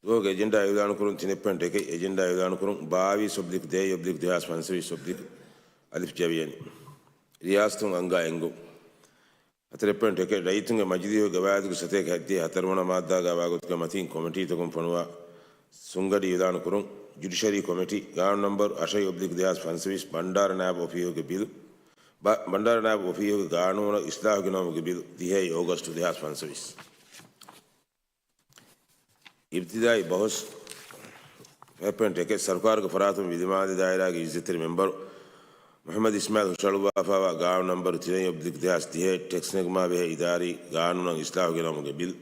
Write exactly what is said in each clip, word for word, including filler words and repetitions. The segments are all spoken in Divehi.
ދުވަހުގެ އެޖެންޑާ އިއުލާނުކުރުން. ތިނެއް ޕޮއިންޓް އެކެއް އެޖެންޑާ އިއުލާނުކުރުން. ބާވީސް އޮބްލިކް ދޭއް އޮބްލިކް ދެހާސް ފަންސަވީސް އޮބްލިކް އަލިފް ޖަވިޔަނި. ރިޔާސަތުން އަންގާ އެންގުން. ހަތަރެއް ޕޮއިންޓް އެކެއް ރައްޔިތުންގެ މަޖިލީހުގެ ގަވާއިދުގެ ސަތޭކަ ހަތްދިހަ ހަތަރުވަނަ މާއްދާގައި ވާގޮތުގެ މަތީން ކޮމިޓީތަކުން ފޮނުވާ ސުންގަޑި އިއުލާނުކުރުން. ޖުޑިޝަރީ ކޮމިޓީ، ގާނޫނު ނަންބަރު އަށެއް އޮބްލިކް ދެހާސް ފަންސަވީސް، ބަންޑާރަ ނާއިބު އޮފީހުގެ ބިލު، ބަ-، ބަންޑާރަ ނާއިބު އޮފީހުގެ ގާނޫނަށް އިސްލާހު ގެނައުމުގެ ބިލު، ދިހައެއް އޯގަސްޓު ދެހާސް ފަންސަވީސް. އިބްތިދާއީ ބަހުސް. ހަތް ޕޮއިންޓް އެކެއް، ސަރުކާރުގެ ފަރާތުން ވިލިމާލެ ދާއިރާގެ އިއްޒަތްތެރި މެމްބަރު މުޙައްމަދު އިސްމާއިލް ހުށަހަޅުއްވާފައިވާ ގާނޫނު ނަންބަރު ތިނެއް އޮބްލިކް ދެހާސް ދިހައެއް، ޓެކްސް ނެގުމާ ބެހޭ އިދާރީ ގާނޫނަށް އިސްލާހު ގެނައުމުގެ ބިލް.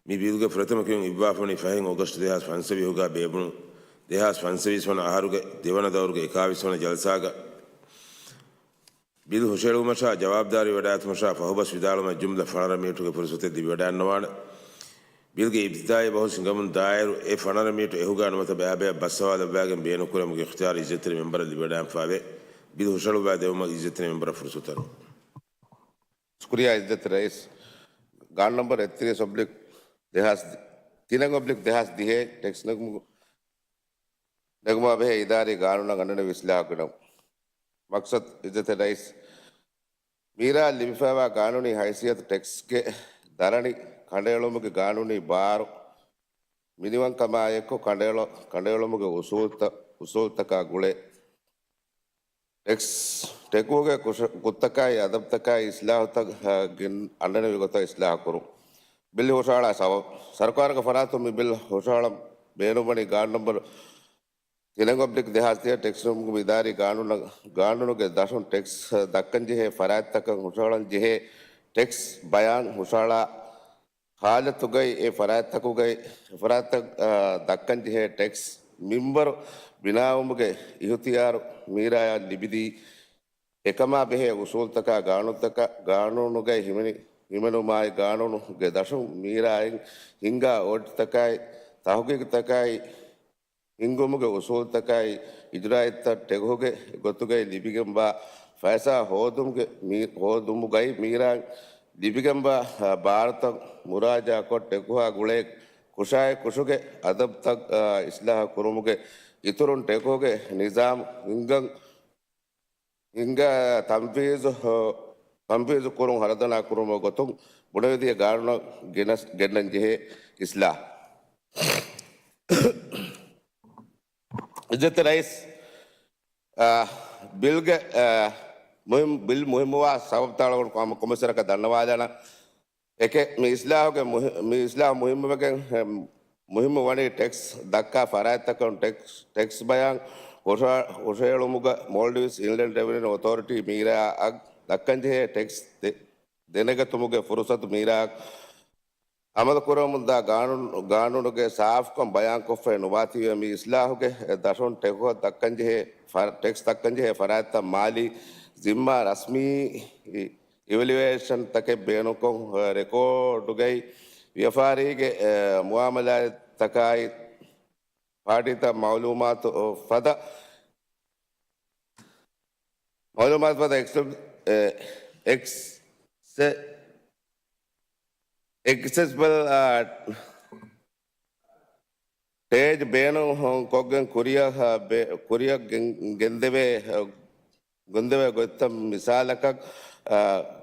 މި ބިލްގެ ފުރަތަމަ ކިޔުން އިއްވާފަ ވަނީ ފަހެން އޯގަސްޓް ދެހާސް ފަންސަވީހުގަ ބޭއްވުނު ދެހާސް ފަންސަވީސް ވަނަ އަހަރުގެ ދެވަނަ ދައުރުގެ އެކާވީސް ވަނަ ޖަލްސާގަ. ބިލް ހުށަހެޅުމަށާ ޖަވާބުދާރީ ވެވަޑައިގަތުމަށާ ފަހުބަސް ވިދާޅުމަށް ޖުމްލަ ފަނަރަ މިނިޓުގެ ފުރުސަތެއް ލިބިވަޑައިގަންނަވާނެ. ބިލްގެ އިބްތިދާއީ ބަހުސް ހިނގަމުން ދާއިރު އެ ފަނަރަ މިނިޓު އެހުގަ ނުވަތަ ބައިބަޔަށް ބަސްއަވާލައްވާގެން ބޭނުންކުރެވުމުގެ އިޚްތިޔާރު އިއްޒަތްތެރި މެމްބަރަށް ލިބިވަޑައިގެންފައިވޭ. ބިލް ހުށަހަޅުއްވާ ދެވުމަށް އިއްޒަތްތެރި މެމްބަރަށް ފުރުސަތު އަރު. ޝުކުރިއްޔާ އިއްޒަތްތެރި ރައީސް. ގާނޫނު ނަންބަރު އެއްތިރީސް އޮބްލިކް ދެހާސް ދި-، ތިނެއް އޮބްލިކް ދެހާސް ދިހައެއް، ޓެކްސް ނެގުމުގެ ނެގުމާ ބެހޭ އިދާރީ ގާނޫނަށް އަންނަނިވި އިސްލާހު ގެނައުން. މަޤްޞަދު، އިއްޒަތްތެރި ރައީސް، މީރާ ލިބިފައިވާ ގާނޫނީ ހައިސިއްޔަތު، ޓެކްސްގެ ދަރަނި ކަނޑައެޅުމުގެ ގާނޫނީ ބާރު މިނިވަންކަމާއެކު ކަނޑައެޅު-، ކަނޑައެޅުމުގެ އުސޫލްތަ-، އުސޫލްތަކާ ގުޅޭ. ޓެކްސް، ޓެކުގެ ކުށ-، ކުށްތަކާއި އަދަބުތަކާއި އިސްލާހުތައް، އާ، ގެން-، އަންނަނިވި ގޮތަށް އިސްލާހު ކުރުން. ބިލް ހުށަހަޅާ ސަބަބު. ސަރުކާރުގެ ފަރާތުން މި ބިލް ހުށަހަޅަން ބޭނުންވަނީ ގާނޫނު ނަންބަރު ތިނެއް އޮބްލިކް ދެހާސް ދިހަ ޓެކްސް ނިމުމުގެ އިދާރީ ގާނޫނަށް، ގާނޫނުގެ ދަށުން ޓެކްސް ދައްކަންޖެހޭ ފަރާތްތަކަށް ހުށަހަޅަންޖެހޭ ޓެކްސް ބަޔާން ހުށަހަޅާ ހާލަތުގައި އެ ފަރާތްތަކުގައި، ފަރާތްތައް، އާ، ދައްކަންޖެހޭ ޓެކްސް މިންވަރު ބިނާވުމުގެ އިހުތިޔާރު މީރާޔަށް ލިބިދީ، އެކަމާ ބެހޭ އުސޫލްތަކާ ގާނޫނުތަކާ، ގާނޫނުގައި ހިމެނި-، ހިމެނުމާއި ގާނޫނުގެ ދަށުން މީރާއިން ހިންގާ އޮޑިޓްތަކާއި ތަހުގީގުތަކާއި ހިންގުމުގެ އުސޫލްތަކާއި އިޖުރާއަތްތައް ޓެކުގެ ގޮތުގައި ލިބިގެންވާ ފައިސާ ހޯދުމުގެ މީ-، ހޯދުމުގައި މީރާ ލިބިގެންވާ، އާ، ބާރުތައް މުރާޖާކޮށް ޓެކުހާ ގުޅޭ ކުށާއި ކުށުގެ އަދަބުތައް، އާ، އިސްލާހު ކުރުމުގެ އިތުރުން ޓެކުގެ ނިޒާމް ހިންގަން ހިންގާ ތަންފީޒު، ތަންފީޒު ކުރުން ހަރަދަނާ ކުރުމުގެ ގޮތުން ބުނެވިދިޔަ ގާނޫނަށް ގެނަސް-، ގެންނަން ޖެހޭ އިސްލާހް. އިއްޒަތްތެރި ރައީސް، އާ، ބިލްގެ، އާ، މުހިން-، ބިލް މުހިންމުވާ ސަބަބުތައް އަޅުގަނޑު ކޮ-، ކޮމިސަރަކަށް ދަންނަވާލާނަން. އެކެއް، މި އިސްލާހުގެ މުހި-، މި އިސްލާހު މުހިންމުވެގެން، އެ، މުހިންމު ވަނީ ޓެކްސް ދައްކާ ފަރާތްތަކުން ޓެކްސް، ޓެކްސް ބަޔާން ހުށަ-، ހުށަހެޅުމުގަ މޯލްޑިވްސް އިންލެންޑް ރެވެނިއު އޮތޯރިޓީ މީރާއަށް ދައްކަންޖެހޭ ޓެކްސް ދެ-، ދެނެގަތުމުގެ ފުރުސަތު މީރާއަށް އަމަލުކުރަމުންދާ ގާނޫނު-، ގާނޫނުގެ ސާފުކަން ބަޔާންކޮށްފައި ނުވާތީވެ، މި އިސްލާހުގެ ދަށުން ޓެކު ދައްކަންޖެހޭ ފަ-، ޓެކްސް ދައްކަންޖެހޭ ފަރާތްތައް މާލީ ޒިންމާ ރަސްމީ އި-، އިވެލުއޭޝަންތަކެއް ބޭނުންކޮށް، ރެކޯޑުގައި ވިޔަފާރީގެ، އެ، މުއާމަލާތްތަކާއި ޕާޓީތައް މައުލޫމާތު ފަދަ، މައުލޫމާތު ފަދަ އެކްސެ-، އެ، އެކްސެ-، އެކްސެސިބަލް، އާ، ޓޭޖް ބޭނުން ކޮށްގެން ކުރިއަށް، އާ، ބޭ-، ކުރިއަށް ގެން-، ގެންދެވޭ، އާ، ގެންދެވޭ ގޮތްތައް މިސާލަކަށް، އާ،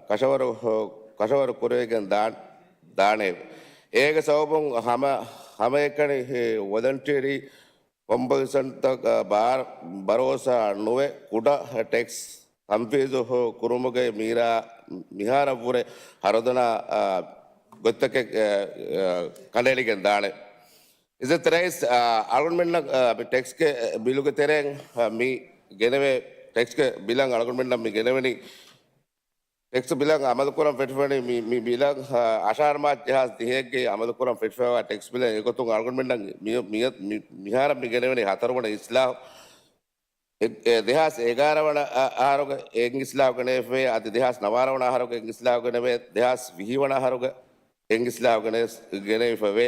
ކަށަވަރު، ކަށަވަރު ކުރެވިގެން ދާ-، ދާނެ. އޭގެ ސަބަބުން ހަމަ-، ހަމައެކަނި ވޮލަންޓިއަރީ ކޮމްޕަލްސަންތަކަށް ބާރު-، ބަރޯސާ ނުވެ، ކުޑަ ޓެކްސް ތަންފީޒު ކުރުމުގައި މީރާ މިހާރަށްވުރެ ހަރުދަނާ، އާ، ގޮތްތަކެއް، އާ، އާ، ކަނޑައެޅިގެން ދާނެ. އިއްޒަތްތެރި ރައީސް، އާ، އަޅުގަނޑުމެންނަށް، އާ، މި ޓެކްސްގެ ބިލުގެ ތެރެއިން، އާ، މި ގެނެވޭ، ޓެކްސްގެ ބިލަށް އަޅުގަނޑުމެންނަށް މި ގެނެވެނީ ޓެކްސް ބިލަށް އަމަލުކުރަން ފެށިފައިވަނީ މި، މި ބިލަށް، އަށާރަ މާޗް ދެހާސް ދިހައެއްގައި އަމަލުކުރަން ފެށިފައިވާ ޓެކްސް ބިލެއް. އެގޮތުން އަޅުގަނޑުމެންނަށް މި، މި، މި، މިހާރަށް މި ގެނެވެނީ ހަތަރުވަނަ އިސްލާހު. އެ، އެ، ދެހާސް އެގާރަ ވަނަ އަ-، އަހަރުގަ އެއް އިސްލާހު ގެނެވިފައި، އަދި ދެހާސް ނަވާރަ ވަނަ އަހަރުގަ އެއް އިސްލާހު ގެނެވޭ، ދެހާސް ވިހި ވަނަ އަހަރުގަ އެއް އިސްލާހު ގެނެ-، ގެނެވިފައިވޭ.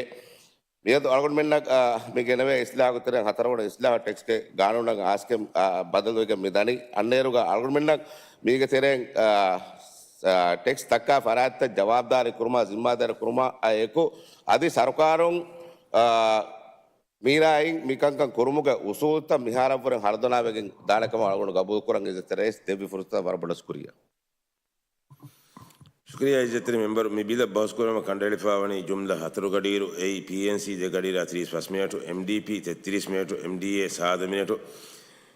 މިއަދު އަޅުގަނޑުމެންނަށް، އާ، މި ގެނެވޭ އިސްލާހުގެ ތެރެއިން ހަތަރުވަނަ އިސްލާހު ޓެކްސްގެ ގާނޫނަށް އާސްކެމް، އާ، ބަދަލުވެގެން މި ދަނީ. އަންނައިރުގަ އަޅުގަނޑުމެންނަށް މީގެ ތެރެއިން، އާ، އާ، ޓެކްސް ދައްކާ ފަރާތްތައް ޖަވާބުދާރީ ކުރުމާ، ޒިންމާދާރީ ކުރުމާ އާ އެކު، އަދި ސަރުކާރުން، އާ، މީރާއިން މިކަންކަން ކުރުމުގެ އުސޫލުތައް މިހާރަށްވުރެން ހަރުދަނާވެގެން ދާނެކަމަށް އަޅުގަނޑު ގަބޫލުކުރަން އިއްޒަތްތެރި ރައީސް ދެއްވި ފުރުސަތަށް ވަރަށް ބޮޑަށް ޝުކުރިއްޔާ. ޝުކުރިއްޔާ އިއްޒަތްތެރި މެމްބަރު، މި ބިލަށް ބަހުސްކުރުމަށް ކަނޑައެޅިފައިވަނީ ޖުމްލަ ހަތަރު ގަޑިއިރު، އެއީ ޕީއެންސީ ދެ ގަޑިއިރާ ތިރީސް ފަސް މިނެޓު، އެމްޑީޕީ ތެއްތިރީސް މިނެޓު، އެމްޑީއޭ ސާދަ މިނެޓު،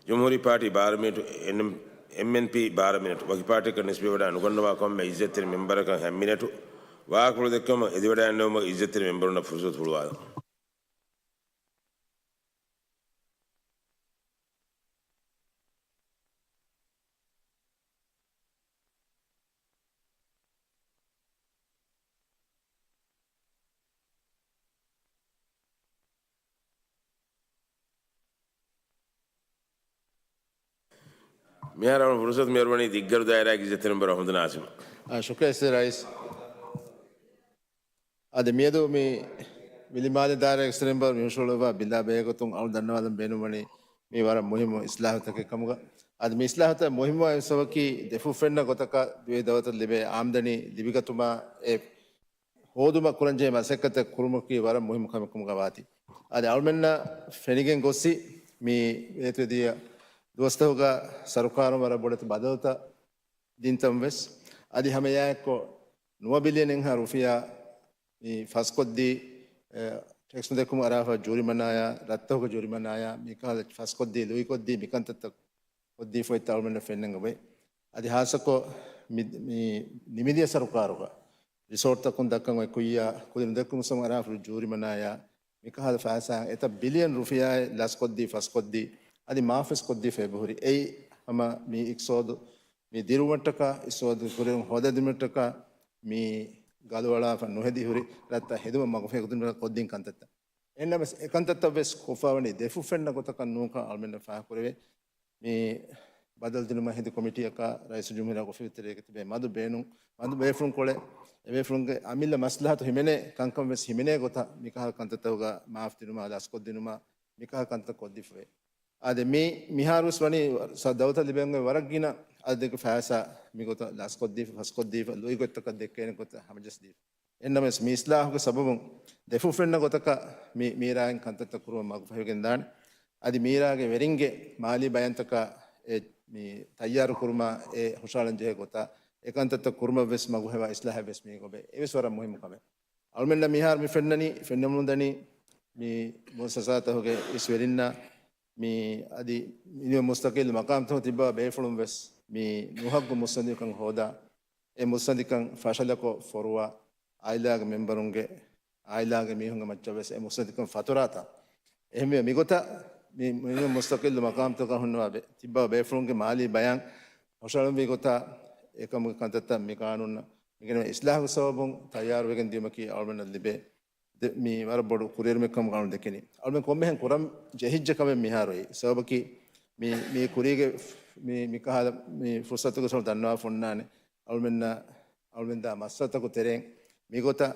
ޖުމްހޫރީ ޕާޓީ ބާރަ މިނެޓު، އެމް-، އެމްއެންޕީ ބާރަ މިނެޓު. ވަކި ޕާޓީއަކަށް ނިސްބަތްވެވަޑައި ނުގަންނަވާ ކޮންމެ އިއްޒަތްތެރި މެމްބަރަކަށް ހަތް މިނެޓު. ވާހަކަފުޅު ދެއްކުމަށް އެދިވަޑައިގަންނަވުމަށް އިއްޒަތްތެރި މެމްބަރުންނަށް ފުރުސަތު ހުޅުވާލަން. މިހާރު ފުރުސަތު މިއަރުވަނީ ދިއްގަރު ދާއިރާގެ އިއްޒަތްތެރި މެމްބަރު އަޙްމަދު ނާސިމަށް. އާ، ޝުކުރިއްޔާ އިއްޒަތްތެރި ރައީސް. އަދި މިއަދު މި ވިލިމާލެ ދާއިރާގެ އިއްޒަތްތެރި މެމްބަރު މި ހުށަހަޅުއްވާ ބިލާ ބެހޭގޮތުން އަޅު ދަންނަވާލަން ބޭނުންވަނީ މީ ވަރަށް މުހިއްމު އިސްލާހުތަކެއް ކަމުގަ. އަދި މި އިސްލާހުތައް މުހިއްމުވާ އެއް ސަބަބަކީ ދެފުށް ފެންނަ ގޮތަކަށް ދިވެހި ދައުލަތަށް ލިބޭ އާމްދަނީ ލިބިގަތުމާ އެ ހޯދުމަށް ކުރަންޖެހޭ މަސައްކަތެއް ކުރުމަކީ ވަރަށް މުހިއްމު ކަމެއް ކަމުގަ ވާތީ. އަދި އަޅުމެންނަށް ފެނިގެން ގޮއްސި މި އެތުވެދިޔަ ދުވަސްތަކުގަ ސަރުކާރުން ވަރަށް ބޮޑެތި ބަދަލުތައް ދިންތަން ވެސް. އަދި ހަމައެއާއެއްކޮށް ނުވަ ބިލިއަނެއްހާ ރުފިޔާ މި ފަސްކޮށްދީ، އެ، ޓެކްސް ނުދެއްކުމަށް އަރާފަ ޖޫރިމަނާޔާ، ރަށްތަކުގެ ޖޫރިމަނާޔާ، މިކަހަލަ ފަސްކޮށްދީ، ލުއިކޮށްދީ، މިކަންތައްތައް ކޮށްދީފައިތާ އަޅުމެންނަށް ފެންނަން އޮވޭ. އަދި ހާއްސަކޮށް މި، މި ނިމިދިޔަ ސަރުކާރުގަ ރިސޯޓްތަކުން ދައްކަން އޮތް ކުއްޔާ، ކުލިނު ދެއްކުމުސް އަރާފުޅު ޖޫރިމަނާޔާ، މިކަހަލަ ފައިސާ އެތައް ބިލިއަން ރުފިޔާއެއް ލަސްކޮށްދީ، ފަސްކޮށްދީ، އަދި މާފުވެސް ކޮށްދީފަ އެބަހުރި. އެއީ ހަމަ މި އިޤްތިޞާދު މި ދިރުވުމަށްޓަކާ، އިޤްތިޞާދު ކުރިއެރުން ހޯދަދިނުމަށްޓަކާ، މި ގަލުވަޅާފަ ނުހެދި ހުރި ރަށްތައް ހެދުމަށް މަގުފަހި ކުދިން ކޮށްދިން ކަންތައްތައް. އެހެންނަމަވެސް، އެކަންތައްތައް ވެސް ކޮށްފަވަނީ ދެފުށް ފެންނަ ގޮތަކަށް ނޫންކަން އަޅުމެންނަށް ފާހަގަކުރެވޭ. މި ބަދަލުދިނުމަށް ހެދި ކޮމިޓީއަކާ ރައީސުލްޖުމްހޫރިއްޔާ އޮފީހުގެ ތެރޭގަ ތިބޭ މަދު ބޭނުން، މަދު ބޭފުޅުންކޮޅެއް، އެބޭފުޅުންގެ އަމިއްލަ މަސްލަހަތު ހިމެނޭ ކަންކަން ވެސް ހިމެނޭ ގޮތަށް މިކަހަލަ ކަންތައްތަކުގަ މާފު ދިނުމާ، ލަސްކޮށްދިނުމާ، މިކަހަލަ ކަންތައް ކޮށްދީފަވޭ. އާދެ، މި މިހާރުވެސް ވަނީ ސަ-، ދައުލަތަށް ލިބެން އޮތް ވަރަށް ގިނަ އަދަދެއްގެ ފައިސާ މިގޮތަށް ލަސްކޮށްދީފަ، ފަސްކޮށްދީފަ، ލުއިގޮތްތަކަށް ދެއްކޭނެ ގޮތަށް ހަމަޖައްސަދީފަ. އެހެންނަމަވެސް، މި އިސްލާހުގެ ސަބަބުން ދެފުށް ފެންނަ ގޮތަކަށް މި މީރާއިން ކަންތައްތައް ކުރުމަށް މަގުފަހިވެގެންދާނެ. އަދި މީރާގެ ވެރިންގެ މާލީ ބަޔަންތަކާ އެ މި ތައްޔާރު ކުރުމާ އެ ހުށަހަޅަން ޖެހޭ ގޮތާ އެ ކަންތައްތައް ކުރުމަށް ވެސް މަގުހެވާ އިސްލާހެއް ވެސް މީގަ އޮވޭ. އެވެސް ވަރަށް މުހިއްމު ކަމެއް. އަޅުމެންނަށް މިހާރު މި ފެންނަނީ، ފެންނަމުންދަނީ މި މުއައްސަސާތަކުގެ އިސް ވެރިންނާ މި އަދި މި މުސްތަޤިއްލު މަޤާމްތަކުން ތިއްބާ ބޭފުޅުން ވެސް މި ނުހައްގު މުއްސަނދިކަން ހޯދާ، އެ މުއްސަނދިކަން ފަށަލަކޮށް ފޮރުވާ، އާއިލާގެ މެމްބަރުންގެ، އާއިލާގެ މީހުންގެ މައްޗަށް ވެސް އެ މުއްސަނދިކަން ފަތުރާތާ. އެހެންވެ، މިގޮތަށް މި، މި މުސްތަޤިއްލު މަޤާމްތަކަށް ހުންނަވާ ބެ-، ތިއްބާ ބޭފުޅުންގެ މާލީ ބަޔަން ހުށަހަޅުންވީ ގޮތާ އެކަމުގެ ކަންތައްތައް މި ޤާނޫނަށް މިގެނެވޭ އިސްލާހުގެ ސަބަބުން ތައްޔާރުވެގެން ދިޔުމަކީ އަޅުމެންނަށް ލިބޭ ދެ-، މި ވަރަށް ބޮޑު ކުރިއެރުމެއް ކަމުގަ އަޅުން ދެކެނީ. އަޅުމެން ކޮންމެހެން ކުރަން ޖެހިއްޖެ ކަމެއް މިހާރު އެއީ. ސަބަބަކީ މި، މި ކުރީގެ މި، މި ކަހަލަ މި ފުރުސަތުގެ ސޮޅު ދަންނަވާފަ އޮންނާނެ. އަޅުމެންނަށް، އަޅުމެން ދާ މައްސަލަތަކު ތެރެއިން މިގޮތަށް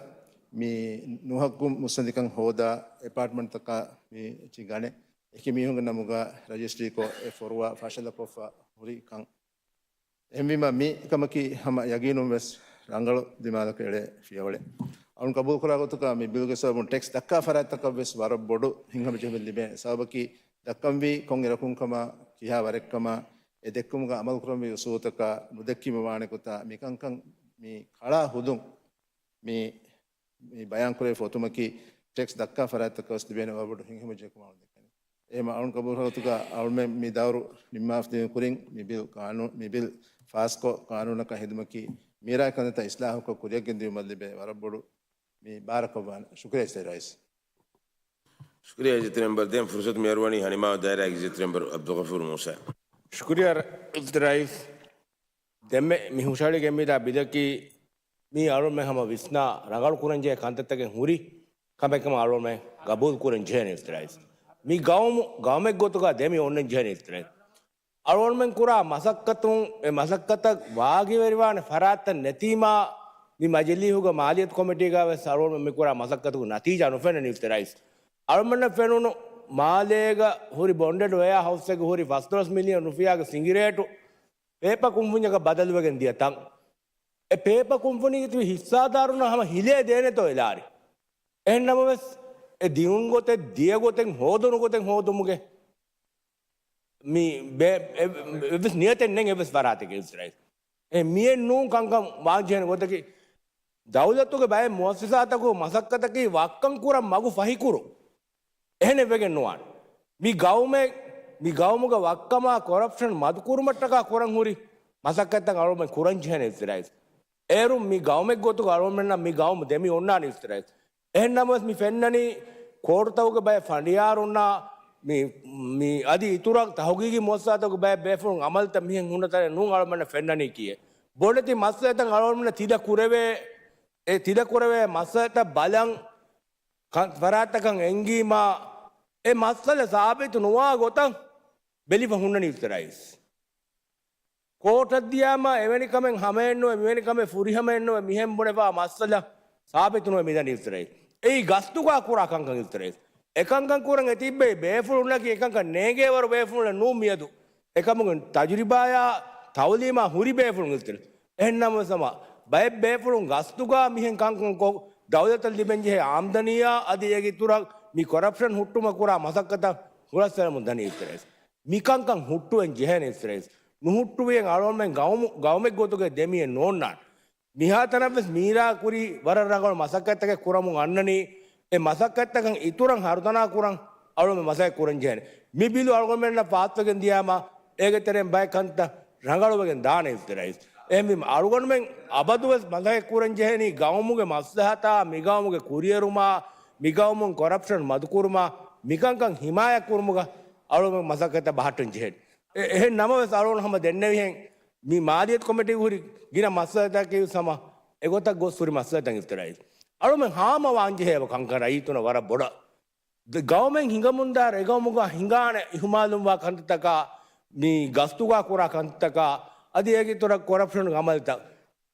މި ނުހައްގު މުއްސަނދިކަން ހޯދާ، އެޕާޓްމަންޓްތަކާ މި އެއްޗެއް ގަނެ، އެކި މީހުންގެ ނަމުގަ ރަޖިސްޓްރީކޮށް އެ ފޮރުވާ ފަށަލަކޮށްފަ ހުރި ކަން. އެހެންވީމަ، މި ކަމަކީ ހަމަ ޔަގީނުން ވެސް ރަނގަޅު ދިމާލަކަށް އެޅޭ ފިޔަވަޅެއް. އަޅުން ޤަބޫލުކުރާ ގޮތުގަ މި ބިލްގެ ސަބަބުން ޓެކްސް ދައްކާ ފަރާތްތަކަށް ވެސް ވަރަށް ބޮޑު ހިތްހަމަޖެހުމެއް ލިބޭ. ސަބަބަކީ ދައްކަންވީ ކޮން އިރަކުން ކަމާ، ކިހާ ވަރެއް ކަމާ، އެ ދެއްކުމުގަ އަމަލުކުރަންވީ އުސޫލުތަކާ ނުދެއްކީމަ ވާނެ ގޮތާ މިކަންކަން މި ކަޅާ ހުދުން މި މި ބަޔާންކުރެވިފަ އޮތުމަކީ، ޓެކްސް ދައްކާ ފަރާތްތަކަށް ވެސް ލިބޭނެ ވަރަށް ބޮޑު ހިތްހަމަޖެހުމެއް ދެކެނީ. އެހެން އަޅުން ޤަބޫލުކުރާ ގޮތުގަ އަޅުމެން މި ދައުރު ނިންމާފަ ދިޔުމުގެ ކުރިން މި ބިލް ޤާނޫ-، މި ބިލް ފާސްކޮށް، ޤާނޫނަކަށް ހެދުމަކީ، މީރާ ކަންތައްތައް އިސްލާހުކޮށް ކުރިއަށްގެންދިޔުމަށް ލިބޭ ވަރަށް ބޮޑު މި ބާރަކަށްވާނެ. ޝުކުރިއްޔާ އިއްޒަތްތެރި ރައީސް. ޝުކުރިއްޔާ އިއްޒަތްތެރި މެމްބަރު. ދެން ފުރުސަތު މިއަރުވަނީ ހަނިމާވު ދާއިރާގެ އިއްޒަތްތެރި މެމްބަރު ޢަބްދުލްޣަފޫރު މޫސާ. ޝުކުރިއްޔާ އިއްޒަތްތެރި ރައީސް. ދެންމެ މި ހުށަހެޅިގެން މިދާ ބިލަކީ މީ އަޅުމެން ހަމަ ވިސްނާ ރަނގަޅު ކުރަންޖެހޭ ކަންތައްތަކެއް ހުރި ކަމެއް ކަމަށް އަޅުމެން ގަބޫލު ކުރަން ޖެހޭނެ އިއްޒަތްތެރި ރައީސް. މި ގައުމު ގައުމެއް ގޮތުގަ ދެމި އޮންނަން ޖެހޭނެ އިއްޒަތްތެރި ރައީސް. އަޅުމެން ކުރާ މަސައްކަތުން އެ މަސައްކަތަށް ވާގިވެރިވާނެ ފަރާތްތައް ނެތީމާ މި މަޖިލީހުގަ މާލިއްޔަތު ކޮމިޓީގަ ވެސް އަޅުމެން މި ކުރާ މަސައްކަތުގެ ނަތީޖާ ނުފެންނަނީ އިއްޒަތްތެރި ރައީސް. އަޅުމެންނަށް ފެނުނު މާލޭގަ ހުރި ބޮންޑެޑް ވެއާ ހައުސްއެއްގަ ހުރި ފަސްދޮޅަސް މިލިއަން ރުފިޔާގެ ސިނގިރޭޓު ޕޭޕަ ކުންފުންޏަކަށް ބަދަލުވެގެން ދިޔަ ތަން. އެ ޕޭޕަ ކުންފުނީގަ ތިބި ހިއްސާދާރުންނަށް ހަމަ ހިލޭ ދޭނެތޯ އެ ލާރި؟ އެހެން ނަމަވެސް، އެ ދިނުން ގޮތެއް ދިޔަ ގޮތެއް ހޯދުނު ގޮތެއް ހޯދުމުގެ މި ބޭ-، އެ-، އެއްވެސް ނިޔަތެއް ނެތް އެއްވެސް ފަރާތެއްގެ އިސްރާއީލް. އެ މިއެއް ނޫން ކަންކަން ވާންޖެހޭނެ ގޮތަކީ، ދައުލަތުގެ ބައެއް މުއައްސަސާތަކު މަސައްކަތަކީ ވައްކަން ކުރަން މަގު ފަހިކުރު. އެހެނެއް ވެގެން ނުވާނެ. މި ގައުމެއް، މި ގައުމުގެ ވައްކަމާ ކޮރަޕްޝަން މަދުކުރުމަށްޓަކާ ކުރަން ހުރި މަސައްކަތްތައް އަޅުމެން ކުރަން ޖެހޭނެ އިސްރާއީލް. އޭރު މި ގައުމެއް ގޮތުގަ އަޅުމެންނަށް މި ގައުމު ދެމި އޮންނާނެ އިސްރާއީލް. އެހެން ނަމަވެސް މި ފެންނަނީ ކޯޓުތަކުގެ ބައެއް ފަނޑިޔާރުންނާ މި، މި އަދި އިތުރަށް ތަހުގީގީ މުއައްސަސާތަކުގެ ބައެއް ބޭފުޅުން އަމަލުތައް މިހެން ހުންނަ ތަނެއް ނޫން އަޅުމެންނަށް ފެންނަނީކީއެއް. ބޮޑެތި މައްސަލަތައް އަޅުމެންނަށް ތިލަ ކުރެވޭ، އެ ތިލަ ކުރެވޭ މައްސަލަތައް ބަލަން ކަން ފަރާތްތަކަށް އެންގީމާ، އެ މައްސަލަ ސާބިތު ނުވާ ގޮތަށް ބެލިފަ ހުންނަނީ އިސްރާއީލް. ކޯޓަށް ދިޔާމަ އެވެނި ކަމެއް ހަމައެއްނުވެ، މިވެނި ކަމެއް ފުރިހަމައެއްނުވެ، މިހެން ބުނެފާ މައްސަލަ ސާބިތުނުވެ މިދަނީ އިސްރާއީލް. އެއީ ގަސްތުގާ ކުރާ ކަންކަން އިސްރާއީލް. އެކަންކަން ކުރަން އެ ތިއްބެވި ބޭފުޅުންނަކީ އެކަންކަން ނޭނގޭވަރު ބޭފުޅުން ނޫން މިއަދު. އެކަމުގެ ތަޖުރިބާޔާ ތައުލީމާ ހުރި ބޭފުޅުން އިސްރާއީލް. އެހެންނަމަވެސް ހަމަ ބައެއް ބޭފުޅުން ގަސްތުގާ މިހެން ކަންކަން ކޮށް، ދައުލަތަށް ލިބެންޖެހޭ އާމްދަނީއާ އަދި އޭގެ އިތުރަށް މި ކޮރަޕްޝަން ހުއްޓުމަށް ކުރާ މަސައްކަތަށް ހުރަސްއެޅަމުން ދަނީ އިސްރާއީލް. މިކަންކަން ހުއްޓުވެން ޖެހޭނެ އިސްރާއީލް. ނުހުއްޓުވިއެއް އަޅުގަނޑުމެން ގައުމު، ގައުމެއް ގޮތުގައި ދެމިއެއް ނޯންނާނެ. މިހާތަނަށްވެސް މީރާ ކުރި ވަރަށް ރަނގަޅު މަސައްކަތްތަކެއް ކުރަމުން އަންނަނީ. އެ މަސައްކަތްތަކަށް އިތުރަށް ހަރުދަނާ ކުރަން އަޅުގަނޑުމެން މަސައްކަތް ކުރަން ޖެހޭނެ. މި ބިލު އަޅުގަނޑުމެންނަށް ފާސްވެގެން ދިޔާމަ، އޭގެ ތެރެއިން ބައެއް ކަންތައް ރަނގަޅުވެގެން ދާނެ އިސްރާއީލް. އެހެންވީމަ އަޅުގަނޑުމެން އަބަދުވެސް މަސައްކަތް ކުރަން ޖެހެނީ ގައުމުގެ މަސްލަހަތާ، މި ގައުމުގެ ކުރިއެރުމާ، މި ގައުމުން ކޮރަޕްޝަން މަދުކުރުމާ، މިކަންކަން ހިމާޔަތް ކުރުމުގަ އަޅުގަނޑު މަސައްކަތްތައް ބަހައްޓަން ޖެހެނީ. އެ-، އެހެން ނަމަވެސް އަޅުގަނޑު ހަމަ ދެންނެވިހެން މި މާލިޔަތު ކޮމިޓީ ހުރި ގިނަ މައްސަލަތަކީ ހަމަ އެގޮތަށް ގޮސް ހުރި މައްސަލަތައް އިސްރާއީލް. އަޅުމެން ހާމަވާން ޖެހޭ ކަންކަން ރައްޔިތުންނަށް ވަރަށް ބޮޑަށް. ދ-، ގައުމެއް ހިނގަމުންދާ އެގައުމުގަ ހިނގާނެ އިހުމާލުންވާ ކަންތައްތަކާ، މި ގަސްތުގާ ކުރާ ކަންތައްތަކާ، އަދި އޭގެ އިތުރަށް ކޮރަޕްޝަން އަމަލްތައް.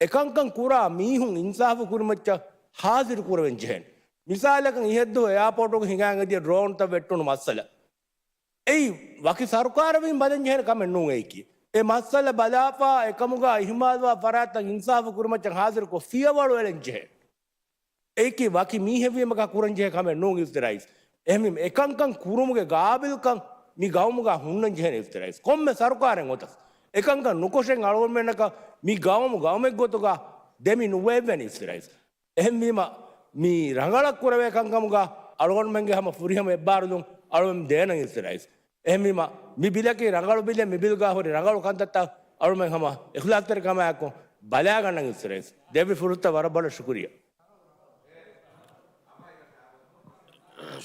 އެކަންކަން ކުރާ މީހުން އިންސާފު ކުރިމައްޗަށް ހާޒިރު ކުރެވެން ޖެހޭނެ. މިސާލަކަށް އިހަށްދުވަހު އެއާޕޯޓުގަ ހިނގާން އެދިޔަ ޑްރޯންތައް ވެއްޓުނު މައްސަލަ. އެއީ ވަކި ސަރުކާރަށް ވީން ބަލަން ޖެހޭނެ ކަމެއް ނޫން އެއީކީ. އެ މައްސަލަ ބަލާފާ އެކަމުގަ އިހުމާލުވާ ފަރާތްތައް އިންސާފު ކުރުމައްޗަށް ހާޒިރުކޮށް ފިޔަވަޅު އެޅެން ޖެހޭ. އެއީކީ ވަކި މީހެއްވީމަކާ ކުރަން ޖެހޭ ކަމެއް ނޫން އިސްރާއީލް. އެހެންވީމަ އެކަންކަން ކުރުމުގެ ގާބިލްކަން މި ގައުމުގަ ހުންނަން ޖެހޭނެ އިސްރާއީލް. ކޮންމެ ސަރުކާރެއް އޮތަސް އެކަންކަން ނުކޮށެއް އަޅުގަނޑުމެންނަކަށް މި ގައުމު ގައުމެއްގޮތުގަ ދެމި ނުވެވެނީ އިސްރާއީލް. އެހެންވީމަ، މި ރަނގަޅަށް ކުރެވޭ ކަންކަމުގަ އަޅުގަނޑުމެންގެ ހަމަ ފުރިހަމަ އެއްބާރުލުން އަޅުގަނޑު ދޭނަން އިސްރާއީލް. އެހެންވީމަ، މި ބިލަކީ ރަނގަޅު ބިލެއް، މި ބިލްގަ ހުރި ރަނގަޅު ކަންތައްތައް އަޅުގަނޑުމެން ހަމަ އިޚްލާޞްތެރިކަމާއެކު ބަލާގަންނަން އިސްރާއީލް. ދެއްވި ފުރުސަތަށް ވަރަށް ބޮޑަށް ޝުކުރިއްޔާ.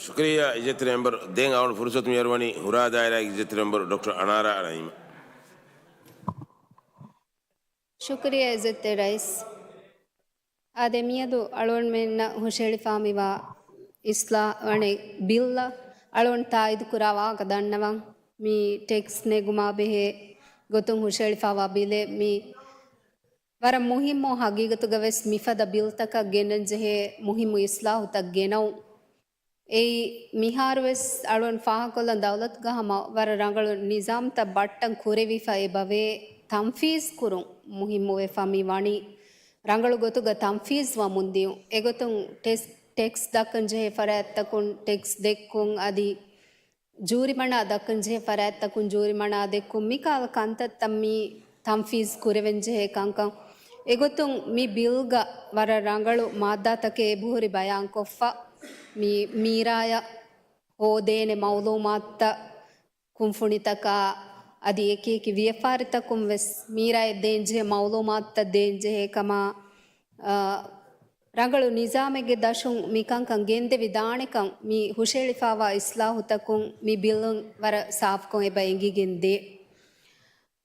ޝުކުރިއްޔާ އިއްޒަތްތެރި މެމްބަރު. ދެން އަޅުގަނޑު ފުރުސަތު މިއަރުވަނީ ހުރާ ދާއިރާގެ އިއްޒަތްތެރި މެމްބަރު ޑޮކްޓަރ އަނާރާ ނައީމަށް. ޝުކުރިއްޔާ އިއްޒަތްތެރި ރައީސް. އާދެ، މިއަދު އަޅުގަނޑުމެންނަށް ހުށަހެޅިފާ މިވާ އިސްލާ-، ވަނެ ބިލްއަށް އަޅުގަނޑު ތާއީދު ކުރާ ވާހަކަ ދަންނަވަން. މި ޓެކްސް ނެގުމާ ބެހޭ ގޮތުން ހުށަހެޅިފާވާ ބިލެއް. މި ވަރަށް މުހިއްމު، ހަގީގަތުގަވެސް މިފަދަ ބިލްތަކަށް ގެންނަންޖެހޭ މުހިއްމު އިސްލާހުތައް ގެނައުން. އެއީ، މިހާރުވެސް އަޅުގަނޑު ފާހަގަކޮށްލަން ދައުލަތުގަ ހަމަ ވަރަށް ރަނގަޅު ނިޒާމްތައް ބައްޓަން ކުރެވިފަ އެބަވޭ، ތަންފީޒް ކުރުން މުހިއްމުވެފަ މި ވަނީ. ރަނގަޅު ގޮތުގަ ތަންފީޒް ވަމުން ދިޔުން. އެގޮތުން ޓެސް-، ޓެކްސް ދައްކަން ޖެހޭ ފަރާތްތަކުން ޓެކްސް ދެއްކުން، އަދި ޖޫރިމަނާ ދައްކަން ޖެހޭ ފަރާތްތަކުން ޖޫރިމަނާ ދެއްކުން، މިކަހަލަ ކަންތައްތައް މި ތަންފީޒް ކުރެވެން ޖެހޭ ކަންކަން. އެގޮތުން މި ބިލްގަ ވަރަށް ރަނގަޅު މާއްދާތަކެއް އެބަހުރި ބަޔާންކޮށްފަ، މި މީރާޔަށް ހޯދޭނެ މައުލޫމާތުތައް ކުންފުނިތަކާ އަދި އެކި އެކި ވިޔަފާރިތަކުން ވެސް މީރާޔަށް ދޭންޖެހޭ މައުލޫމާތުތައް ދޭންޖެހޭ ކަމާ، އާ، ރަނގަޅު ނިޒާމެއްގެ ދަށުން މިކަންކަން ގެންދެވިދާނެކަން މި ހުށަހެޅިފާވާ އިސްލާހުތަކުން މި ބިލުން ވަރަށް ސާފުކޮށް އެބަ އެނގިގެން ދޭ.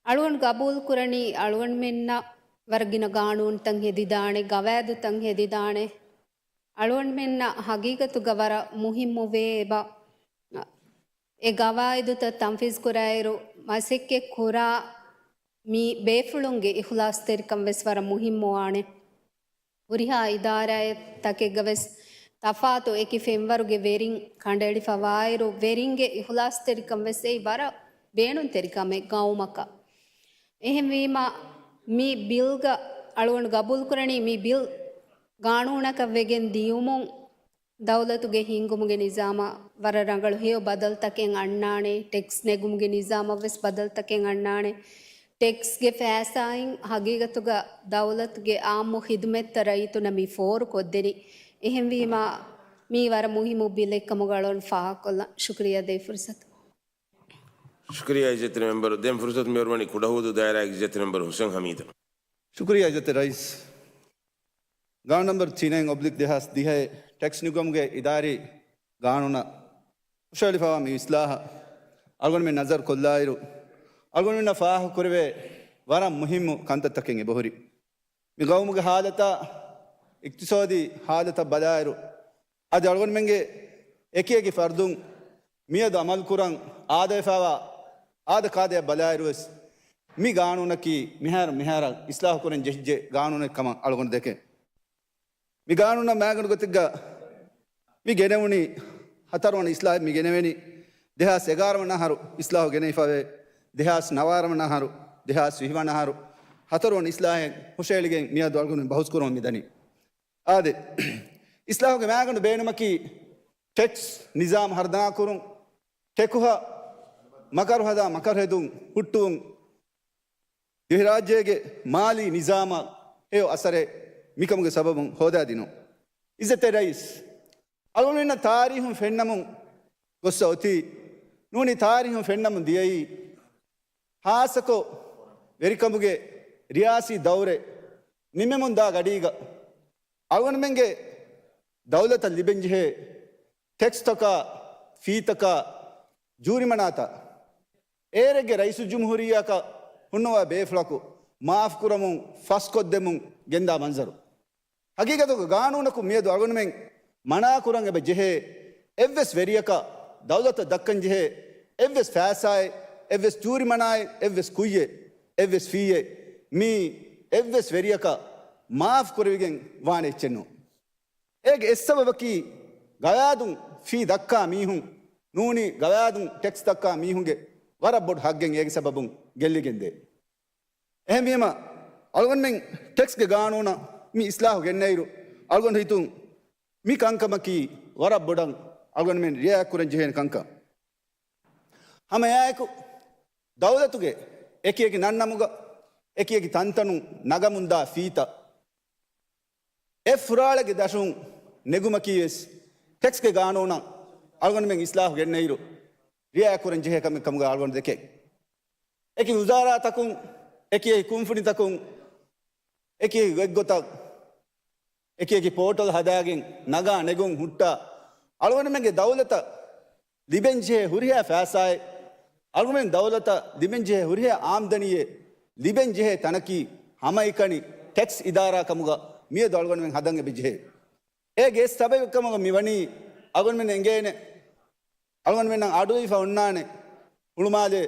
އަޅުގަނޑު ގަބޫލުކުރަނީ އަޅުގަނޑުމެންނަށް ވަރަށް ގިނަ ގާނޫނުތައް ހެދިދާނެ، ގަވާއިދުތައް ހެދިދާނެ. އަޅުގަނޑުމެންނަށް ހަގީގަތުގަ ވަރަށް މުހިއްމުވޭ އެބަ. އެ ގަވާއިދުތައް ތަންފީޒް ކުރާއިރު، މަސައްކަތް ކުރާ މި ބޭފުޅުންގެ އިޚްލާޞްތެރިކަން ވެސް ވަރަށް މުހިއްމުވާނެ. ހުރިހާ އިދާރާތަކެއްގަ ވެސް ތަފާތު އެކި ފެންވަރުގެ ވެރިން ކަނޑައެޅިފަވާއިރު، ވެރިންގެ އިޚްލާޞްތެރިކަން ވެސް އެއީ ވަރަށް ބޭނުންތެރި ކަމެއް ގައުމަކަށް. އެހެންވީމަ، މި ބިލްގަ އަޅުގަނޑު ގަބޫލުކުރަނީ މި ބިލް ގާނޫނަކަށް ވެގެން ދިޔުމުން ދައުލަތުގެ ހިންގުމުގެ ނިޒާމަށް ވަރަށް ރަނގަޅު ހެޔޮ ބަދަލުތަކެއް އަންނާނެ، ޓެކްސް ނެގުމުގެ ނިޒާމަށް ވެސް ބަދަލުތަކެއް އަންނާނެ. ޓެކްސްގެ ފައިސާއިން ހަގީގަތުގަ ދައުލަތުގެ އާއްމު ޚިދުމަތްތައް ރައްޔިތުންނަށް މި ފޯރުކޮށްދެނީ. އެހެންވީމާ، މީ ވަރަށް މުހިއްމު ބިލެއްކަމުގަ އަޅުގަނޑު ފާހަގަކޮށްލަން. ޝުކުރިއްޔާ ދޭ ފުރުސަތު. ޝުކުރިއްޔާ އިއްޒަތްތެރި މެމްބަރު. ދެން ފުރުސަތު މިއޮރުވަނީ ކުޑަހުވަދޫ ދާއިރާގެ އިއްޒަތްތެރި މެމްބަރު ހުސެން ހަމީދަށް. ޝުކުރިއްޔާ އިއްޒަތްތެރި ރައީސް. ގާނޫނު ނަމްބަރު ތިނެއް އޮބްލިކް ދެހާސް ދިހައެއް ޓެކްސް ނިގުމުގެ އިދާރީ ގާނޫނަށް ހުށަހެޅިފައިވާ މި އިސްލާހަށް އަޅުގަނޑުމެން ނަޒަރު ކޮށްލާއިރު، އަޅުގަނޑުމެންނަށް ފާހަގަކުރެވޭ ވަރަށް މުހިއްމު ކަންތައްތަކެއް އެބަހުރި. މި ގައުމުގެ ހާލަތާ، އިޤްތިޞާދީ ހާލަތަށް ބަލާއިރު، އަދި އަޅުގަނޑުމެންގެ އެކިއެކި ފަރްދުން މިއަދު އަމަލުކުރަން އާދަވެފައިވާ އާދަ ކާދައަށް ބަލާއިރުވެސް، މި ގާނޫނަކީ މިހާރު މިހާރަށް އިސްލާހުކުރަން ޖެހިއްޖެ ގާނޫނެއް ކަމަށް އަޅުގަނޑު ދެކެން. މި ގާނޫނަށް މައިގަނޑު ގޮތެއްގަ މި ގެނެވުނީ، ހަތަރުވަނަ އިސްލާހެއް މި ގެނެވެނީ، ދެހާސް އެގާރަ ވަނަ އަހަރު އިސްލާހު ގެނެވިފަވޭ، ދެހާސް ނަވާރަ ވަނަ އަހަރު، ދެހާސް ވިހި ވަނަ އަހަރު، ހަތަރުވަނަ އިސްލާހެއް ހުށަހެޅިގެން މިއަދު އަޅުގަނޑު ބަހުސް ކުރަމުން މިދަނީ. އާދެ، އިސްލާހުގެ މައިގަނޑު ބޭނުމަކީ، ޓެކްސް ނިޒާމް ހަރުދަނާކުރުން، ޓެކުހަ މަކަރު ހަދާ މަކަރު ހެދުން ހުއްޓުވުން، ދިވެހިރާއްޖޭގެ މާލީ ނިޒާމަށް ހެޔޮ އަސަރެއް މިކަމުގެ ސަބަބުން ހޯދާދިނުން. އިއްޒަތްތެރި ރައީސް، އަޅުގަނޑުމެންނަށް ތާރީހުން ފެންނަމުން ގޮއްސަ އޮތީ، ނޫނީ ތާރީހުން ފެންނަމުން ދިޔައީ، ހާއްސަކޮށް ވެރިކަމުގެ ރިޔާސީ ދައުރެއް ނިމެމުންދާ ގަޑީގަ، އަޅުގަނޑުމެންގެ ދައުލަތަށް ލިބެންޖެހޭ ޓެކްސްތަކާ، ފީތަކާ، ޖޫރިމަނާތައް، އޭރެއްގެ ރައީސުލްޖުމްހޫރިއްޔާއަކަށް ހުންނަވާ ބޭފުޅަކު މާފްކުރަމުން، ފަސްކޮށްދެމުން ގެންދާ މަންޒަރު. ހަގީގަތުގަ ގާނޫނަކުން މިއަދު އަޅުގަނޑުމެން މަނާކުރަން އެބަ ޖެހޭ އެއްވެސް ވެރިޔަކަށް ދައުލަތަށް ދައްކަން ޖެހޭ އެއްވެސް ފައިސާއެއް، އެއްވެސް ޖޫރިމަނާއެއް، އެއްވެސް ކުއްޔެއް، އެއްވެސް ފީއެއް، މީ އެއްވެސް ވެރިޔަކަށް މާފް ކުރެވިގެން ވާނެ އެއްޗެއް ނޫން. އޭގެ އެއް ސަބަބަކީ، ގަވާއިދުން ފީ ދައްކާ މީހުން ނޫނީ، ގަވާއިދުން ޓެކްސް ދައްކާ މީހުންގެ ވަރަށް ބޮޑު ހައްގެއް އޭގެ ސަބަބުން ގެއްލިގެންދޭ. އެހެންވީމަ، އަޅުގަނޑުމެން ޓެކްސްގެ ގާނޫނަށް މި އިސްލާހު ގެންނައިރު، އަޅުގަނޑު ހިތުން މި ކަންކަމަކީ ވަރަށް ބޮޑަށް އަޅުގަނޑުމެން ރިއާޔަތްކުރަން ޖެހޭނެ ކަންކަން. ހަމައެއާއެކު، ދައުލަތުގެ އެކިއެކި ނަންނަމުގަ، އެކިއެކި ތަންތަނުން ނަގަމުންދާ ފީތައް އެ ފުރާޅެއްގެ ދަށުން ނެގުމަކީވެސް ޓެކްސްގެ ގާނޫނަށް އަޅުގަނޑުމެން އިސްލާހު ގެންނައިރު ރިއާޔަތްކުރަން ޖެހޭ ކަމެއް ކަމުގަ އަޅުގަނޑު ދެކެން. އެކި ވުޒާރާތަކުން، އެކި އެކި ކުންފުނިތަކުން، އެކި އެކި ގޮތްގޮތަށް، އެކި އެކި ޕޯޓަލް ހަދާގެން ނަގާ ނެގުން ހުއްޓާ، އަޅުގަނޑުމެންގެ ދައުލަތަށް ލިބެންޖެހޭ ހުރިހާ ފައިސާއެއް، އަޅުގަނޑުމެން ދައުލަތަށް ލިބެންޖެހޭ ހުރިހާ އާމްދަނީއެއް ލިބެންޖެހޭ ތަނަކީ ހަމައެކަނި ޓެކްސް އިދާރާ ކަމުގަ މިއަދު އަޅުގަނޑުމެން ހަދަން އެބަޖެހޭ. އޭގެ އެއް ސަބަބެއް ކަމުގަ މިވަނީ އަޅުގަނޑުމެން އެނގޭނެ، އަޅުގަނޑުމެންނަށް އަޑުއިވިފަ އޮންނާނެ ހުޅުމާލޭ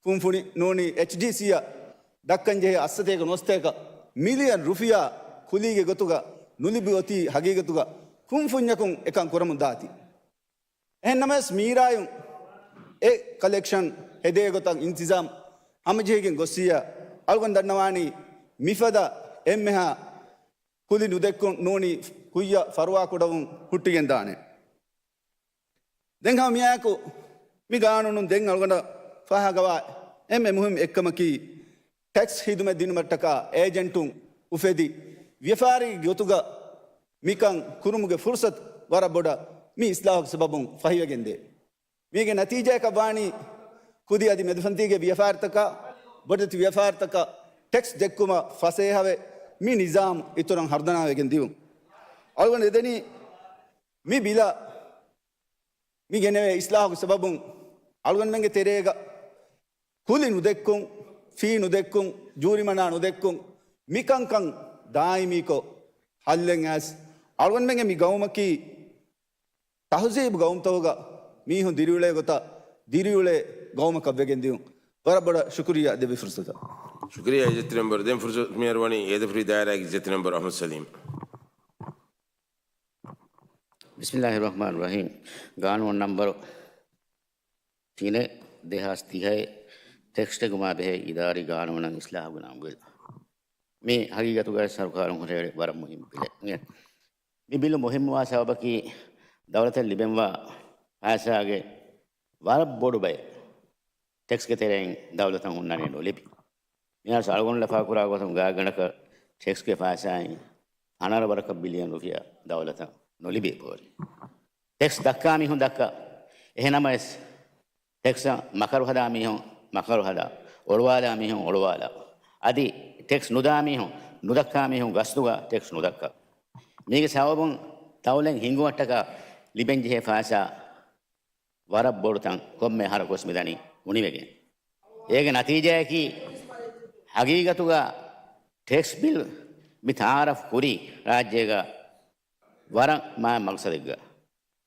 ކުންފުނި ނޫނީ އެޗްޑީސީއަށް ދައްކަންޖެހޭ އައްސަތޭކަ ނުވަސަތޭކަ މިލިއަން ރުފިޔާ ކުލީގެ ގޮތުގަ ނުލިބި އޮތީ ހަގީގަތުގަ ކުންފުންޏަކުން އެކަން ކުރަމުން ދާތީ. އެހެން ނަމަވެސް މީރާޔުން އެ ކަލެކްޝަން ހެދޭ ގޮތަށް އިންތިޒާމް ހަމަޖެހިގެން ގޮއްސިއްޔާ އަޅުގަނޑު ދަންނަވާނީ މިފަދަ އެންމެހާ ކުލި ނުދެއްކުން ނޫނީ ކުއްޔަށް ފަރުވާ ކުޑަވުން ހުއްޓިގެން ދާނެ. ދެން ހަމަ މިއާއެކު މި ގާނޫނުން ދެން އަޅުގަނޑަށް ފާހަގަވާ އެންމެ މުހިންމު އެއްކަމަކީ، ޓެކްސް ހިދުމަތް ދިނުމަށްޓަކާ އޭޖެންޓުން އުފެދި، ވިޔަފާރީގެ ގޮތުގަ މިކަން ކުރުމުގެ ފުރުސަތު ވަރަށް ބޮޑަށް މި އިސްލާހުގެ ސަބަބުން ފަހިވެގެންދޭ. މީގެ ނަތީޖާއަކަށް ވާނީ، ކުދި އަދި މެދުފަންތީގެ ވިޔަފާރިތަކަށް، ބޮޑެތި ވިޔަފާރިތަކަށް ޓެކްސް ދެއްކުމަށް ފަސޭހަވެ، މި ނިޒާމް އިތުރަށް ހަރުދަނާވެގެން ދިޔުން. އަޅުގަނޑު އެދެނީ، މި ބިލަށް މި ގެނެވޭ އިސްލާހުގެ ސަބަބުން އަޅުގަނޑުމެންގެ ތެރޭގަ ކުލި ނުދެއްކުން، ފީ ނުދެއްކުން، ޖޫރިމަނާ ނުދެއްކުން، މިކަންކަން ދާއިމީކޮށް ހައްލެއް އައިސް، އަޅުގަނޑުމެންގެ މި ގައުމަކީ ތަހުޒީބު ގައުމުތަކުގަ މީހުން ދިރިއުޅޭ ގޮތަށް ދިރިއުޅޭ ގައުމަކަށް ވެގެން ދިޔުން. ވަރަށް ބޮޑަށް ޝުކުރިއްޔާ ދެއްވި ފުރުސަތަށް. ޝުކުރިއްޔާ އިއްޒަތްތެރި މެމްބަރު. ދެން ފުރުސަތު މިއަރުވަނީ އޭދަފުރީ ދާއިރާގެ އިއްޒަތްތެރި މެމްބަރު އަޙްމަދު ސަލީމް. ބިސްމިއްލާހި ރަޙްމާނި ރަޙީމް. ގާނޫނު ނަންބަރު ތިނެއް ދެހާސް ތިހައެއް ޓެކްސް ނެގުމާ ބެހޭ އިދާރީ ގާނޫނަށް އިސްލާހު ގެނައުމުގެ ބިލް. މި ހަގީގަތުގައި ސަރުކާރުން ހުށަހެޅޭ ވަރަށް މުހިންމު ބިލެއް. މި ބިލު މުހިންމުވާ ސަބަބަކީ، ދައުލަތަށް ލިބެންވާ ފައިސާގެ ވަރަށް ބޮޑު ބައެއް ޓެކްސްގެ ތެރެއިން ދައުލަތަށް ހުންނަނީ ނުލިބި. މިހާރު އަޅުގަނޑު ލަފާކުރާ ގޮތުން ގާތްގަނޑަކަށް ޓެކްސްގެ ފައިސާއިން ހަނަރަ ވަރަކަށް ބިލިއަން ރުފިޔާ ދައުލަތަށް ނުލިބޭ ބޯރި. ޓެކްސް ދައްކާ މީހުން ދައްކާ. އެހެންނަމަވެސް، ޓެކްސް މަކަރު ހަދާ މީހުން މަކަރު ހަދާ، އޮޅުވާލާ މީހުން އޮޅުވާލާ. އަދި ޓެކްސް ނުދާ މީހުން ނުދައްކާ މީހުން ގަސްދުގަ ޓެކްސް ނުދައްކާ. މީގެ ސަބަބުން ދައުލަތް ހިންގުމަށްޓަކާ ލިބެންޖެހޭ ފައިސާ ވަރަށް ބޮޑު ތަން ކޮންމެ އަހަރަކުވެސް މިދަނީ އުނިވެގެން. އޭގެ ނަތީޖާއަކީ، ހަގީގަތުގަ ޓެކްސް ބިލް މި ތައާރަފް ކުރީ ރާއްޖޭގަ ވަރަށް މާތް މަގްސަދެއްގަ.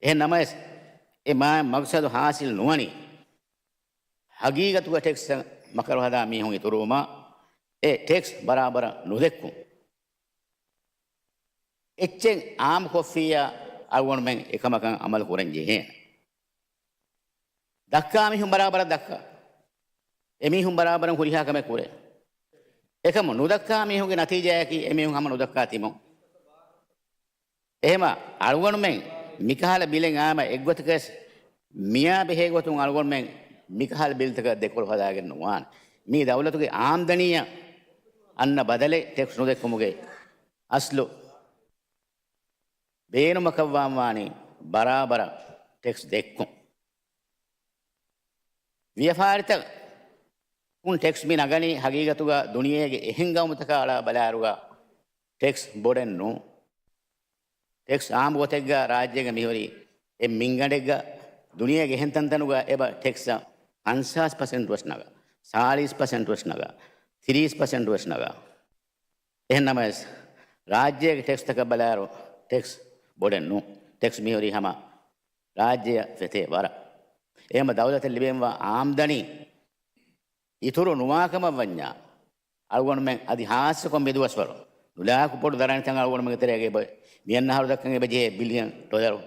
އެހެން ނަމަވެސް، އެ މާތް މަގްސަދު ހާސިލް ނުވަނީ، ހަގީގަތުގަ ޓެކްސް މަކަރު ހަދާ މީހުން އިތުރުވުމާ، އެ ޓެކްސް ބަރާބަރަށް ނުދެއްކުން. އެއްޗެއް އާއްމުކޮށްފިއްޔާ، އަޅުގަނޑުމެން އެކަމަކަށް އަމަލު ކުރަން ޖެހޭނެ. ދައްކާ މީހުން ބަރާބަރަށް ދައްކާ. އެމީހުން ބަރާބަރަށް ހުރިހާ ކަމެއް ކުރޭ. އެކަމު ނުދައްކާ މީހުންގެ ނަތީޖާއަކީ، އެމީހުން ހަމަ ނުދައްކާ ތިބުން. އެހެމަ އަޅުގަނޑުމެން މިކަހަލަ ބިލެއް އާމަ އެއްގޮތަކަސް މިޔާ ބެހޭ ގޮތުން އަޅުގަނޑުމެން މިކަހަލަ ބިލްތަކަށް ދެކޮޅު ހަދާގެން ނުވާނެ. މީ ދައުލަތުގެ އާމްދަނީއަށް އަންނަ ބަދަލެއް ޓެކްސް ނުދެއްކުމުގެ އަސްލު ބޭނުމަކަށްވާން ވާނީ ބަރާބަރަށް ޓެކްސް ދެއްކުން. ވިޔަފާރިތަކުން ޓެކްސް މި ނަގަނީ ހަގީގަތުގަ ދުނިޔޭގެ އެހެން ގައުމުތަކާ އަޅާ ބަލާއިރުގަ ޓެކްސް ބޮޑެއް ނޫން. ޓެކްސް އާއްމު ގޮތެއްގަ ރާއްޖޭގަ މިހުރީ އެއް މިންގަނޑެއްގަ ދުނިޔޭގެ އެހެން ތަންތަނުގަ އެބަ ޓެކްސް ފަންސާސް ޕަސެންޓް ވެސް ނަގާ، ސާޅީސް ޕަސެންޓް ވެސް ނަގާ، ތިރީސް ޕަސެންޓް ވެސް ނަގާ. އެހެން ނަމަވެސް، ރާއްޖޭގެ ޓެކްސްތަކަށް ބަލާއިރު، ޓެކްސް ބޮޑެއް ނޫން. ޓެކްސް މިހުރީ ހަމަ ރާއްޖެއަށް ފެތޭ ވަރަށް. އެހެންމަ ދައުލަތަށް ލިބެންވާ އާމްދަނީ އިތުރު ނުވާކަމަށް ވަންޏާ، އަޅުގަނޑުމެން އަދި ހާއްސަކޮށް މިދުވަސްވަރު ނުލާކު ބޮޑު ދަރަނިތައް އަޅުގަނޑުމެންގެ ތެރޭގަ އެބަ މިއަންނަ އަހަރު ދައްކަން އެބަ ޖެހޭ ބިލިއަން ޑޮލަރު.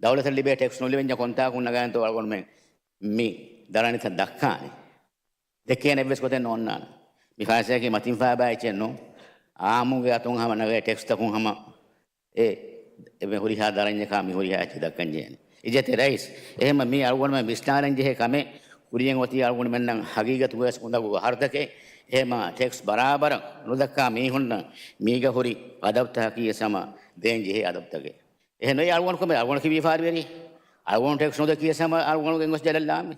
ދައުލަތަށް ލިބޭ ޓެކްސް ނުލިބެންޏާ ކޮންތާކުން ނަގާނެތޯ އަޅުގަނޑުމެން މި ދަރަނިތައް ދައްކާނީ. ދެއްކޭނެ އެއްވެސް ގޮތެއް ނޯންނާނެ. މި ފައިސާއަކީ މަތިން ފާބާ އެއްޗެއް ނޫން. އާއްމުގެ އަތުން ހަމަ ނަގޭ ޓެކްސްތަކުން ހަމަ އެ، އެ ހުރިހާ ދަރަންޏަކާ މި ހުރިހާ އެއްޗެއް ދައްކަން ޖެހޭނެ. އިއްޒަތްތެރި ރައީސް، އެހެންމަ މީ އަޅުގަނޑުމެން ވިސްނާލަން ޖެހޭ ކަމެއް. ކުރިޔަށް އޮތީ އަޅުގަނޑުމެންނަށް ހަގީގަތުގަވެސް އުނދަގޫ އަހަރުތަކެއް. އެހެންމަ ޓެކްސް ބަރާބަރަށް ނުދައްކާ މީހުންނަށް މީގަ ހުރި އަދަބުތަކަކީ ވެސް ހަމަ ދޭން ޖެހޭ އަދަބުތަކެއް. އެހެން އޮތް އަޅުގަނޑު ކަމެއް، އަޅުގަނޑަކީ ވިޔަފާރިވެރި. އަޅުގަނޑު ޓެކްސް ނުދެއްކިޔަސް ހަމަ އަޅުގަނޑުގެ އެންގޮސް ޖަލަށް ލާމެ.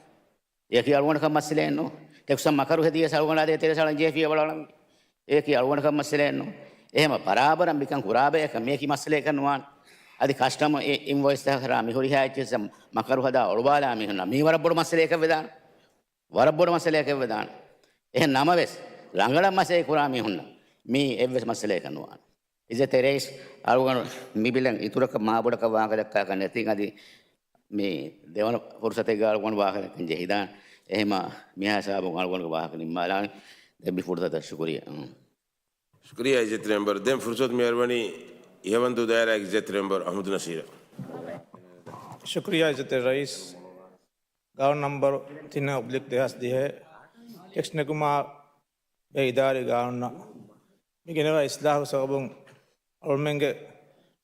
އެއަކީ އަޅުގަނޑަކަށް މައްސަލައެއް ނޫން. ޓެކްސް ހަމަ މަކަރު ހެދިޔަސް އަޅުގަނޑާ ދޭތެރޭ ސަޅަން ޖޭފީ އެބަޅަޅަން. އެއަކީ އަޅުގަނޑަކަށް މައްސަލައެއް ނޫން. އެހެމަ ބަރާބަރަށް މިކަން ކުރާބަޔަކަށް މިއަކީ މައްސަލައެއްކަން ނުވާނެ. އަދި ކަސްޓަމް އި-، އިންވޮއިސްތަކަށް ކުރާ މި ހުރިހާ އެއްޗެއްސަށް މަކަރު ހަދާ އޮޅުވާލާ މީހުންނަށް މީ ވަރަށް ބޮޑު މައްސަލައެއްކަށް ވެދާނެ. ވަރަށް ބޮޑު މައްސަލައެއްކަށް ވެދާނެ. އެހެން ނަމަވެސް، ރަނގަޅަށް މަސައްކަތް ކުރާ މީހުންނަށް މީ އެއްވެސް މައްސަލައެއްކަން ނުވާނެ. އިއްޒަތްތެރި ރައީސް، އަޅުގަނޑު މި ބިލަށް އިތުރަކަށް މާބޮޑަކަށް ވާހަކަ ދައްކާކަށް ނެތިން އަދި މި ދެވަނަ ފުރުސަތެއްގަ އަޅުގަނޑު ވާހަކަ ދައްކަން ޖެހިދާނެ. އެހެމަ މިހާ ސަބަބުން އަޅުގަނޑުގެ ވާހަކަ ނިންމާލާނެ. ދެން މި ފުރުސަތަށް ޝުކުރިއްޔާ. ޝުކުރިއްޔާ އިއްޒަތްތެރި މެމްބަރު. ދެން ފުރުސަތު މި އަރުވަނީ އިހަވަންދޫ ދާއިރާގެ އިއްޒަތްތެރި މެމްބަރު އަޙްމަދު ނަސީރަށް. ޝުކުރިއްޔާ އިއްޒަތްތެރި ރައީސް. ގާނޫނު ނަމްބަރު ތިން އޮބްލިކް ދެހާސް ދިހަ ޓެކްސް ނެގުމާ ބެހޭ އިދާރީ ގާނޫނަށް މި ގެނެވާ އިސްލާހު ސަބަބުން އަޅުމެންގެ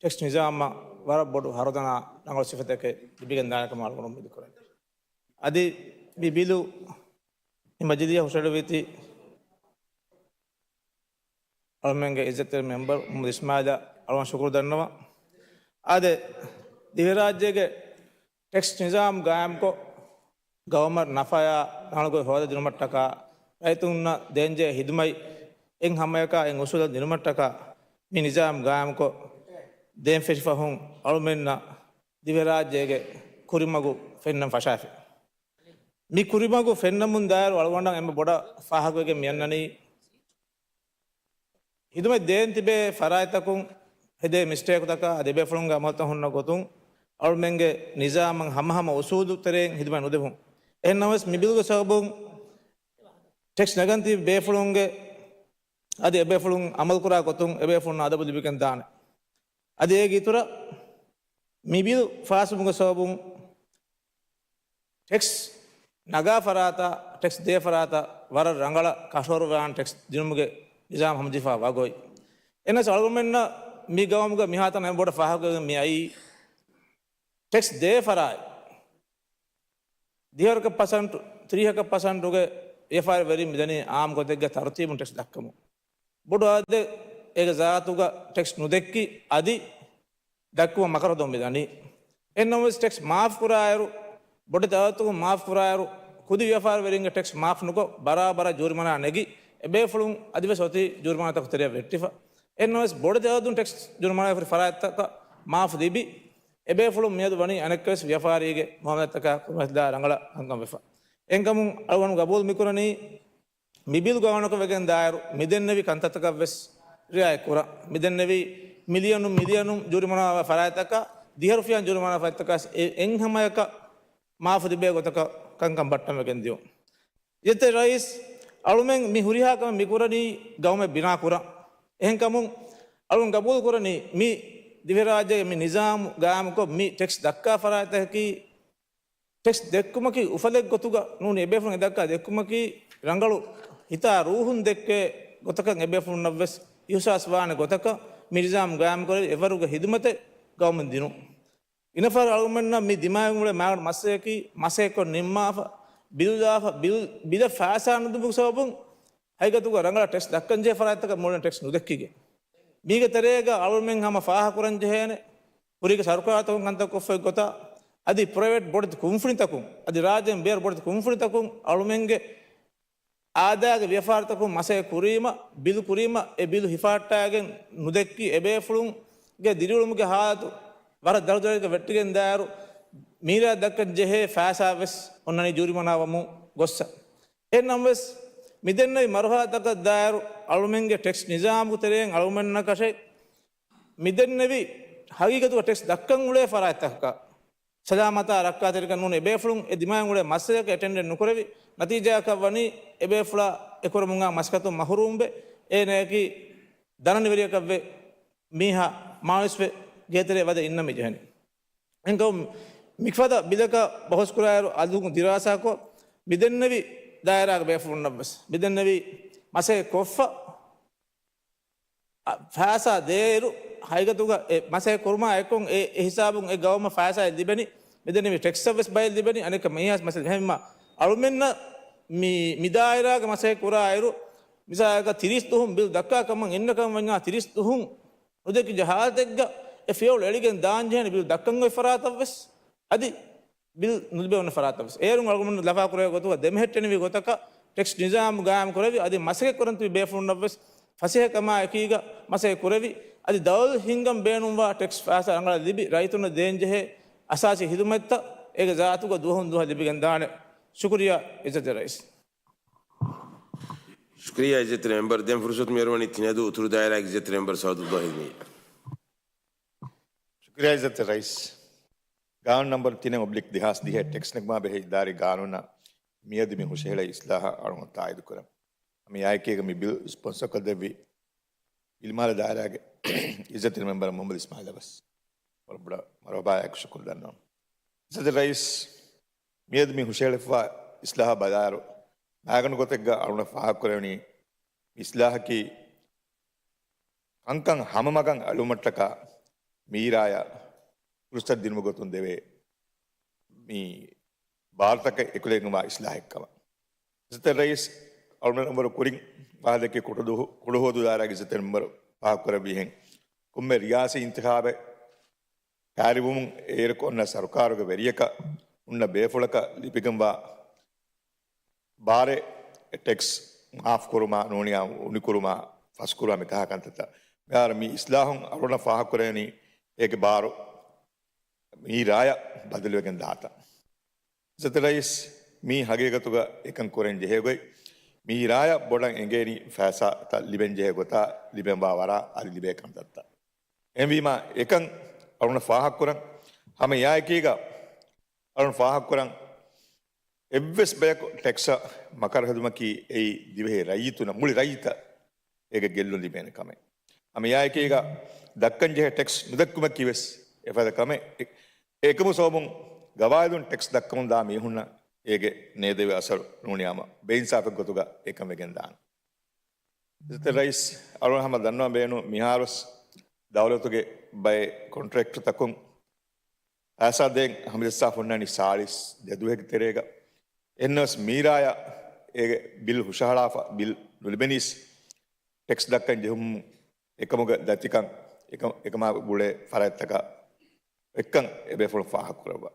ޓެކްސް ނިޒާމަށް ވަރަށް ބޮޑު ހަރުދަނާ ރަނގަޅު ސިފަތަކެއް ލިބިގެން ދާނެ ކަމަށް އަޅުގަނޑު އުއްމީދު ކުރަން. އަދި މި ބިލު މި މަޖިލީހަށް ހުށަހެޅުއްވީތީ އަޅުމެންގެ އިއްޒަތްތެރި މެމްބަރު މުޙައްމަދު އިސްމާޢީލަށް އަޅުގަނޑު ޝުކުރު ދަންނަވަން. އާދެ، ދިވެހިރާއްޖޭގެ ޓެކްސް ނިޒާމް ގާއިމްކޮށް، ގައުމަށް ނަފަޔާ ރަނގަޅުގޮތް ހޯދަ ދިނުމަށްޓަކާ، ރައްޔިތުންނަށް ދޭންޖެހޭ ހިދުމަތް އެއް ހަމަޔަކާ އެއް އުސޫލަށް ދިނުމަށްޓަކާ، މި ނިޒާމް ގާއިމްކޮށް ދޭން ފެށި ފަހުން އަޅުމެންނަށް ދިވެހިރާއްޖޭގެ ކުރިމަގު ފެންނަން ފަށާފި. މި ކުރިމަގު ފެންނަމުން ދާއިރު އަޅުގަނޑަށް އެންމެ ބޮޑަށް ފާހަގަވެގެން މިއަންނަނީ، ހިދުމަތް ދޭން ތިބޭ ފަރާތްތަކުން ހެދޭ މިސްޓޭކުތަކާ އަދި އެބޭފުޅުންގެ އަމަލުތައް ހުންނަ ގޮތުން އަޅުމެންގެ ނިޒާމަށް ހަމަހަމަ އުސޫލު ތެރެއިން ހިދުމަތް ނުދެވުން. އެހެން ނަމަވެސް، މި ބިލުގެ ސަބަބުން ޓެކްސް ނަގަން ތިބި ބޭފުޅުންގެ އަދި އެބޭފުޅުން އަމަލުކުރާ ގޮތުން އެބޭފުޅުންނަށް އަދަބު ލިބިގެން ދާނެ. އަދި އޭގެ އިތުރަށް މި ބިލު ފާސްވުމުގެ ސަބަބުން ޓެކްސް ނަގާ ފަރާތާ، ޓެކްސް ދޭ ފަރާތަށް ވަރަށް ރަނގަޅަށް ކަށަވަރުވާން ޓެކްސް ދިނުމުގެ ނިޒާމް ހަމަޖެހިފަ ވަގުތު. އެހެނަސް އަޅުގަނޑުމެންނަށް މި ގައުމުގަ މިހާތަނަށް އެންމެ ބޮޑަށް ފާހަގަވެގެން މި އައީ، ޓެކްސް ދޭ ފަރާތް ދިހަ ކަ ޕަސަންޓު، ތިރީހަ ކަ ޕަސަންޓުގެ ވިޔަފާރިވެރިން މިދަނީ އާއްމު ގޮތެއްގެ ތަރުތީބުން ޓެކްސް ދައްކަމުން. ބޮޑު އަދެއް އޭގެ ޒާތުގަ ޓެކްސް ނުދެއްކި އަދި ދައްކުމަށް މަކަރު ހަދަމުން މިދަނީ. އެހެންނަމަވެސް ޓެކްސް މާފް ކުރާއިރު، ބޮޑެތި އަދަދުތަކުން މާފް ކުރާއިރު، ކުދި ވިޔަފާރިވެރިންގެ ޓެކްސް މާފް ނުކޮށް، ބަރާބަރަށް ޖޫރިމަނާ ނެގި، އެބޭފުޅުން އަދިވެސް އޮތީ ޖޫރިމަނާތަކު ތެރެއަށް ވެއްޓިފަ. އެހެންނަމަވެސް ބޮޑެތި އަދަދުން ޓެކްސް ޖޫރިމަނާ ހުރި ފަރާތްތަކަށް މާފް ލިބި، އެބޭފުޅުން މިއަދު ވަނީ އަނެއްކާވެސް ވިޔަފާރީގެ މުއާމަލާތްތަކާ ކުރިމަތިލާ ރަނގަޅަށް ހަނގަން ވެފަ. އެހެންކަމުން އަޅުގަނޑު ގަބޫލު މިކުރަނީ، މި ބިލް ގާނޫނަކަށް ވެގެން ދާއިރު މިދެންނެވި ކަންތައްތަކަށް ވެސް ރިއާޔަތް ކުރަން. މިދެންނެވި މިލިއަނުން މިލިއަނުން ޖޫރިމަނާ ފަރާތްތަކަށް، ދިހަ ރުފިޔާ ޖޫރިމަނާ ފަރާތްތަކަށް އެ އެއްހަމައަކަށް މާފު ލިބޭ ގޮތަކަށް ކަންކަން ބައްޓަން ވެގެން ދިޔުން. އިއްޒަތްތެރި ރައީސް، އަޅުމެން މި ހުރިހާ ކަމެއް މިކުރަނީ ގައުމެއް ބިނާ ކުރަން. އެހެންކަމުން އަޅުން ގަބޫލު ކުރަނީ މި ދިވެހިރާއްޖޭގެ މި ނިޒާމު ގާއިމުކޮށް މި ޓެކްސް ދައްކާ ފަރާތްތަކަކީ ޓެކްސް ދެއްކުމަކީ އުފަލެއް ގޮތުގަ ނޫނީ އެބޭފުޅުން އެ ދައްކާ ދެއްކުމަކީ ރަނގަޅު ހިތާ ރޫހުން ދެއްކޭ ގޮތަކަށް އެބޭފުޅުންނަށްވެސް އިހުސާސް ވާނެ ގޮތަކަށް މި ނިޒާމް ގާއިމް ކުރެވި އެވަރުގެ ހިދުމަތެއް ގައުމުން ދިނުން. އިނަފާރު އަޅުގަނޑުމެންނަށް މި ދިމާވެގެން އުޅޭ މާގަނޑު މައްސަލައަކީ މަސައްކަތްކޮށް ނިންމާފަ، ބިލް ދާފަ، ބިލް، ބިލަށް ފައިސާ ނުދެއްކުމުގެ ސަބަބުން ހަގީގަތުގަ ރަނގަޅަށް ޓެކްސް ދައްކަންޖެހޭ ފަރާތްތަކަށް މުޅިން ޓެކްސް ނުދެއްކިގެން. މީގެ ތެރޭގަ އަޅުމެން ހަމަ ފާހަގަކުރަންޖެހޭނެ، ކުރީގެ ސަރުކާރުތަކުން ކަންތައް ކޮށްފައި ގޮތަށް، އަދި ޕްރައިވެޓް ބޮޑެތި ކުންފުނިތަކުން، އަދި ރާއްޖޭން ބޭރު ބޮޑެތި ކުންފުނިތަކުން އަޅުމެންގެ އާދައިގެ ވިޔަފާރިތަކުން މަސައްކަތް ކުރީމަ، ބިލް ކުރީމަ، އެ ބިލް ހިފަހައްޓާގެން ނުދެއްކި އެބޭފުޅުންގެ ދިރިއުޅުމުގެ ހާލަތު ވަރަށް ދަރުދަރަކަށް ވެއްޓިގެން ދާއިރު، މީރާ ދައްކަން ޖެހޭ ފައިސާ ވެސް އޮންނަނީ ޖޫރިމަނާ ވަމުން ގޮއްސަ. އެހެންނަމަވެސް، މިދެންނެވި މަރުހަލާތަކަށް ދާއިރު އަޅުމެންގެ ޓެކްސް ނިޒާމުގެ ތެރެއިން އަޅުމެންނަކަށެއް މިދެންނެވި ހަގީގަތުގަ ޓެކްސް ދައްކަން އުޅޭ ފަރާތްތަކަކަށް ސަލާމަތާ ރައްކާތެރިކަން ނޫނީ އެބޭފުޅުން އެ ދިމާވެގެން އުޅޭ މައްސަލައަކަށް އެޓެންޑެން ނުކުރެވި ނަތީޖާއަކަށް ވަނީ އެބޭފުޅާ އެކުރަމުން އާ މަސައްކަތުން މަހުރޫމްވެ އޭނަޔަކީ ދަނަނިވެރިޔަކަށްވެ މީހާ މާވެސްވެ ގޭތެރޭ ވަދެ އިންނަން މި ޖެހެނީ. އެހެންކަމުން މިފަދަ ބިލަކަށް ބަހުސްކުރާއިރު އަލުގަނޑު ދިރާސާކޮށް، މިދެންނެވި ދާއިރާގެ ބޭފުޅުންނަށްވެސް މިދެންނެވި މަސައްކަތް ކޮށްފަ، އަ، ފައިސާ ދޭއިރު، ހަގީގަތުގަ އެ މަސައްކަތް ކުރުމާ އެކު އެ، އެ ހިސާބުން އެ ގައުމަށް ފައިސާ ލިބެނީ، މިދެންނެވި ޓެކްސްއަށްވެސް ބައެއް ލިބެނީ، އަނެއްކަ މިހާސް މަސައްކަތް. އެހެންވީމަ، އަޅުމެންނަށް މި، މި ދާއިރާގެ މަސައްކަތް ކުރާއިރު، މިސާލަކަށް ތިރީސް ދުވަހުން ބިލް ދައްކާ ކަމަށް އިންނަ ކަމަށް ވަންޏާ ތިރީސް ދުވަހުން ނުދެއްކިއްޖެ ހާލަތެއްގަ އެ ފިޔަވަޅު އެޅިގެން ދާންޖެހޭނެ ބިލް ދައްކަން އޮތް ފަރާތަށްވެސް އަދި ބިލް ނުލިބޭ އޮންނަ ފަރާތަށްވެސް. އޭރުން އަޅުގަނޑު ލަފާކުރެވޭ ގޮތުގަ ދެމެހެއްޓެނިވި ގޮތަކަށް ޓެކްސް ނިޒާމު ގާއިމް ކުރެވި، އަދި މަސައްކަތް ކުރަން ތިބި ބޭފުޅުންނަށްވެސް ފަސޭހަކަމާ އެކީގަ މަސައްކަތް ކުރެވި، އަދި ދައުލަތު ހިންގަން ބޭނުންވާ ޓެކްސް ފައިސާ ރަނގަޅަށް ލިބި، ރައްޔިތުންނަށް ދޭންޖެހޭ އަސާސީ ހިދުމަތްތައް އޭގެ ޒާތުގަ ދުވަހުން ދުވަހަށް ލިބިގެންދާނެ. ޝުކުރިއްޔާ އިއްޒަތްތެރި ރައީސް. ޝުކުރިއްޔާ އިއްޒަތްތެރި މެމްބަރު. ދެން ފުރުސަތު މިއަރުވަނީ ތިނަދޫ އުތުރު ދާއިރާގެ އިއްޒަތްތެރި މެމްބަރު ސައުދުއްލާހި އިލްމީ. ޝުކުރިއްޔާ އިއްޒަތްތެރި ރައީސް. ގާނޫނު ނަންބަރު ތިނެއް އޮބްލިކް ދެހާސް ދިހަ ޓެކްސް ނެގުމާ ބެހޭ އިދާރީ ގާނޫނަށް މިއަދު މި ހުށަހެޅޭ އިސްލާހަށް އަޅުގަނޑު ތާއީދު ކުރަން. މި އާއެކީގަ މި ބިލް ސްޕޮންސަރކޮށްދެއްވި އިލްމާލެ ދާއިރާގެ އިއްޒަތްތެރި މެމްބަރ މުހައްމަދު އިސްމާއިލަށް ވެސް ވަރަށް ބޮޑަށް މަރުހަބާއެކު ޝުކުރު ދަންނަވަން. އިއްޒަތްތެރި ރައީސް، މިއަދު މި ހުށަހެޅިފައިވާ އިސްލާހަށް ބަލާއިރު، މާގަނޑު ގޮތެއްގަ އަޅުގަނޑަށް ފާހަގަކުރެވެނީ، އިސްލާހަކީ ކަންކަން ހަމަމަގަށް އެޅުމަށްޓަކާ މީރާޔަށް ފުރުސަތު ދިނުމުގެ ގޮތުން ދެވޭ މި ބާރުތަކަށް އެކުލެވިގެންވާ އިސްލާހެއްކަމަށް. އިއްޒަތްތެރި ރައީސް، އަޅުގަނޑު ނަންބަރު ކުރިން ވާހަކަދެއްކި ކުޑަހު-، ކުޑަހުވަދޫ ދާއިރާގެ އިއްޒަތްތެރި މެމްބަރު ފާހަގަކުރެއްވިހެން، ކޮންމެ ރިޔާސީ އިންތިޚާބެއް ކާރިވުމުން އޭރަކު އޮންނަ ސަރުކާރުގެ ވެރިޔަކަށް ހުންނަ ބޭފުޅަކަށް ލިބިގެންވާ ބާރެއް، ޓެކްސް މާފް ކުރުމާ ނޫނިއްޔާ އުނިކުރުމާ ފަސްކުރުމާ މިތާ ކަންތައްތައް. މިހާރު މި އިސްލާހުން އަޅުގަނޑަށް ފާހަގަކުރެވެނީ އޭގެ ބާރު މީރާޔަށް ބަދަލުވެގެން ދާތަން. އިއްޒަތްތެރި ރައީސް، މީ ހަގީގަތުގަ އެކަން ކުރަން ޖެހޭ ގޮތް، މީރާޔަށް ބޮޑަށް އެނގޭނީ ފައިސާތައް ލިބެން ޖެހޭ ގޮތާ ލިބެންވާ ވަރާ އަދި ލިބޭ ކަންތައްތައް. އެހެންވީމާ، އެކަން އަޅުގަނޑަށް ފާހަގަކުރަން. ހަމަ އެއާއެކީގަ އަޅުގަނޑު ފާހަގަކުރަން، އެއްވެސް ބަޔަކު ޓެކްސްއަށް މަކަރު ހެދުމަކީ އެއީ ދިވެހި ރައްޔިތުންނަށް، މުޅި ރައްޔިތަށް އޭގެ ގެއްލުން ލިބޭނެ ކަމެއް. ހަމަ އެއާއެކީގަ ދައްކަންޖެހޭ ޓެކްސް ނުދެއްކުމަކީވެސް އެފަދަ ކަމެއް. އެ-، އެކަމު ސަބަބުން ގަވާއިދުން ޓެކްސް ދައްކަމުން ދާ މީހުންނަށް އޭގެ ނޭދެވޭ އަސަރު ނޫނިއްޔާމަ ބޭއިންސާފެއް ގޮތުގަ އެކަން ވެގެން ދާނެ. އިއްޒަތްތެރި ރައީސް، އަޅުގަނޑު ހަމަ ދަންނަވަން ބޭނުން، މިހާރުވެސް ދައުލަތުގެ ބައެއް ކޮންޓްރެކްޓަރުތަކުން ފައިސާ ދޭން ހަމަޖައްސާފަ ހުންނާނީ ސާޅީސް ދެ ދުވަހެއްގެ ތެރޭގަ. އެހެންނަމަވެސް މީރާޔަށް އޭގެ ބިލް ހުށަހަޅާފަ ބިލް ނުލިބެނީސް ޓެކްސް ދައްކަން ޖެހުމުން އެކަމުގެ ދަތިކަން އެކަ-، އެކަމާ ގުޅޭ ފަރާތްތަކަށް އެއްކަން އެބޭފުޅުން ފާހަގަކުރައްވާ.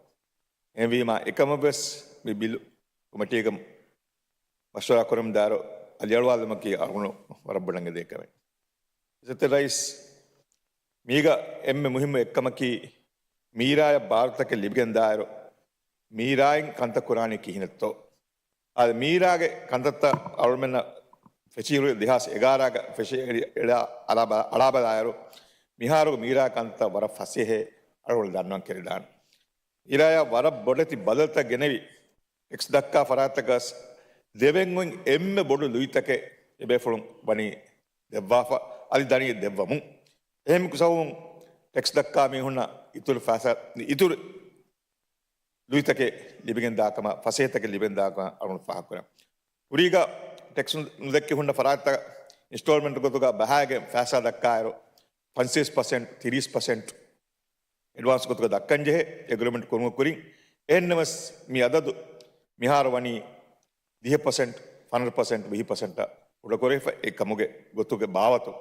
އެހެންވީމާ އެކަމަށްވެސް މި ބިލް ކޮމިޓީގަ މަޝްވަރާ ކުރަމުންދާއިރު އަލިއަޅުވާލުމަކީ އަޅުގަނޑު ވަރަށް ބޮޑަށް އެދޭ ކަމެއް. އިއްޒަތްތެރި ރައީސް، މީގަ އެންމެ މުހިއްމު އެއްކަމަކީ، މީރާޔަށް ބާރުތަކެއް ލިބިގެންދާއިރު، މީރާއިން ކަންތައް ކުރާނީ ކިހިނެއްތޯ؟ އާދެ، މީރާގެ ކަންތައްތައް އަޅުމެންނަށް ފެށިއިރު، ދެހާސް އެގާރައިގަ ފެށި އެޅި-، އެޅާ އަޅާބަ-، އަޅާބަލާއިރު، މިހާރު މީރާ ކަންތައް ވަރަށް ފަސޭހައޭ އަޅުގަނޑު ދަންނަވަން ކެރިދާނެ. މީރާޔަށް ވަރަށް ބޮޑެތި ބަދަލުތައް ގެނެވި، ޓެކްސް ދައްކާ ފަރާތަކަސް ދެވެން އޮތް އެންމެ ބޮޑު ލުއިތަކެއް އެބޭފުޅުން ވަނީ ދެއްވާފަ، އަދި ދަނީ ދެއްވަމުން. އެހެން ސަބަބުން ޓެކްސް ދައްކާ މީހުންނަށް އިތުރު ފައިސާ، އިތުރު ލުއިތަކެއް ލިބިގެން ދާކަމަށް، ފަސޭހަތަކެއް ލިބެން ދާކަމަށް އަޅުގަނޑު ފާހަގަކުރަން. ކުރީގަ ޓެކްސް ނުދެއްކި ހުންނަ ފަރާތްތައް އިންސްޓޯލްމަންޓް ގޮތުގަ ބަހާގެން ފައިސާ ދައްކާއިރު، ފަންސަވީސް ޕަސެންޓް، ތިރީސް ޕަސެންޓް އެޑްވާންސް ގޮތުގަ ދައްކަންޖެހޭ އެގްރިމެންޓް ކުރުމުގަ ކުރިން. އެހެންނަމަވެސް މި އަދަދު މިހާރު ވަނީ ދިހަ ޕަސެންޓް، ފަނަރަ ޕަސެންޓް، ވިހި ޕަސެންޓަށް ކުޑަކުރެވިފަ އެ ކަމުގެ ގޮތުގެ ބާވަތު.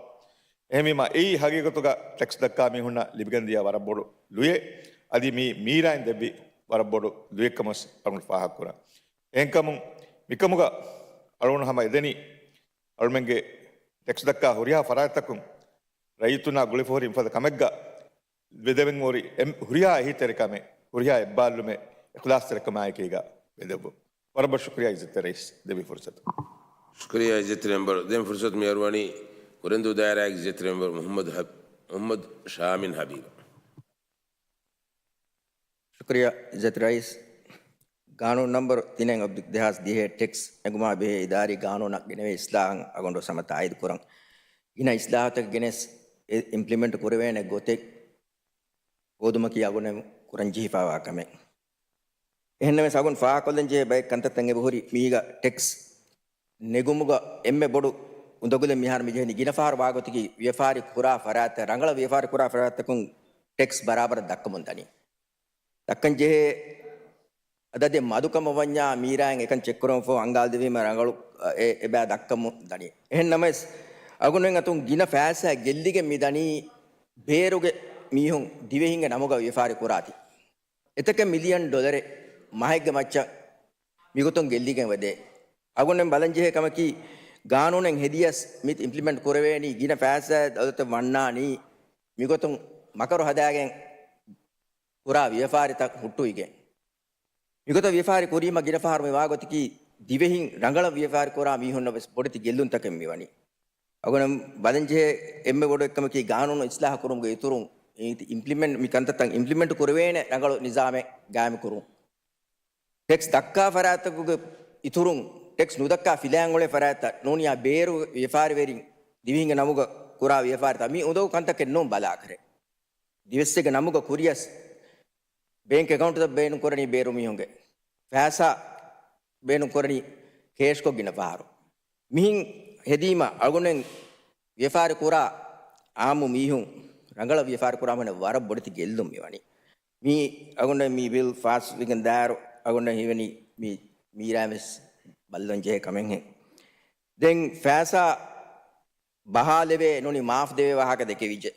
އެހެންވީމާ، އެއީ ހަގީގަތުގަ ޓެކްސް ދައްކާ މީހުންނަށް ލިބިގެންދިޔަ ވަރަށް ބޮޑު ލުޔެއް. އަދި މީ މީރާއިން ދެއްވި ވަރަށް ބޮޑު ލުޔެއްކަމަށް އަޅުގަނޑު ފާހަގަކުރަން. އެހެންކަމުން މިކަމުގަ އަޅުގަނޑު ހަމަ އެދެނީ، އަޅުމެންގެ ޓެކްސް ދައްކާ ހުރިހާ ފަރާތްތަކުން ރައްޔިތުންނާ ގުޅިފަ ހުރި މިފަދަ ކަމެއްގަ ވެދެވެން އޮތް އެން-، ހުރިހާ އެހީތެރިކަމެއް، ހުރިހާ އެއްބާރުލުމެއް، އިޚްލާޞްތެރިކަމާއެކީގަ ވެދެއްވުން. ވަރަށް ބޮޑަށް ޝުކުރިޔާ އިއްޒަތްތެރި ރައީސް ދެއްވި ފުރުސަތު. ޝުކުރިޔާ އިއްޒަތްތެރި މެމްބަރު. ދެން ފުރުސަތު މި އަރުވަނީ ކުރެންދޫ ދާއިރާގެ އިއްޒަތްތެރި މެމްބަރު މުޙައްމަދު ހަބް-، މުޙައްމަދު ޝާމިން ހަބީބަށް. ޝުކުރިޔާ އިއްޒަތް ރައީސް. ގާނޫނު ނަންބަރު ތިނެއް އޮބްލިކް ދެހާސް ދިހައެއް ޓެކްސް ނެގުމާ ބެހޭ އިދާރީ ގާނޫނަށް ގެނެވޭ އިސްލާހަށް އަގުނޑު ހަމަ ތާއީދު ކުރަން. ގިނަ އިސްލާހަތަކެއް ގެނެސް އެ އިމްޕްލިމެންޓް ކުރެވޭނެ ގޮތެއް ހޯދުމަކީ އަގުން ކުރަން ޖެހިފައިވާ ކަމެއް. އެހެންނަމަވެސް އަގުން ފާހަގަކޮށްލަން ޖެހޭ ބައެއް ކަންތައްތައް އެބަހުރި މީގަ ޓެކްސް ނެގުމުގަ އެންމެ ބޮޑު އުނދަގުލެއް މިހާރު މި ޖެހެނީ ގިނަ ފަހަރު ވާގޮތަކީ ވިޔަފާރި ކުރާ ފަރާތްތައް، ރަނގަޅަށް ވިޔަފާރި ކުރާ ފަރާތްތަކުން ޓެކްސް ބަރާބަރަށް ދައްކަމުން ދަނީ. ދައްކަން ޖެހޭ އަދަދެއް މަދުކަމަށް ވަންޏާ މީރާއިން އެކަން ޗެކް ކުރަމަށްފަހު އަންގާލި ދެވީމަ ރަނގަޅު އެ-، އެބަ ދައްކަމުން ދަނީ. އެހެން ނަމަވެސް އަގުން އަތުން ގިނަ ފައިސާ ގެއްލިގެން މި ދަނީ ބޭރުގެ މީހުން ދިވެހިންގެ ނަމުގަ ވިޔަފާރި ކުރާތީ. އެތަކެއް މިލިއަން ޑޮލަރެއް މަހެއްގެ މައްޗަށް މިގޮތުން ގެއްލިގެން ވެދޭ. އަގުން ބަލަން ޖެހޭ ކަމަކީ، ގާނޫނެއް ހެދިޔަސް މި އިމްޕްލިމެންޓް ކުރެވޭނީ ގިނަ ފައިސާ ދައުލަތަށް ވަންނާނީ މިގޮތުން މަކަރު ހަދާގެން ކުރާ ވިޔަފާރިތައް ހުއްޓުވިގެން. މިގޮތަށް ވިޔަފާރި ކުރީމަ ގިނަ ފަހަރު މި ވާގޮތަކީ، ދިވެހިން ރަނގަޅަށް ވިޔަފާރި ކުރާ މީހުންނަށް ވެސް ބޮޑެތި ގެއްލުންތަކެއް މިވަނީ. އަގުނަ ބަލަން ޖެހޭ އެންމެ ބޮޑު އެއްކަމަކީ، ގާނޫނު އިސްލާހު ކުރުމުގެ އިތުރުން އި-، އިމްޕްލިމެންޓް، މި ކަންތައްތައް އިމްޕްލިމެންޓް ކުރެވޭނެ ރަނގަޅު ނިޒާމެއް ގާއިމު ކުރުން. ޓެކްސް ދައްކާ ފަރާތަކުގެ އިތުރުން، ޓެކްސް ނުދައްކާ ފިލާން އުޅޭ ފަރާތްތައް ނޫނިއްޔާ ބޭރު ވިޔަފާރިވެރިން ދިވެހިންގެ ނަމުގަ ކުރާ ވިޔަފާރިތައް މި އުނދަގޫ ކަންތަކެއް ނޫން ބަލާކަށެއް. ދިވެއްސެއްގެ ނަމުގަ ކުރިޔަސް ބޭންކް އެކައުންޓްތައް ބޭނުންކުރަނީ ބޭރު މީހުންގެ. ފައިސާ ބޭނުންކުރަނީ ކޭޝްކޮށް ގިނަ ފަހަރު. މިހިން ހެދީމަ އަޅުގަނޑުމެން ވިޔަފާރި ކުރާ އާއްމު މީހުން ރަނގަޅަށް ވިޔަފާރި ކުރާ ހަމަ ވަރަށް ބޮޑެތި ގެއްލުން މިވަނީ. މި އަގުނޑަ މި ބިލް ފާސް ވިގެން ދާއިރު އަގުނޑަ ހީވަނީ މި މީރާ ވެސް ބައްލަން ޖެހޭ ކަމެއްހެން. ދެން ފައިސާ ބަހާލެވޭ ނޫނީ މާފް ދެވޭ ވާހަކަ ދެކެވިއްޖެ.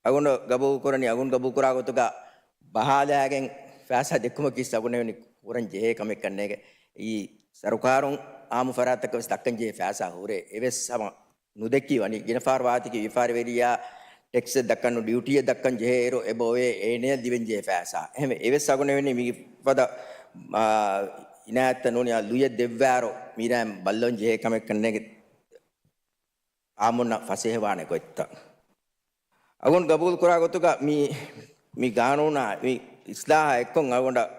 އަގުނޑު ގަބޫލު ކުރަނީ، އަގުނޑު ގަބޫލު ކުރާ ގޮތުގަ ބަހާލާގެން ފައިސާ ދެއްކުމަކީ އަގުނޑު ހީވަނީ ކުރަން ޖެހޭ ކަމެއްކަން ނޭނގެ. އެއީ ސަރުކާރުން އާއްމު ފަރާތްތަކަށް ވެސް ދައްކަން ޖެހޭ ފައިސާ ހުރޭ. އެވެސް ހަމަ ނުދެއްކި ވަނީ. ގިނަ ފަހަރު ވާތިކި ވިޔަފާރިވެރިޔާ ޓެކްސްއެއް ދައްކަން ނޫން، ޑިއުޓީއެއް ދައްކަން ޖެހޭއިރު އެބައޮވޭ އޭނަޔަށް ލިބެން ޖެހޭ ފައިސާ. އެހެންވެ، އެވެސް އަގުނެވެނީ މި ފަދަ، އާ، އިނާޔަތްތައް ނޫނިއްޔާ ލުޔެއް ދެއްވާއިރު މީރާއިން ބައްލަވަން ޖެހޭ ކަމެއްކަން ނޭނގެ. އާއްމުންނަށް ފަސޭހަވާނެ ގޮތްތައް. އަގުން ގަބޫލު ކުރާ ގޮތުގަ މި، މި ގާނޫނާ މި އިސްލާހާ އެއްކޮށް އަގުނޑަށް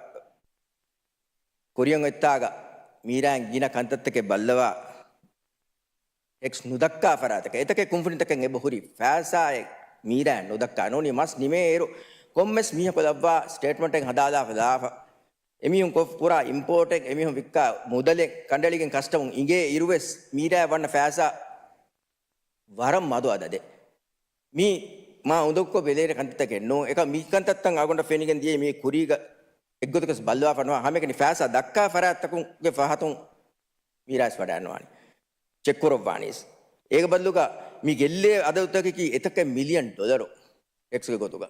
ކުރިއަށް އޮތްތާގަ މީރާއިން ގިނަ ކަންތައްތަކެއް ބައްލަވާ، ޓެކްސް ނުދައްކާ ފަރާތަކަށް، އެތަކެއް ކުންފުނިތަކެއް އެބަ ހުރި ފައިސާއެއް މީރާއިން ނުދައްކާ. ނޫނީ މަސް ނިމޭއިރު ކޮންމެސް މީހަކު ލައްވާ ސްޓޭޓްމަންޓެއް ހަދާލާފަ ލާފަ. އެމީހުން ކޮށް ކުރާ އިމްޕޯޓެއް، އެމީހުން ވިއްކާ މުދަލެއް ކަނޑައެޅިގެން ކަސްޓަމުން އިނގޭ އިރުވެސް މީރާއަށް ވަންނަ ފައިސާ ވަރަށް މަދު އަދަދެއް. މި މާ އުނދަގުކޮށް ބެލޭނެ ކަންތައްތަކެއް ނޫން. އެކަ މި ކަންތައްތައް އަޅުގަނޑަށް ފެނިގެން ދިޔައީ މީ ކުރީގަ އެއްގޮތަކަސް ބައްލަވާފަ ނުވާ ހަމައެކަނި ފައިސާ ދައްކާ ފަރާތްތަކުގެ ފަހަތުން މީރާސް ވަޑައިނުވާނެ. ޗެކް ކުރައްވާނީސް. އޭގެ ބަދަލުގަ މި ގެއްލޭ އަދަދުތަކަކީ އެތަކެއް މިލިއަން ޑޮލަރު ޓެކްސްގެ ގޮތުގަ.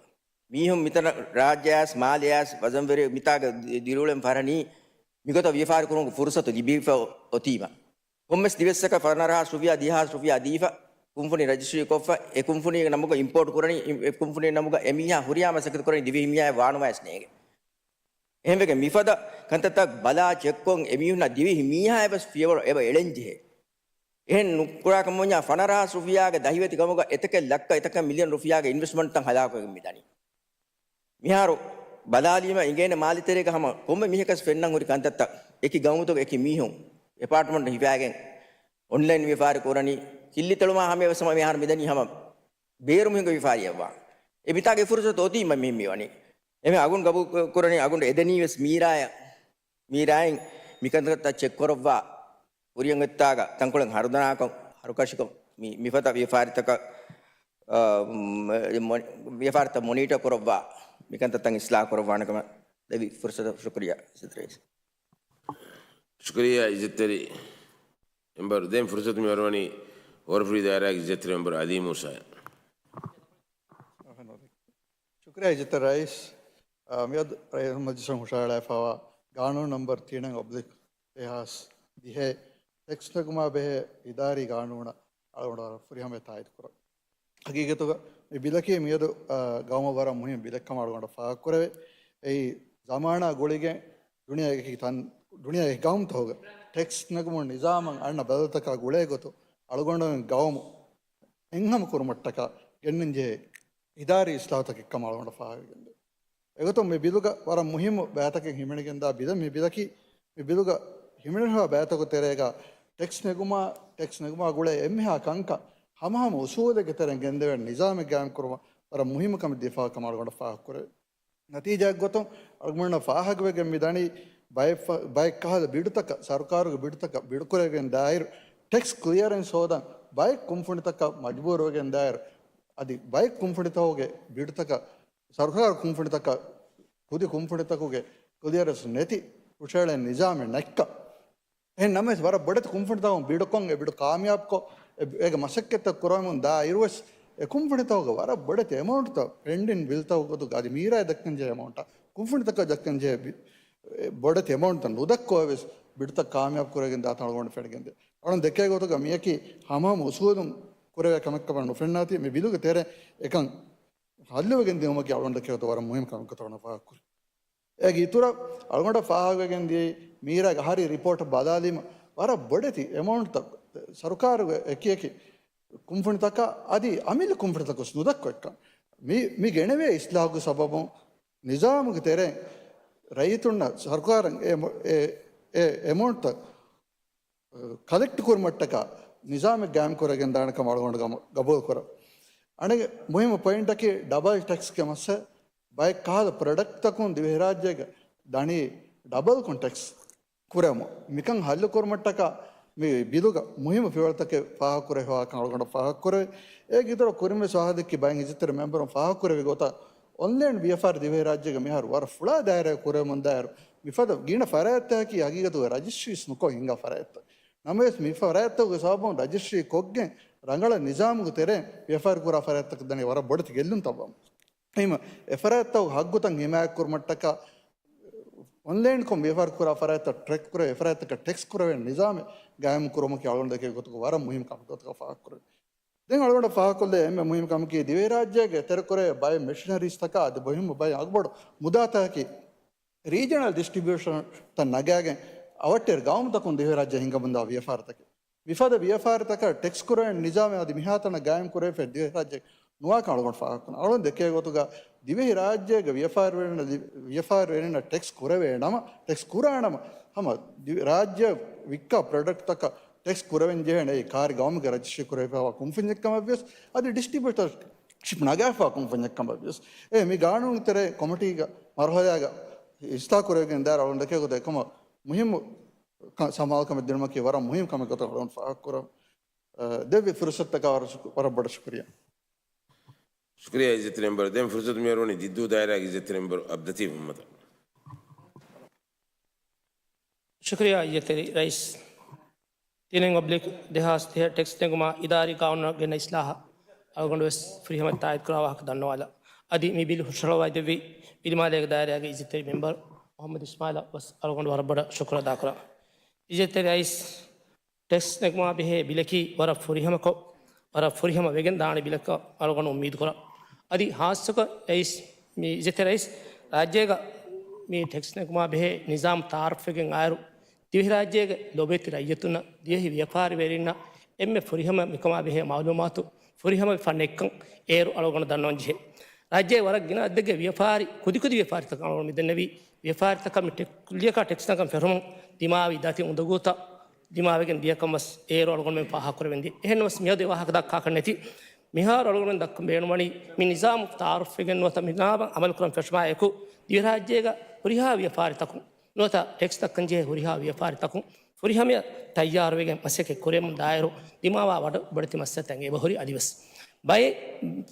މީހުން މިތަނަށް ރާއްޖެއާސް މާލެއާސް ވަޒަންވެރި މިތާގަ ދި-، ދިރިއުޅެން ފަހަރަނީ މިގޮތަށް ވިޔަފާރި ކުރުމުގެ ފުރުސަތު ލިބިފަ އޮތީމަ. ކޮންމެސް ދިވެއްސަކަށް ފަނަރަހާސް ރުފިޔާ، ދިހަހާސް ރުފިޔާ ދީފަ، ކުންފުނި ރަޖިސްޓްރީ ކޮށްފަ، އެ ކުންފުނީގެ ނަމުގަ އިމްޕޯޓް ކުރަނީ، އެ ކުންފުނީގެ ނަމުގަ އެ މީހާ ހުރިހާ މަސައްކަތް ކުރަނީ ދިވެހި މީހާއެއް ވާނުވާވެސް ނޭނގެ. އެހެންވެގެން މިފަދަ ކަންތައްތައް ބަލާ ޗެކްކޮށް އެމީހުންނަށް ދިވެހި މީހާއެއް ވެސް ފިޔަވަޅު އެބަ އެޅެންޖެހޭ. އެހެން ނުކުރާކަމަށް ވަންޏާ ފަނަރަހާސް ރުފިޔާގެ ދަހިވެތި ގަމުގަ އެތަކެއް ލައްކަ އެތަކެއް މިލިއަން ރުފިޔާގެ އިންވެސްޓްމަންޓްތައް ހަލާކުވެގެން މިދަނީ. މިހާރު ބަލާލީމަ އިނގޭނެ މާލެތެރޭގަ ހަމަ ކޮންމެ މީހަކަސް ފެންނަން ހުރި ކަންތައްތައް. އެކި ގައުމުތަކުގެ އެކި މީހުން އެޕާޓްމަންޓް ހިފާގެން އޮންލައިން ވިޔަފާރި ކުރަނީ. ކިއްލި ތެޅުމާ ހަމަޔަށް ވެސް ހަމަ މިހާރު މިދަނީ ހަމަ ބޭރު މީހުންގެ ވިޔަފާރިއެއްވާން. އެ މިތާގެ ފުރުސަތު އޮތީމަ މި މިވަނީ. އެމެ އަގުން ގަބޫލު ކުރަނީ އަގުން އެދެނީ ވެސް މީރާޔަށް. މީރާއިން މިކަންތައްތައް ޗެކް ކުރައްވާ، ކުރިއަށް އޮތްތާގަ ތަންކޮޅެއް ހަރުދަނާކަން، ހަރުކަށިކަން، މި، މިފަދަ ވިޔަފާރިތަކަށް، އާ، މޮ-، ވިޔަފާރިތައް މޮނީޓަ ކުރައްވާ، މިކަންތައްތައް އިސްލާހު ކުރައްވާނެ ކަމަށް ދެއްވި ފުރުސަތަށް ޝުކުރިއްޔާ، އިއްޒަތްތެރި ރައީސް. ޝުކުރިއްޔާ، އިއްޒަތްތެރި މެމްބަރު. ދެން ފުރުސަތު މި ވަރުވަނީ އޯވަރފުޅީ ދާއިރާގެ އިއްޒަތްތެރި މެމްބަރު އަލީ މޫސާއަށް. ޝުކުރިއްޔާ އިއްޒަތްތެރި ރައީސް. އާ، މިއަދު ރައީސް މަޖިލިސަށް ހުށަހަޅާފައިވާ ގާނޫނު ނަމްބަރު ތިނެއް އޮބްލިކް ދެހާސް ދިހަ ޓެކްސް ނެގުމާ ބެހޭ އިދާރީ ގާނޫނަށް އަޅުގަނޑު ފުރިހަމަޔަށް ތާއީދު ކުރަން. ހަގީގަތުގަ މި ބިލަކީ މިއަދު، އާ، ގައުމަށް ވަރަށް މުހިންމު ބިލެއްކަމަށް އަޅުގަނޑަށް ފާހަގަކުރެވޭ. އެއީ ޒަމާނާ ގުޅިގެން ދުނިޔޭގެ ތަން، ދުނިޔޭގެ ގައުމުތަކުގަ ޓެކްސް ނެގުމުގެ ނިޒާމަށް އަންނަ ބަދަލުތަކާ ގުޅޭ ގޮތުން އަޅުގަނޑުމެން ގައުމު އެއްހަމަ ކުރުމަށްޓަކާ ގެންނަންޖެހޭ އިދާރީ އިސްލާހުތަކެއްކަމަށް އަޅުގަނޑަށް ފާހަގަވެގެންދޭ. އެގޮތުން މި ބިލުގަ ވަރަށް މުހިއްމު ބައިތަކެއް ހިމެނިގެންދާ ބިލެއް މި ބިލަކީ. މި ބިލުގަ ހިމެނިފައިވާ ބައިތަކުގެ ތެރޭގަ ޓެކްސް ނެގުމާ، ޓެކްސް ނެގުމާ ގުޅޭ އެންމެހާ ކަންކަން ހަމަހަމަ އުސޫލެއްގެ ތެރެއިން ގެންދެވޭނެ ނިޒާމެއް ގާއިމްކުރުމަށް ވަރަށް މުހިއްމު ކަމެއް ދީފައިވާ ކަމަށް އަޅުގަނޑަށް ފާހަގަކުރެވޭ. ނަތީޖާއެއްގޮތުން އަޅުގަނޑަށް ފާހަގަވެގެން މިދަނީ ބައެއް ފަ-، ބައެއް ކަހަލަ ބިޑުތަކަށް، ސަރުކާރުގެ ބިޑުތަކަށް ބިޑުކުރެވިގެން ދާއިރު ޓެކްސް ކްލިއަރެންސް ހޯދަން ބައެއް ކުންފުނިތަކަށް މަޖުބޫރުވެގެން ދާއިރު، އަދި ބައެއް ކުންފުނިތަކުގެ ބިޑުތަކަށް، ސަރުކާރު ކުންފުނިތަކަށް، ކުދި ކުންފުނިތަކުގެ ކްލިއަރެންސް ނެތި ހުށައެޅޭ ނިޒާމެއް ނެއްކަ. އެހެން ނަމަވެސް، ވަރަށް ބޮޑެތި ކުންފުނިތަކުން ބިޑުކޮށް، އެ ބިޑު ކާމިޔާބުކޮށް، އެ، އޭގެ މަސައްކަތްތައް ކުރަމުން ދާ އިރުވެސް، އެ ކުންފުނިތަކުގެ ވަރަށް ބޮޑެތި އެމައުންޓްތައް ޕެންޑިން ބިލްތަކުގެ ގޮތުގަ އަދި މީރާ ދައްކަންޖެހޭ އެމައުންޓް، ކުންފުނިތަކަށް ދައްކަންޖެހޭ ބި-، އެ ބޮޑެތި އެމައުންޓްތައް ނުދައްކަވެވެސް، ބިޑުތައް ކާމިޔާބު ކުރެވިގެން ދާތަން އަޅުގަނޑު ފެނިގެންދޭ. އަޅުން ދެކޭ ގޮތުގަ މިޔަކީ ހަމަހަމަ އުސޫލުން ކުރެވޭ ކަމެއްކަމަށް ނުފެންނާތީ، މި ބިލުގެ ތެރޭ އެކަން ހައްލުވެގެން ދިއުމަކީ އަޅުގަނޑު ދެކޭ ގޮތުގަ ވަރަށް މުހިންމު ކަމެއް ގޮތަށް ފާހަގަކުރި. އޭގެ އިތުރަށް އަޅުގަނޑަށް ފާހަގަވެގެން ދިޔައީ، މީރާގެ އަހަރީ ރިޕޯޓް ބަލާލީމަ، ވަރަށް ބޮޑެތި އެމައުންޓްތައް ސަރުކާރުގެ އެކި އެކި ކުންފުނިތަކަށް އަދި އަމިއްލަ ކުންފުނިތަކަށް ނުދައްކަވައިކަން. މި، މި ގެނެވޭ އިސްލާހުގެ ސަބަބުން ނިޒާމުގެ ތެރެއިން ރައްޔިތުންނަށް ސަރުކާރަށް އެ، އެ، އެ އެމައުންޓްތައް ކަލެކްޓް ކުރުމަށްޓަކާ ނިޒާމެއް ގާއިމް ކުރެވިގެން ދާނެ ކަމަށް އަޅުގަނޑު ގަމު-، ގަބޫލު ކުރަން. އަނެއް މުހިއްމު ޕޮއިންޓަކީ ޑަބަލް ޓެކްސްގެ މައްސަލަ. ބައެއް ކަހަލަ ޕްރޮޑަކްޓްތަކުން ދިވެހިރާއްޖޭގަ ދަނީ ޑަބަލްކޮށް ޓެކްސް ކުރެވުމަށް. މިކަން ހައްލު ކުރުމަށްޓަކާ މި ބިލުގަ މުހިއްމު ފިޔަވަޅުތަކެއް ފާހަގަކުރެވިފައިވާކަން އަޅުގަނޑަށް ފާހަގަކުރެވޭ. އޭގެ އިތުރަށް ކުރިންވެސް ވާހަކަ ދެއްކި ބައެއް އިއްޒަތްތެރި މެމްބަރުން ފާހަގަކުރެއްވި ގޮތަށް، އޮންލައިން ވިޔަފާރި ދިވެހިރާއްޖޭގަ މިހާރު ވަރަށް ފުޅާ ދާއިރާއެއް ކުރެވެމުންދާއިރު، މިފަދަ ގިނަ ފަރާތްތަކަކީ ހަގީގަތުގަ ރަޖިސްޓްރީސް ނުކޮށް ހިނގާ ފަރާތްތައް. ނަމަވެސް، މި ފަރާތްތަކުގެ ސަބަބުން ރަޖިސްޓްރީ ކޮށްގެން ރަނގަޅަށް ނިޒާމުގެ ތެރެއިން ވިޔަފާރި ކުރާ ފަރާތްތަކަށް ދަނީ ވަރަށް ބޮޑެތި ގެއްލުންތައް ވަމުން. އެހެންވީމަ، އެ ފަރާތްތަކުގެ ހައްގުތައް ހިމާޔަތް ކުރުމަށްޓަކާ، އޮންލައިންކޮށް ވިޔަފާރި ކުރާ ފަރާތްތައް ޓްރެކް ކުރެވޭ، އެ ފަރާތްތަކަށް ޓެކްސް ކުރެވޭ ނިޒާމެއް ގާއިމް ކުރުމަކީ އަޅުގަނޑު ދެކޭ ގޮތުގަ ވަރަށް މުހިންމު ކަމެއް ގޮތުގަ ފާހަގަކުރެވޭ. ދެން އަޅުގަނޑަށް ފާހަގަކޮށްލޭ އެންމެ މުހިންމު ކަމަކީ، ދިވެހިރާއްޖޭގެ ތެރެކުރެވޭ ބައެއް މެޝިނަރީސްތަކާ އަދި މުހިންމު ބައެއް އަގުބޮޑު މުދާތަކަކީ ރީޖަނަލް ޑިސްޓްރިބިއުޝަންތައް ނަގާގެން އަވަށްޓެރި ގައުމުތަކުން ދިވެހިރާއްޖެ ހިނގަމުންދާ ވިޔަފާރިތަކެއް. މިފަދަ ވިޔަފާރިތަކަށް ޓެކްސް ކުރެވޭނެ ނިޒާމެއް އަދި މިހާތަނަށް ގާއިމް ކުރެވިފައި ދިވެހިރާއްޖެ ނުވާކަން އަޅުގަނޑު ފާހަގަކުރަން. އަޅުގަނޑު ދެކޭ ގޮތުގަ ދިވެހިރާއްޖޭގެ ވިޔަފާރިވެރިންނަށް، ވިޔަފާރިވެރިންނަށް ޓެކްސް ކުރެވޭ ނަމަ، ޓެކްސް ކުރާ ނަމަ، ހަމަ ދި-، ރާއްޖެ ވިއްކާ ޕްރޮޑަކްޓްތަކަށް ޓެކްސް ކުރެވެން ޖެހޭނެ އެއީ ކާރި ގައުމުގެ ރަޖިސްޓްރީ ކުރެވިފައިވާ ކުންފުންޏެއް ކަމަށްވިޔަސް، އަދި ޑިސްޓްރިބިއުޓަރޝިޕް ނަގާފައިވާ ކުންފުންޏެއް ކަމަށްވިޔަސް، އެ މި ގާނޫނު ތެރޭ ކޮމިޓީގެ މަރުހަލާގަ އިސްލާހު ކުރެވިގެން ދާއިރު އަޅުގަނޑު ދެކޭ ގޮތަށް އެކަމަށް މުހިއްމު ކަ-، ސަމާލުކަމެއް ދިނުމަކީ ވަރަށް މުހިއްމު ކަމެއް ގޮތަށް އަޅުގަނޑު ފާހަގަކުރަން. އަ، ދެއްވި ފުރުސަތަކަށް ވަރަށް ޝުކު-، ވަރަށް ބޮޑަށް ޝުކުރިއްޔާ. ޝުކުރިއްޔާ އިއްޒަތްތެރި މެމްބަރު. ދެން ފުރުސަތު މިއަރުވަނީ ޖިއްދޫ ދާއިރާގެ އިއްޒަތްތެރި މެމްބަރު އަބްދުލްލަތީފް މުހައްމަދަށް. ޝުކުރިއްޔާ އިއްޒަތްތެރި ރައީސް. ތިނެއް އޮބްލިކް ދެހާސް ދިހަ ޓެކްސް ނެގުމާ އިދާރީ ގާނޫނަށް ގެންނަ އިސްލާހަށް އަޅުގަނޑު ވެސް ފުރިހަމަ ތާއީދު ކުރާ ވާހަކަ ދަންނަވާލަ. އަދި މި ބިލު ހުށަހަޅުވައިދެއްވި ވިލިމާލޭގެ ދާއިރާގެ އިއްޒަތްތެރި މެމްބަރު މުހައްމަދު އިސްމާއިލަށް ވެސް އަޅުގަނޑު ވަރަށް ބޮޑަށް ޝުކުރު އަދާކުރަން. އިއްޒަތްތެރި ރައީސް، ޓެކްސް ނެގުމާ ބެހޭ ބިލަކީ ވަރަށް ފުރިހަމަކޮށް، ވަރަށް ފުރިހަމަ ވެގެން ދާނެ ބިލަކަށް އަޅުގަނޑު އުއްމީދު ކުރަން. އަދި ހާއްސަކޮށް ރައީސް، މި އިއްޒަތްތެރި ރައީސް، ރާއްޖޭގަ މި ޓެކްސް ނެގުމާ ބެހޭ ނިޒާމް ތައާރަފްވެގެން އާއިރު، ދިވެހިރާއްޖޭގެ ލޮބުވެތި ރައްޔިތުންނަށް، ދިވެހި ވިޔަފާރިވެރިންނަށް އެންމެ ފުރިހަމަ މިކަމާ ބެހޭ މައުލޫމާތު ފުރިހަމަވެފަ ނެތްކަން އޭރު އަޅުގަނޑު ދަންނަވަން ޖެހޭ. ރާއްޖޭ ވަރަށް ގިނަ އަދަދެއްގެ ވިޔަފާރި، ކުދިކުދި ވިޔަފާރިތަކަށް އަޅުގަނޑު މިދެންނެވީ، ވިޔަފާރިތަކަށް މި ޓެކް-، ކުއްލިއަކާ ޓެކްސް ނަގަން ފެށުމުން ދިމާވި ދަތި އުނދަގޫތައް ދިމާވެގެން ދިޔަކަން ވެސް އޭރު އަޅުގަނޑުމެން ފާހަގަކުރެވެން ދިޔަ. އެހެންނަމަވެސް މިއަދު އެ ވާހަކަ ދައްކާކަށް ނެތި. މިހާރު އަޅުގަނޑުމެން ދައްކަން ބޭނުންވަނީ، މި ނިޒާމު ތައާރަފްވެގެން ނުވަތަ މި ނިޒާމަށް އަމަލުކުރަން ފެށުމާއެކު، ދިވެހިރާއްޖޭގަ ހުރިހާ ވިޔަފާރިތަކުން ނުވަތަ ޓެކްސް ދައްކަން ޖެހޭ ހުރިހާ ވިޔަފާރިތަކުން ފުރިހަމަޔަށް ތައްޔާރުވެގެން މަސައްކަތް ކުރެވެމުން ދާއިރު ދިމާވާ ވަޑަ-، ބޮޑެތި މައްސަލަތައް އެބަހުރި އަދިވެސް. ބައެއް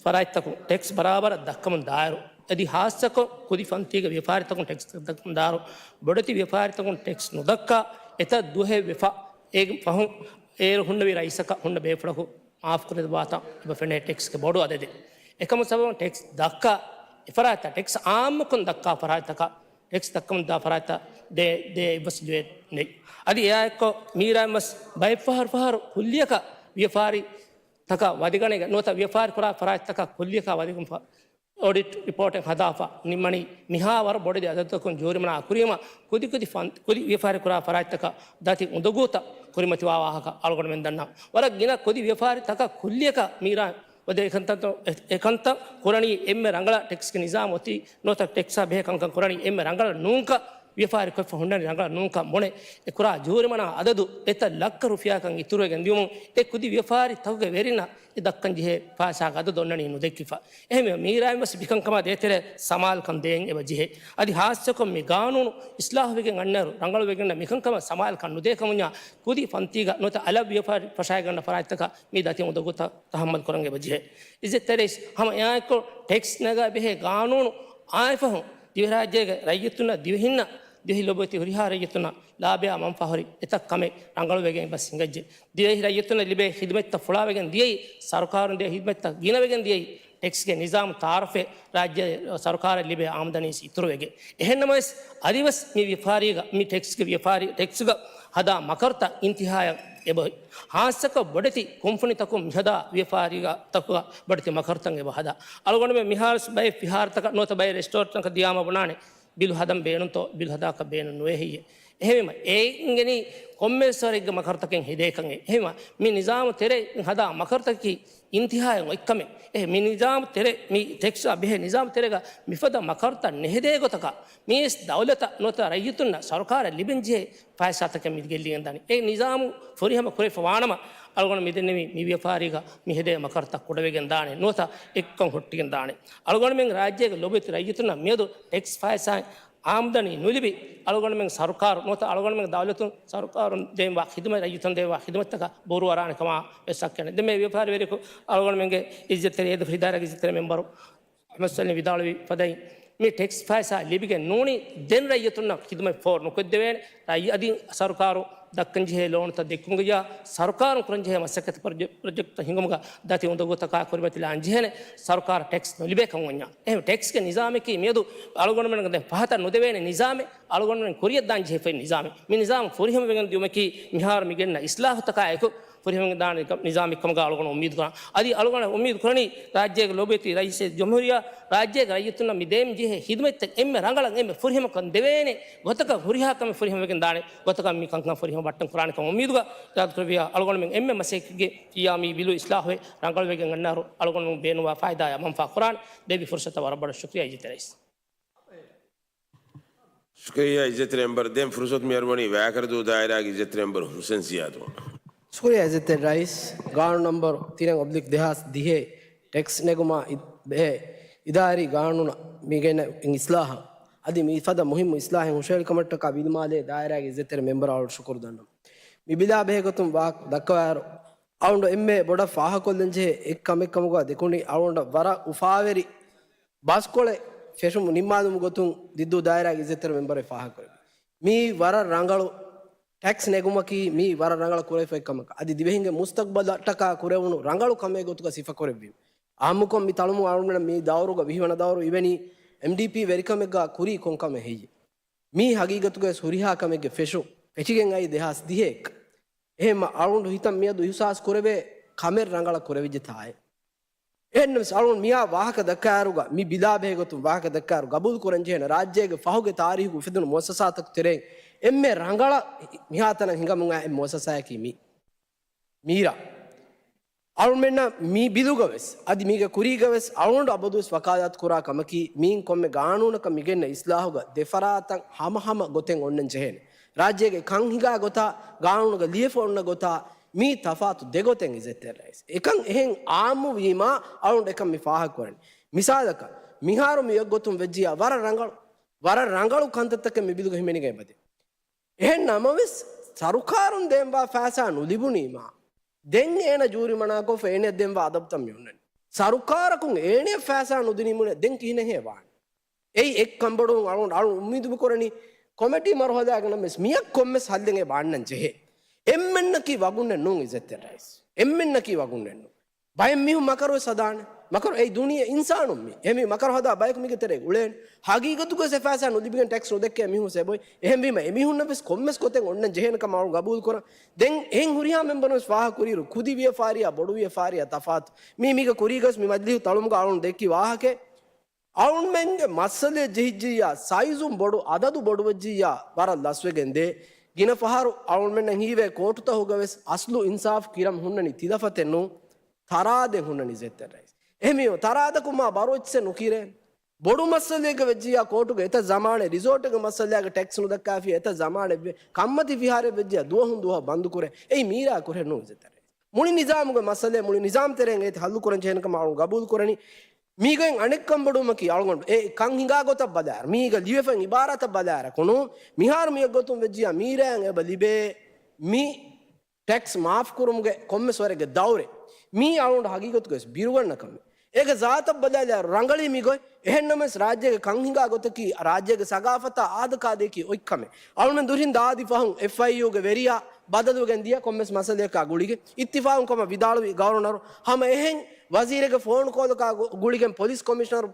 ފަރާތްތަކުން ޓެކްސް ބަރާބަރަށް ދައްކަމުން ދާއިރު، އަދި ހާއްސަކޮށް ކުދި ފަންތީގެ ވިޔަފާރިތަކުން ޓެކްސް ދައްކަމުން ދާއިރު، ބޮޑެތި ވިޔަފާރިތަކުން ޓެކްސް ނުދައްކާ އެތައް ދުވަހެއް ވެފަ، އޭގެ ފަހުން އޭރު ހުންނެވި ރައީސަކަށް ހުންނަ ބޭފުޅަކު މާފުކުރެއްވާތާ އެބަ ފެނޭ ޓެކްސްގެ ބޮޑު އަދަދެއް. އެކަމު ސަބަބުން ޓެކްސް ދައްކާ އެފަރާތްތައް، ޓެކްސް އާއްމުކޮށް ދައްކާ ފަރާތްތަކަށް ޓެކްސް ދައްކަމުން ދާ ފަރާތްތައް ދޭ، ދޭ އެއްވެސް ލުޔެއް ނެތް. އަދި އެއާއެއްކޮށް މީރާއިން ވެސް ބައެއް ފަހަރު ފަހަރު ކުއްލިއަކަށް ވިޔަފާރިތަކަށް ވަދެގަނެގެން ނުވަތަ ވިޔަފާރި ކުރާ ފަރާތްތަކަށް ކުއްލިއަކާ ވަދެގެން އޮޑިޓް ރިޕޯޓެއް ހަދާފަ ނިންމަނީ މިހާ ވަރަށް ބޮޑެތި އަދަދަކުން ޖޫރިމަނާ ކުރީމަ ކުދިކުދި ފަން-، ކުދި ވިޔަފާރި ކުރާ ފަރާތްތަކަށް ދަތި އުނދަގޫތައް ކުރިމަތިވާ ވާހަކަ އަޅުގަނޑުމެން ދަންނަ. ވަރަށް ގިނަ ކުދި ވިޔަފާރިތަކަށް ކުއްލިއަކަށް މީރާ އެކަންތައް، އެކަންތައް ކުރަނީ އެންމެ ރަނގަޅަށް ޓެކްސްގެ ނިޒާމް އޮތީ ނުވަތަ ޓެކްސާ ބެހޭ ކަންކަން ކުރަނީ އެންމެ ރަނގަޅަށް ނޫންކަން، ވިޔަފާރި ކޮށްފަ ހުންނަނީ ރަނގަޅަށް ނޫންކަން ބުނެ، އެ ކުރާ ޖޫރިމަނާ އަދަދު އެތައް ލައްކަ ރުފިޔާކަން އިތުރުވެގެން ދިޔުމުން އެ ކުދި ވިޔަފާރި ތަކުގެ ވެރިންނަށް އެ ދައްކަން ޖެހޭ ފައިސާގެ އަދަދު އޮންނަނީ ނުދެއްކިފަ. އެހެންވެ، މީރާއިން ވެސް މިކަންކަމާ ދޭތެރޭ ސަމާލުކަން ދޭން އެބަ ޖެހޭ. އަދި ހާއްސަކޮށް މި ގާނޫނު އިސްލާހުވެގެން އަންނައިރު ރަނގަޅުވެގެން މިކަންކަމަށް ސަމާލުކަން ނުދޭ ކަމުންޏާ ކުދި ފަންތީގަ ނުވަތަ އަލަށް ވިޔަފާރި ފަށައިގަންނަ ފަރާތްތަކަށް މި ދަތި އުނދަގޫތައް ތަހައްމަލް ކުރަން އެބަ ޖެހޭ. އިއްޒަތްތެރި ރައީސް، ހަމަ އެއާއެއްކޮށް ޓެކްސް ނަގާ ބެހޭ ގާނޫނު އާއިފަހުން ދިވެހިރާއްޖޭގެ ރައްޔިތުންނަށް ދިވެހިންނަށް ދިވެހި ލޮބުވެތި ހުރިހާ ރައްޔިތުންނަށް ލާބެއާ މަންފާހުރި އެތައް ކަމެއް ރަނގަޅުވެގެން އެބަ ހިނގައްޖެ. ދިވެހި ރައްޔިތުންނަށް ލިބޭ ހިދުމަތްތައް ފުޅާވެގެން ދިޔައީ، ސަރުކާރުން ދޭ ހިދުމަތްތައް ގިނަވެގެން ދިޔައީ، ޓެކްސްގެ ނިޒާމު ތައާރަފެއް ރާއްޖެ ސަރުކާރަށް ލިބޭ އާމްދަނީސް އިތުރުވެގެން. އެހެންނަމަވެސް، އަދިވެސް މި ވިޔަފާރީގަ، މި ޓެކްސްގެ ވިޔަފާރި، ޓެކްސްގަ ހަދާ މަކަރުތައް އިންތިހާޔަށް އެބަ ހުރި. ހާއްސަކޮށް ބޮޑެތި ކުންފުނިތަކުން މިހަދާ ވިޔަފާރީގަ ތަކުގަ ބޮޑެތި މަކަރުތައް އެބަ ހަދާ. އަޅުގަނޑުމެން މިހާރު ބައެއް ފިހާރަތަކަށް ނުވަތަ ބައެއް ރެސްޓޯރެންޓްތަކަށް ދިޔާމަ ބުނާނެ، ބިލު ހަދަން ބޭނުންތޯ، ބިލު ހަދާކަށް ބޭނުން ނުވޭ ހެއްޔޭ. އެހެންވީމަ، އެ އިނގެނީ ކޮންމެވެސް ވަރެއްގެ މަކަރުތަކެއް ހެދޭކަން. އެހެންވީމަ، މި ނިޒާމު ތެރެއިން ހަދާ މަކަރުތަކަކީ އިންތިހާއަށް އޮތްކަމެއް. އެހެން މި ނިޒާމު ތެރެ، މި ޓެކްސްއާ ބެހޭ ނިޒާމު ތެރޭގަ މިފަދަ މަކަރުތައް ނެހެދޭ ގޮތަކަށް، މީސް ދައުލަތަށް ނުވަތަ ރައްޔިތުންނަށް ސަރުކާރަށް ލިބެން ޖެހޭ ފައިސާތަކެއް މި ގެއްލިގެން ދާނެ. އެ ނިޒާމު ފުރިހަމަ ކުރެވިފަ ވާނަމަ، އަޅުގަނޑު މިދެންނެވީ މި ވިޔަފާރީގަ މި ހެދޭ މަކަރުތައް ކުޑަވެގެން ދާނެ ނުވަތަ އެއްކަން ހުއްޓިގެން ދާނެ. އަޅުގަނޑުމެން ރާއްޖޭގެ ލޮބުވެތި ރައްޔިތުންނަށް މިއަދު ޓެކްސް ފައިސާ އާމްދަނީ ނުލިބި، އަޅުގަނޑުމެން ސަރުކާރު ނުވަތަ އަޅުގަނޑުމެން ދައުލަތުން ސަރުކާރުން ދޭންވާ ޚިދުމަތް، ރައްޔިތުން ދޭންވާ ޚިދުމަތްތަކަށް ބުރޫއަރާނެ ކަމާ ވެސް އައްކަން. ދެން މި ވިޔަފާރިވެރިޔަކު އަޅުގަނޑުމެންގެ އިއްޒަތްތެރި އޭދަފަ އިދާރާގެ އިއްޒަތްތެރި މެމްބަރު އަޙްމަދު ސަލީމް ވިދާޅުވި ފަދައިން، މި ޓެކްސް ފައިސާ ލިބިގެން ނޫނީ ދެން ރައްޔިތުންނަށް ޚިދުމަތް ފޯރު ނުކޮށްދެވޭނެ. ރައްޔި-، އަދި ސަރުކާރު ދައްކަން ޖެހޭ ލޯނުތައް ދެއްކުމުގައި ސަރުކާރުން ކުރަން ޖެހޭ މަސައްކަތް ޕްރޮޖެ-، ޕްރޮޖެކްޓްތައް ހިނގުމުގަ ދަތި އުނދަގޫތަކާ ކުރިމަތިލާން ޖެހޭނެ. ސަރުކާރަށް ޓެކްސް ނުލިބޭ ކަމުންޏާ. އެހެން ޓެކްސްގެ ނިޒާމަކީ މިއަދު އަޅުގަނޑުމެން ދެން ފަހަތަށް ނުދެވޭނެ ނިޒާމެއް، އަޅުގަނޑުމެން ކުރިޔަށް ދާން ޖެހިފައި ނިޒާމެއް. މި ނިޒާމު ފުރިހަމަވެގެން ދިޔުމަކީ މިހާރު މި ގެންނަ އިސްލާހުތަކާއެކު ފުރިހަމަވެގެން ދާނެ ނިޒާމެއް ކަމުގަ އަޅުގަނޑު އުއްމީދު ކުރަން. އަދި އަޅުގަނޑު އުއްމީދު ކުރަނީ ރާއްޖޭގެ ލޮބުވެތި ރައީސެއް ޖުމްހޫރިއްޔާ ރާއްޖޭގެ ރައްޔިތުންނަށް މި ދޭން ޖެހޭ ހިދުމަތްތައް އެންމެ ރަނގަޅަށް އެންމެ ފުރިހަމަކޮށް ދެވޭނެ ގޮތަކަށް ހުރިހާ ކަމެއް ފުރިހަމަވެގެން ދާނެ ގޮތަކަށް މި ކަންކަން ފުރިހަމަ ބައްޓަން ކުރާނެ ކަމަށް އުއްމީދުގަ އިރާދަކުރެއްވިއްޔާ އަޅުގަނޑުމެން އެންމެ މަސައްކަތްގެ ކިޔާ މި ބިލު އިސްލާހުވެ ރަނގަޅުވެގެން އަންނައިރު އަޅުގަނޑުމެން ބޭނުންވާ ފައިދާއާ މަންފާ ކުރާނެ. ދެއްވި ފުރުސަތަށް ވަރަށް ބޮޑަށް ޝުކުރިއްޔާ އިއްޒަތްތެރި ރައީސް. ޝުކުރިއްޔާ އިއްޒަތްތެރި މެމްބަރު. ދެން ފުރުސަތު މިއަރުވަނީ ވައިކަރަދޫ ދާއިރާގެ އިއްޒަތްތެރި މެމްބަރު ހުސެން ޒިޔާދު. ޝުކުރިއްޔާ އިއްޒަތްތެރި ރައީސް. ގާނޫނު ނަމްބަރު ތިނެއް އޮބްލިކް ދެހާސް ދިހައެއް ޓެކްސް ނެގުމާ އި-، ބެހޭ އިދާރީ ގާނޫނަށް މިގެންނަ އިސްލާހަށް އަދި މިފަދަ މުހިއްމު އިސްލާހެއް ހުށަހެޅިކަމަށްޓަކާ ވިލިމާލޭ ދާއިރާގެ އިއްޒަތްތެރި މެމްބަރާ އަޅު ޝުކުރު ދަންނަވަން. މި ބިލާ ބެހޭގޮތުން ވާހަކަ ދައްކަވާއިރު، އަޅުގަނޑު އެންމެ ބޮޑަށް ފާހަގަކޮށްލަންޖެހޭ އެއްކަމެއްކަމުގަ ދެކުނި އަޅުގަނޑަށް ވަރަށް އުފާވެރި ބަސްކޮޅެއް ފެށުމު ނިންމާލުމުގެ ގޮތުން ދިއްދޫ ދާއިރާގެ އިއްޒަތްތެރި މެމްބަރެއް ފާހަގަކުރެއްވި. މީ ވަރަށް ރަނގަޅު ޓެކްސް ނެގުމަކީ މީ ވަރަށް ރަނގަޅަށް ކުރެވިފައި ކަމަކަށް އަދި ދިވެހިންގެ މުސްތަޤްބަލަށްޓަކާ ކުރެވުނު ރަނގަޅު ކަމެއް ގޮތުގަ ސިފަކުރެއްވީމަ. އާއްމުކޮށް މި ތަޅުމު އަޅުގަނޑަށް މި ދައުރުގަ ވިހިވަނަ ދައުރު އިވެނީ އެމްޑީޕީ ވެރިކަމެއްގަ ކުރީ ކޮންކަމެއް ހެއްޔެވެ؟ މީ ހަގީގަތުގައި ހުރިހާ ކަމެއްގެ ފެށުން ފެށިގެން އައީ ދެހާސް ދިހައެއްކަން. އެހެންމަ އަޅުގަނޑު ހިތަށް މިއަދު އިހުސާސް ކުރެވޭ ކަމެއް ރަނގަޅަށް ކުރެވިއްޖެތާއޭ. އެހެންނަމަވެސް އަޅުގަނޑު މިއާ ވާހަކަ ދައްކާއިރުގަ މި ބިލާ ބެހޭގޮތުން ވާހަކަ ދައްކާއިރު ގަބޫލު ކުރަންޖެހޭނެ ރާއްޖޭގެ ފަހުގެ ތާރީހުގަ އުފެދުނު މުއައްސަސާތަކު ތެރެއިން އެންމެ ރަނގަޅަށް މިހާތަނަށް ހިނގަމުން އައި އެއް މުއައްސަސާއަކީ މީ. މީރާ. އަޅުމެންނަށް މި ބިލުގަވެސް އަދި މީގެ ކުރީގަވެސް އަޅުގަނޑު އަބަދުވެސް ވަކާލާތު ކުރާ ކަމަކީ މީން ކޮންމެ ގާނޫނަކަށް މިގެންނަ އިސްލާހުގަ ދެފަރާތަށް ހަމަހަމަ ގޮތެއް އޮންނަން ޖެހޭނެ. ރާއްޖޭގެ ކަން ހިނގާ ގޮތާ، ގާނޫނުގަ ލިޔެފަ އޮންނަ ގޮތާ މީ ތަފާތު ދެގޮތެއް އިއްޒަތްތެރި ރައީސް. އެކަން އެހެން އާއްމުވީމާ އަޅުގަނޑު އެކަން މި ފާހަގަކުރަނީ. މިސާލަކަށް މިހާރު މި އޮތް ގޮތުން ވެއްޖިއްޔާ ވަރަށް ރަނގަޅު، ވަރަށް ރަނގަޅު ކަންތައްތަކެއް މި ބިލުގަ ހިމެނިގެން އެބަދޭ. އެހެން ނަމަވެސް، ސަރުކާރުން ދޭންވާ ފައިސާ ނުލިބުނީމާ، ދެން އޭނަ ޖޫރިމަނާކޮށްފަ އޭނަޔަށް ދޭންވާ އަދަބުތައް މި އޮންނަނީ. ސަރުކާރަކުން އޭނަޔަށް ފައިސާ ނުދިނީމުނެ ދެން ކިހިނެއްހޭ ވާނެ؟ އެއީ އެއް ކަންބޮޑުވުން އަޅު، އަޅު އުއްމީދު މި ކުރަނީ ކޮމެޓީ މަރުހަލާގަ ނަމަވެސް މިއަށް ކޮންމެސް ހައްލެއް އެބަ އަންނަން ޖެހޭ. އެންމެންނަކީ ވަގުންނެއް ނޫން އިއްޒަތްތެރި ރައީސް. އެންމެންނަކީ ވަގުންނެއް ނޫން. ބައެއް މީހުން މަކަރުވެސް ހަދާނެ. މަކަރު އެއީ ދުނިޔެ އިންސާނުން މީ. އެހެންވީ މަކަރު ހަދާ ބަޔަކު މީގެ ތެރޭގަ އުޅޭނެ. ހަގީގަތުގަވެސް އެ ފައިސާ ނުލިބިގެން ޓެކްސް ނުދެއްކޭ މީހުން އެބޮތް. އެހެންވީމަ އެމީހުންނަށްވެސް ކޮންމެސް ގޮތެއް އޮންނަން ޖެހޭނެ ކަމަށް އަޅުން ގަބޫލު ކުރަން. ދެން އެހެން ހުރިހާ މެމްބަރުންވެސް ފާހަގަކުރިއިރު ކުދި ވިޔަފާރިއާ ބޮޑު ވިޔަފާރިއާ ތަފާތު. މީ މީގަ ކުރީގަވެސް މި މަޖިލީހު ތަޅުމުގަ އަޅުން ދެއްކި ވާހަކައެއް. އަޅުންމެންގެ މައްސަލައެއް ޖެހިއްޖިއްޔާ، ސައިޒުން ބޮޑު، އަދަދު ބޮޑުވެއްޖިއްޔާ، ވަރަށް ލަސްވެގެން ދޭ. ގިނަ ފަހަރު އަޅުންމެންނަށް ހީވޭ ކޯޓުތަހުގަވެސް އަސްލު އިންސާފު ކިރަން ހުންނަނީ ތިލަފަތެއް ނޫން، ތަރާދެއް ހުންނަނީ އިއްޒަތްތެރި ރައީސް. އެހެންވީމަ ތަރާދަކުން މާ ބަރު އެއްޗެއް ނުކިރޭނެ. ބޮޑު މައްސަލައެއްގަ ވެއްޖިއްޔާ ކޯޓުގަ އެތައް ޒަމާނެއް، ރިސޯޓެއްގެ މައްސަލައިގަ ޓެކްސް ނުދައްކާފިއްޔާ އެތައް ޒަމާނެއް ވޭ. ކަންމަތި ފިހާރައެއް ވެއްޖިއްޔާ ދުވަހުން ދުވަހަށް ބަންދުކުރޭ. އެއީ މީރާ ކުރެއް ނޫން އިއްޒަތްތެރި ރައީސް. މުޅި ނިޒާމުގެ މައްސަލައެއް މުޅި ނިޒާމް ތެރެއިން އޭތި ހައްލު ކުރަން ޖެހޭނެ ކަމަށް އަޅުން ގަބޫލު ކުރަނީ. މީގައި އަނެއްކަން ބޮޑުވުމަކީ އަޅުގަނޑު އެ ކަން ހިނގާ ގޮތަށް ބަލާއިރު، މީގަ ލިޔެފައި އިބާރާތަށް ބަލާއިރަކު ނޫން، މިހާރު މިއޮތް ގޮތުން ވެއްޖިއްޔާ މީރާއަށް އެބަ ލިބޭ މި ޓެކްސް މާފް ކުރުމުގެ ކޮންމެސް ވަރެއްގެ ދައުރެއް. މީ އަޅުގަނޑު ހަގީގަތުގަވެސް ބިރުގަންނަ ކަމެއް. އޭގެ ޒާތަށް ބަލާލާއިރު ރަނގަޅީ މި ގޮތް. އެހެންނަމަވެސް ރާއްޖޭގެ ކަން ހިނގާ ގޮތަކީ، ރާއްޖޭގެ ސަގާފަތާ އާދަކާދައަކީ އޮތް ކަމެއް. އަޅުމެން ދުރިން ދާދި ފަހުން އެފްއައިޔޫގެ ވެރިޔާ ބަދަލުވެގެން ދިޔަ ކޮންމެސް މައްސަލަޔަކާ ގުޅިގެން. އިއްތިފާގުން ކަމަށް ވިދާޅުވި ގަވަރުނަރު ހަމަ އެހެން ވަޒީރެއްގެ ފޯނު ކޯލަކާ ގު-، ގުޅިގެން ޕޮލިސް ކޮމިޝަނަރު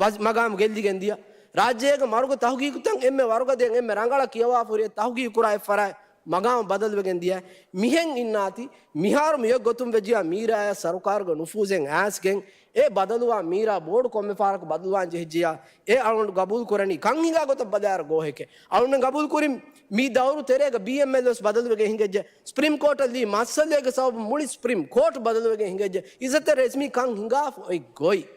ވަޒް-، މަގާމު ގެއްލިގެން ދިޔަ. ރާއްޖޭގެ މަރުގެ ތަހުގީގުތައް އެންމެ ވަރުގަދައިން އެންމެ ރަނގަޅަށް ކިޔަވާފަ ހުރި ތަހުގީގު ކުރާ އެއް ފަރާތް މަގާމު ބަދަލުވެގެން ދިޔަ. މިހެން އިންނާތީ މިހާރު މިއޮތް ގޮތުން ވެއްޖިއްޔާ މީރާއަށް ސަރުކާރުގެ ނުފޫޒެއް އައިސްގެން އެ ބަދަލުވާ މީރާ ބޯޑު ކޮންމެ ފަހަރަކު ބަދަލުވާން ޖެހިއްޖިއްޔާ އެ އަޅުގަނޑު ގަބޫލު ކުރަނީ ކަން ހިނގާ ގޮތަށް ބަލާއިރު ގޯހެކޭ. އަޅުގަނޑު ގަބޫލު ކުރިން މި ދައުރު ތެރޭގަ ބީއެމްއެލް ވެސް ބަދަލުވެގެން ހިނގައްޖެ. ސްޕްރީމް ކޯޓަށް ލީ މައްސަލައިގެ ސަބަބުން މުޅި ސްޕްރީމް ކޯޓް ބަދަލުވެގެން ހިނގައްޖެ. އިއްޒަތްތެރި ރައީސް މީ ކަން ހިނގާފަ އޮތް ގޮތް.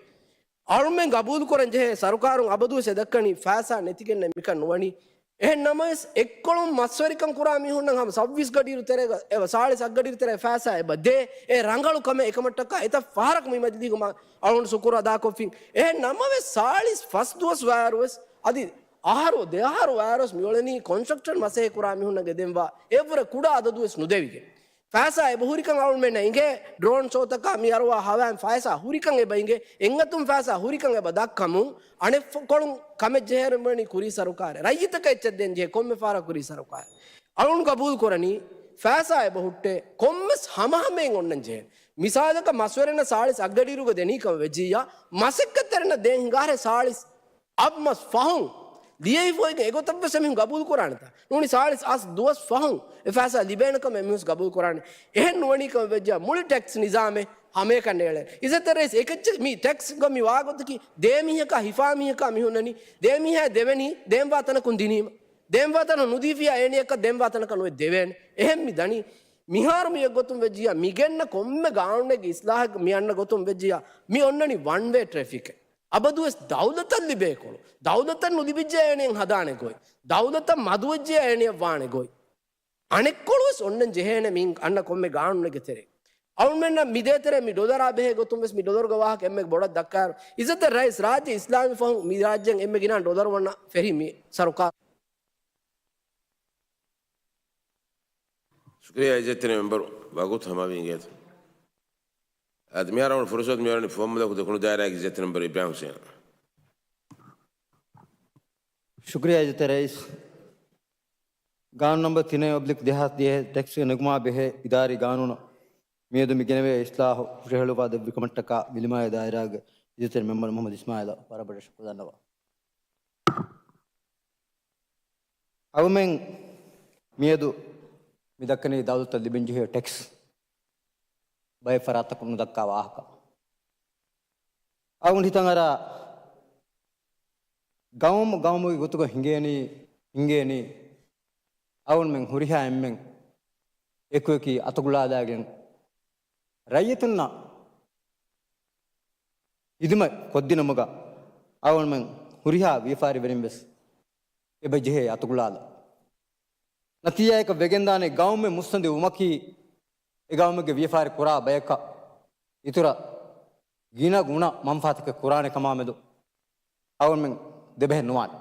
އަޅުމެން ގަބޫލުކުރަން ޖެހޭ ސަރުކާރުން އަބަދުވެސް އެ ދައްކަނީ ފައިސާ ނެތިގެންނެއް މިކަން ނުވަނީ. އެހެން ނަމަވެސް، އެއްކޮޅުން މަސްވެރިކަން ކުރާ މީހުންނަށް ހަމަ ސައްވީސް ގަޑިއިރު ތެރޭގަ އެބަ ސާޅީސް އަށް ގަޑިއިރު ތެރޭ ފައިސާ އެބަ ދޭ. އެ ރަނގަޅު ކަމެއް އެކަމަށްޓަކާ އެތައް ފަހަރަކު މި މަޖިލީހުގަ މާ އަޅުގަނޑު ޝުކުރު އަދާކޮށްފިން. އެހެން ނަމަވެސް، ސާޅީސް ފަސް ދުވަސް ވާއިރުވެސް އަދި އަހަރު ދެއަހަރު ވާއިރުވެސް މިއުޅެނީ ކޮންޓްރެކްޓަރުން މަސައްކަތް ކުރާ މީހުންނަށް ގެދެންވާ އެއްވުރެ ކުޑަ އަދަދުވެސް ނުދެވިގެން. ފައިސާ އެބަ ހުރިކަން އަޅުމެންނަށް އިނގޭ، ޑްރޯން ޝޯތަކާ މި އަރުވާ ހަވާއިން ފައިސާ ހުރިކަން އެބަ އިނގޭ، އެނގަތުން ފައިސާ ހުރިކަން އެބަ ދައްކަމުން، އަނެއްކޮޅުން ކަމެއް ޖެހޭނެ ކުރީ ސަރުކާރެއް. ރައްޔިތަކަށް އެއްޗެއް ދޭން ޖެހޭ ކޮންމެ ފަހަރަކު ކުރީ ސަރުކާރެއް. އަޅުން ގަބޫލު ކުރަނީ، ފައިސާ އެބަ ހުއްޓޭ، ކޮންމެސް ހަމަހަމައިން އޮންނަން ޖެހޭނެ. މިސާލަކަށް މަސްވެރިންނަށް ސާޅީސް އަށްގަޑިއިރުގަ ދެނީ ކަމަށް ވެއްޖިއްޔާ، މަސައްކަތްތެރިންނަށް ދޭން ހިނގާހެ ސާޅީސް އަށް މަސް ފަހުން ލިޔެފައިގެން އެގޮތަށްވެސް އެމީހުން ގަބޫލު ކުރާނެތާ؟ ނޫނީ ސާޅީސް އަސް ދުވަސް ފަހުން އެ ފައިސާ ލިބޭނެ ކަމަށް އެމީހުން ގަބޫލު ކުރާނެ. އެހެން ނުވަނީ ކަމަށް ވެއްޖާ މުޅި ޓެކްސް ނިޒާމެއް ހަމައެކަނި އެޅޭނެ. އިއްޒަތްތެރި ރައީސް، އެކައްޗެއް މި ޓެކްސްގަ މި ވާގޮތަކީ ދޭ މީހަކާ ހިފާ މީހަކާ މި ހުންނަނީ. ދޭ މީހާ ދެވެނީ ދޭންވާ ތަނަކުން ދިނީމަ. ދޭންވާ ތަނަކު ނުދީފިޔާ އޭނަޔަކަށް ދޭންވާ ތަނަކަށް ނުވެ ދެވޭނެ. އެހެން މި ދަނީ. މިހާރު މި އޮތްގޮތުން ވެއްޖިއްޔާ މި ގެންނަ ކޮންމެ ގާނޫނެއްގެ އިސްލާހެއް މި އަންނަ ގޮތުން ވެއްޖިއްޔާ މި އޮންނަނީ ވަން ވޭ ޓްރެފިކެއް. އަބަދުވެސް ދައުލަތަށް ލިބޭ ކޮޅު. ދައުލަތަށް ނުލިބިއްޖެ އޭނައަށް ހަދާނެ ގޮތް. ދައުލަތަށް މަދުވެއްޖެ އޭނައަށް ވާނެ ގޮތް. އަނެއްކޮޅުވެސް އޮންނަން ޖެހޭނެ މި އަންނަ ކޮންމެ ގާނޫނެއްގެ ތެރޭ. އަޅުމެންނަށް މި ދޭތެރޭ މި ޑޮލަރާ ބެހޭ ގޮތުން ވެސް މި ޑޮލަރުގެ ވާހަކަ އެންމެ ބޮޑަށް ދައްކާއިރު، އިއްޒަތްތެރި ރައީސް، ރާއްޖެ އިސްލާމީ ފަހުން މި ރާއްޖެއިން އެންމެ ގިނަ ޑޮލަރު ވަންނަ ފެށި މި ސަރުކާރު. ޝުކުރިއްޔާ އިއްޒަތްތެރި މެމްބަރު، ވަގުތު ހަމަވި އިނގޭތޯ. އަދި މިހާރު ފުރުސަތު މިއޮންނަނީ ފުވައްމުލަކު ދެކުނު ދާއިރާގެ އިއްޒަތްތެރި މެމްބަރު އިބްރާހިމް ހުސެނަށް. ޝުކުރިއްޔާ އިއްޒަތްތެރި ރައީސް. ގާނޫނު ނަމްބަރު ތިނެއް އޮބްލިކް ދެހާސް ދިހަ ޓެކްސްގެ ނުކުމާ ބެހޭ އިދާރީ ގާނޫނަށް މިއަދު މި ގެނެވޭ އިސްލާހު ހުށަހެޅުއްވާ ދެއްވިކަމަށްޓަކާ މި ލިމާ ދާއިރާގެ އިއްޒަތްތެރި މެމްބަރު މުހައްމަދު އިސްމާއީލަށް ވަރަށް ބޮޑަށް ޝުކުރު ދަންނަވަން. އަޅުމެން މިއަދު މި ދައްކަނީ ދައުލަތަށް ލިބެންޖެހޭ ޓެކްސް ބައެއް ފަރާތަކުން ނުދައްކާ ވާހަކަ. އަޅުގަނޑު ހިތަށް އަރާ ގައުމު ގައުމުގެ ގޮތުގަ ހިނގޭނީ، ހިނގޭނީ އަޅުގަނޑުމެން ހުރިހާ އެންމެން އެކުއެކީ އަތުގަލާލާގެން ރައްޔިތުންނަށް ހިދުމަތް ކޮށްދިނުމުގަ އަޅުގަނޑުމެން ހުރިހާ ވިޔަފާރިވެރިން ވެސް އެބަ ޖެހޭ އަތުގަލާލަ. ނަތީޖާއަކަށް ވެގެންދާނެ ގައުމެއް މުއްސަނދި ވުމަކީ އެ ގައުމެއްގެ ވިޔަފާރި ކުރާ ބަޔަކަށް އިތުރަށް ގިނަ ގުނަ މަންފާތަކެއް ކުރާނެ ކަމާމެދު އަޅުގަނޑުމެން ދެބަހެއް ނުވާނެ.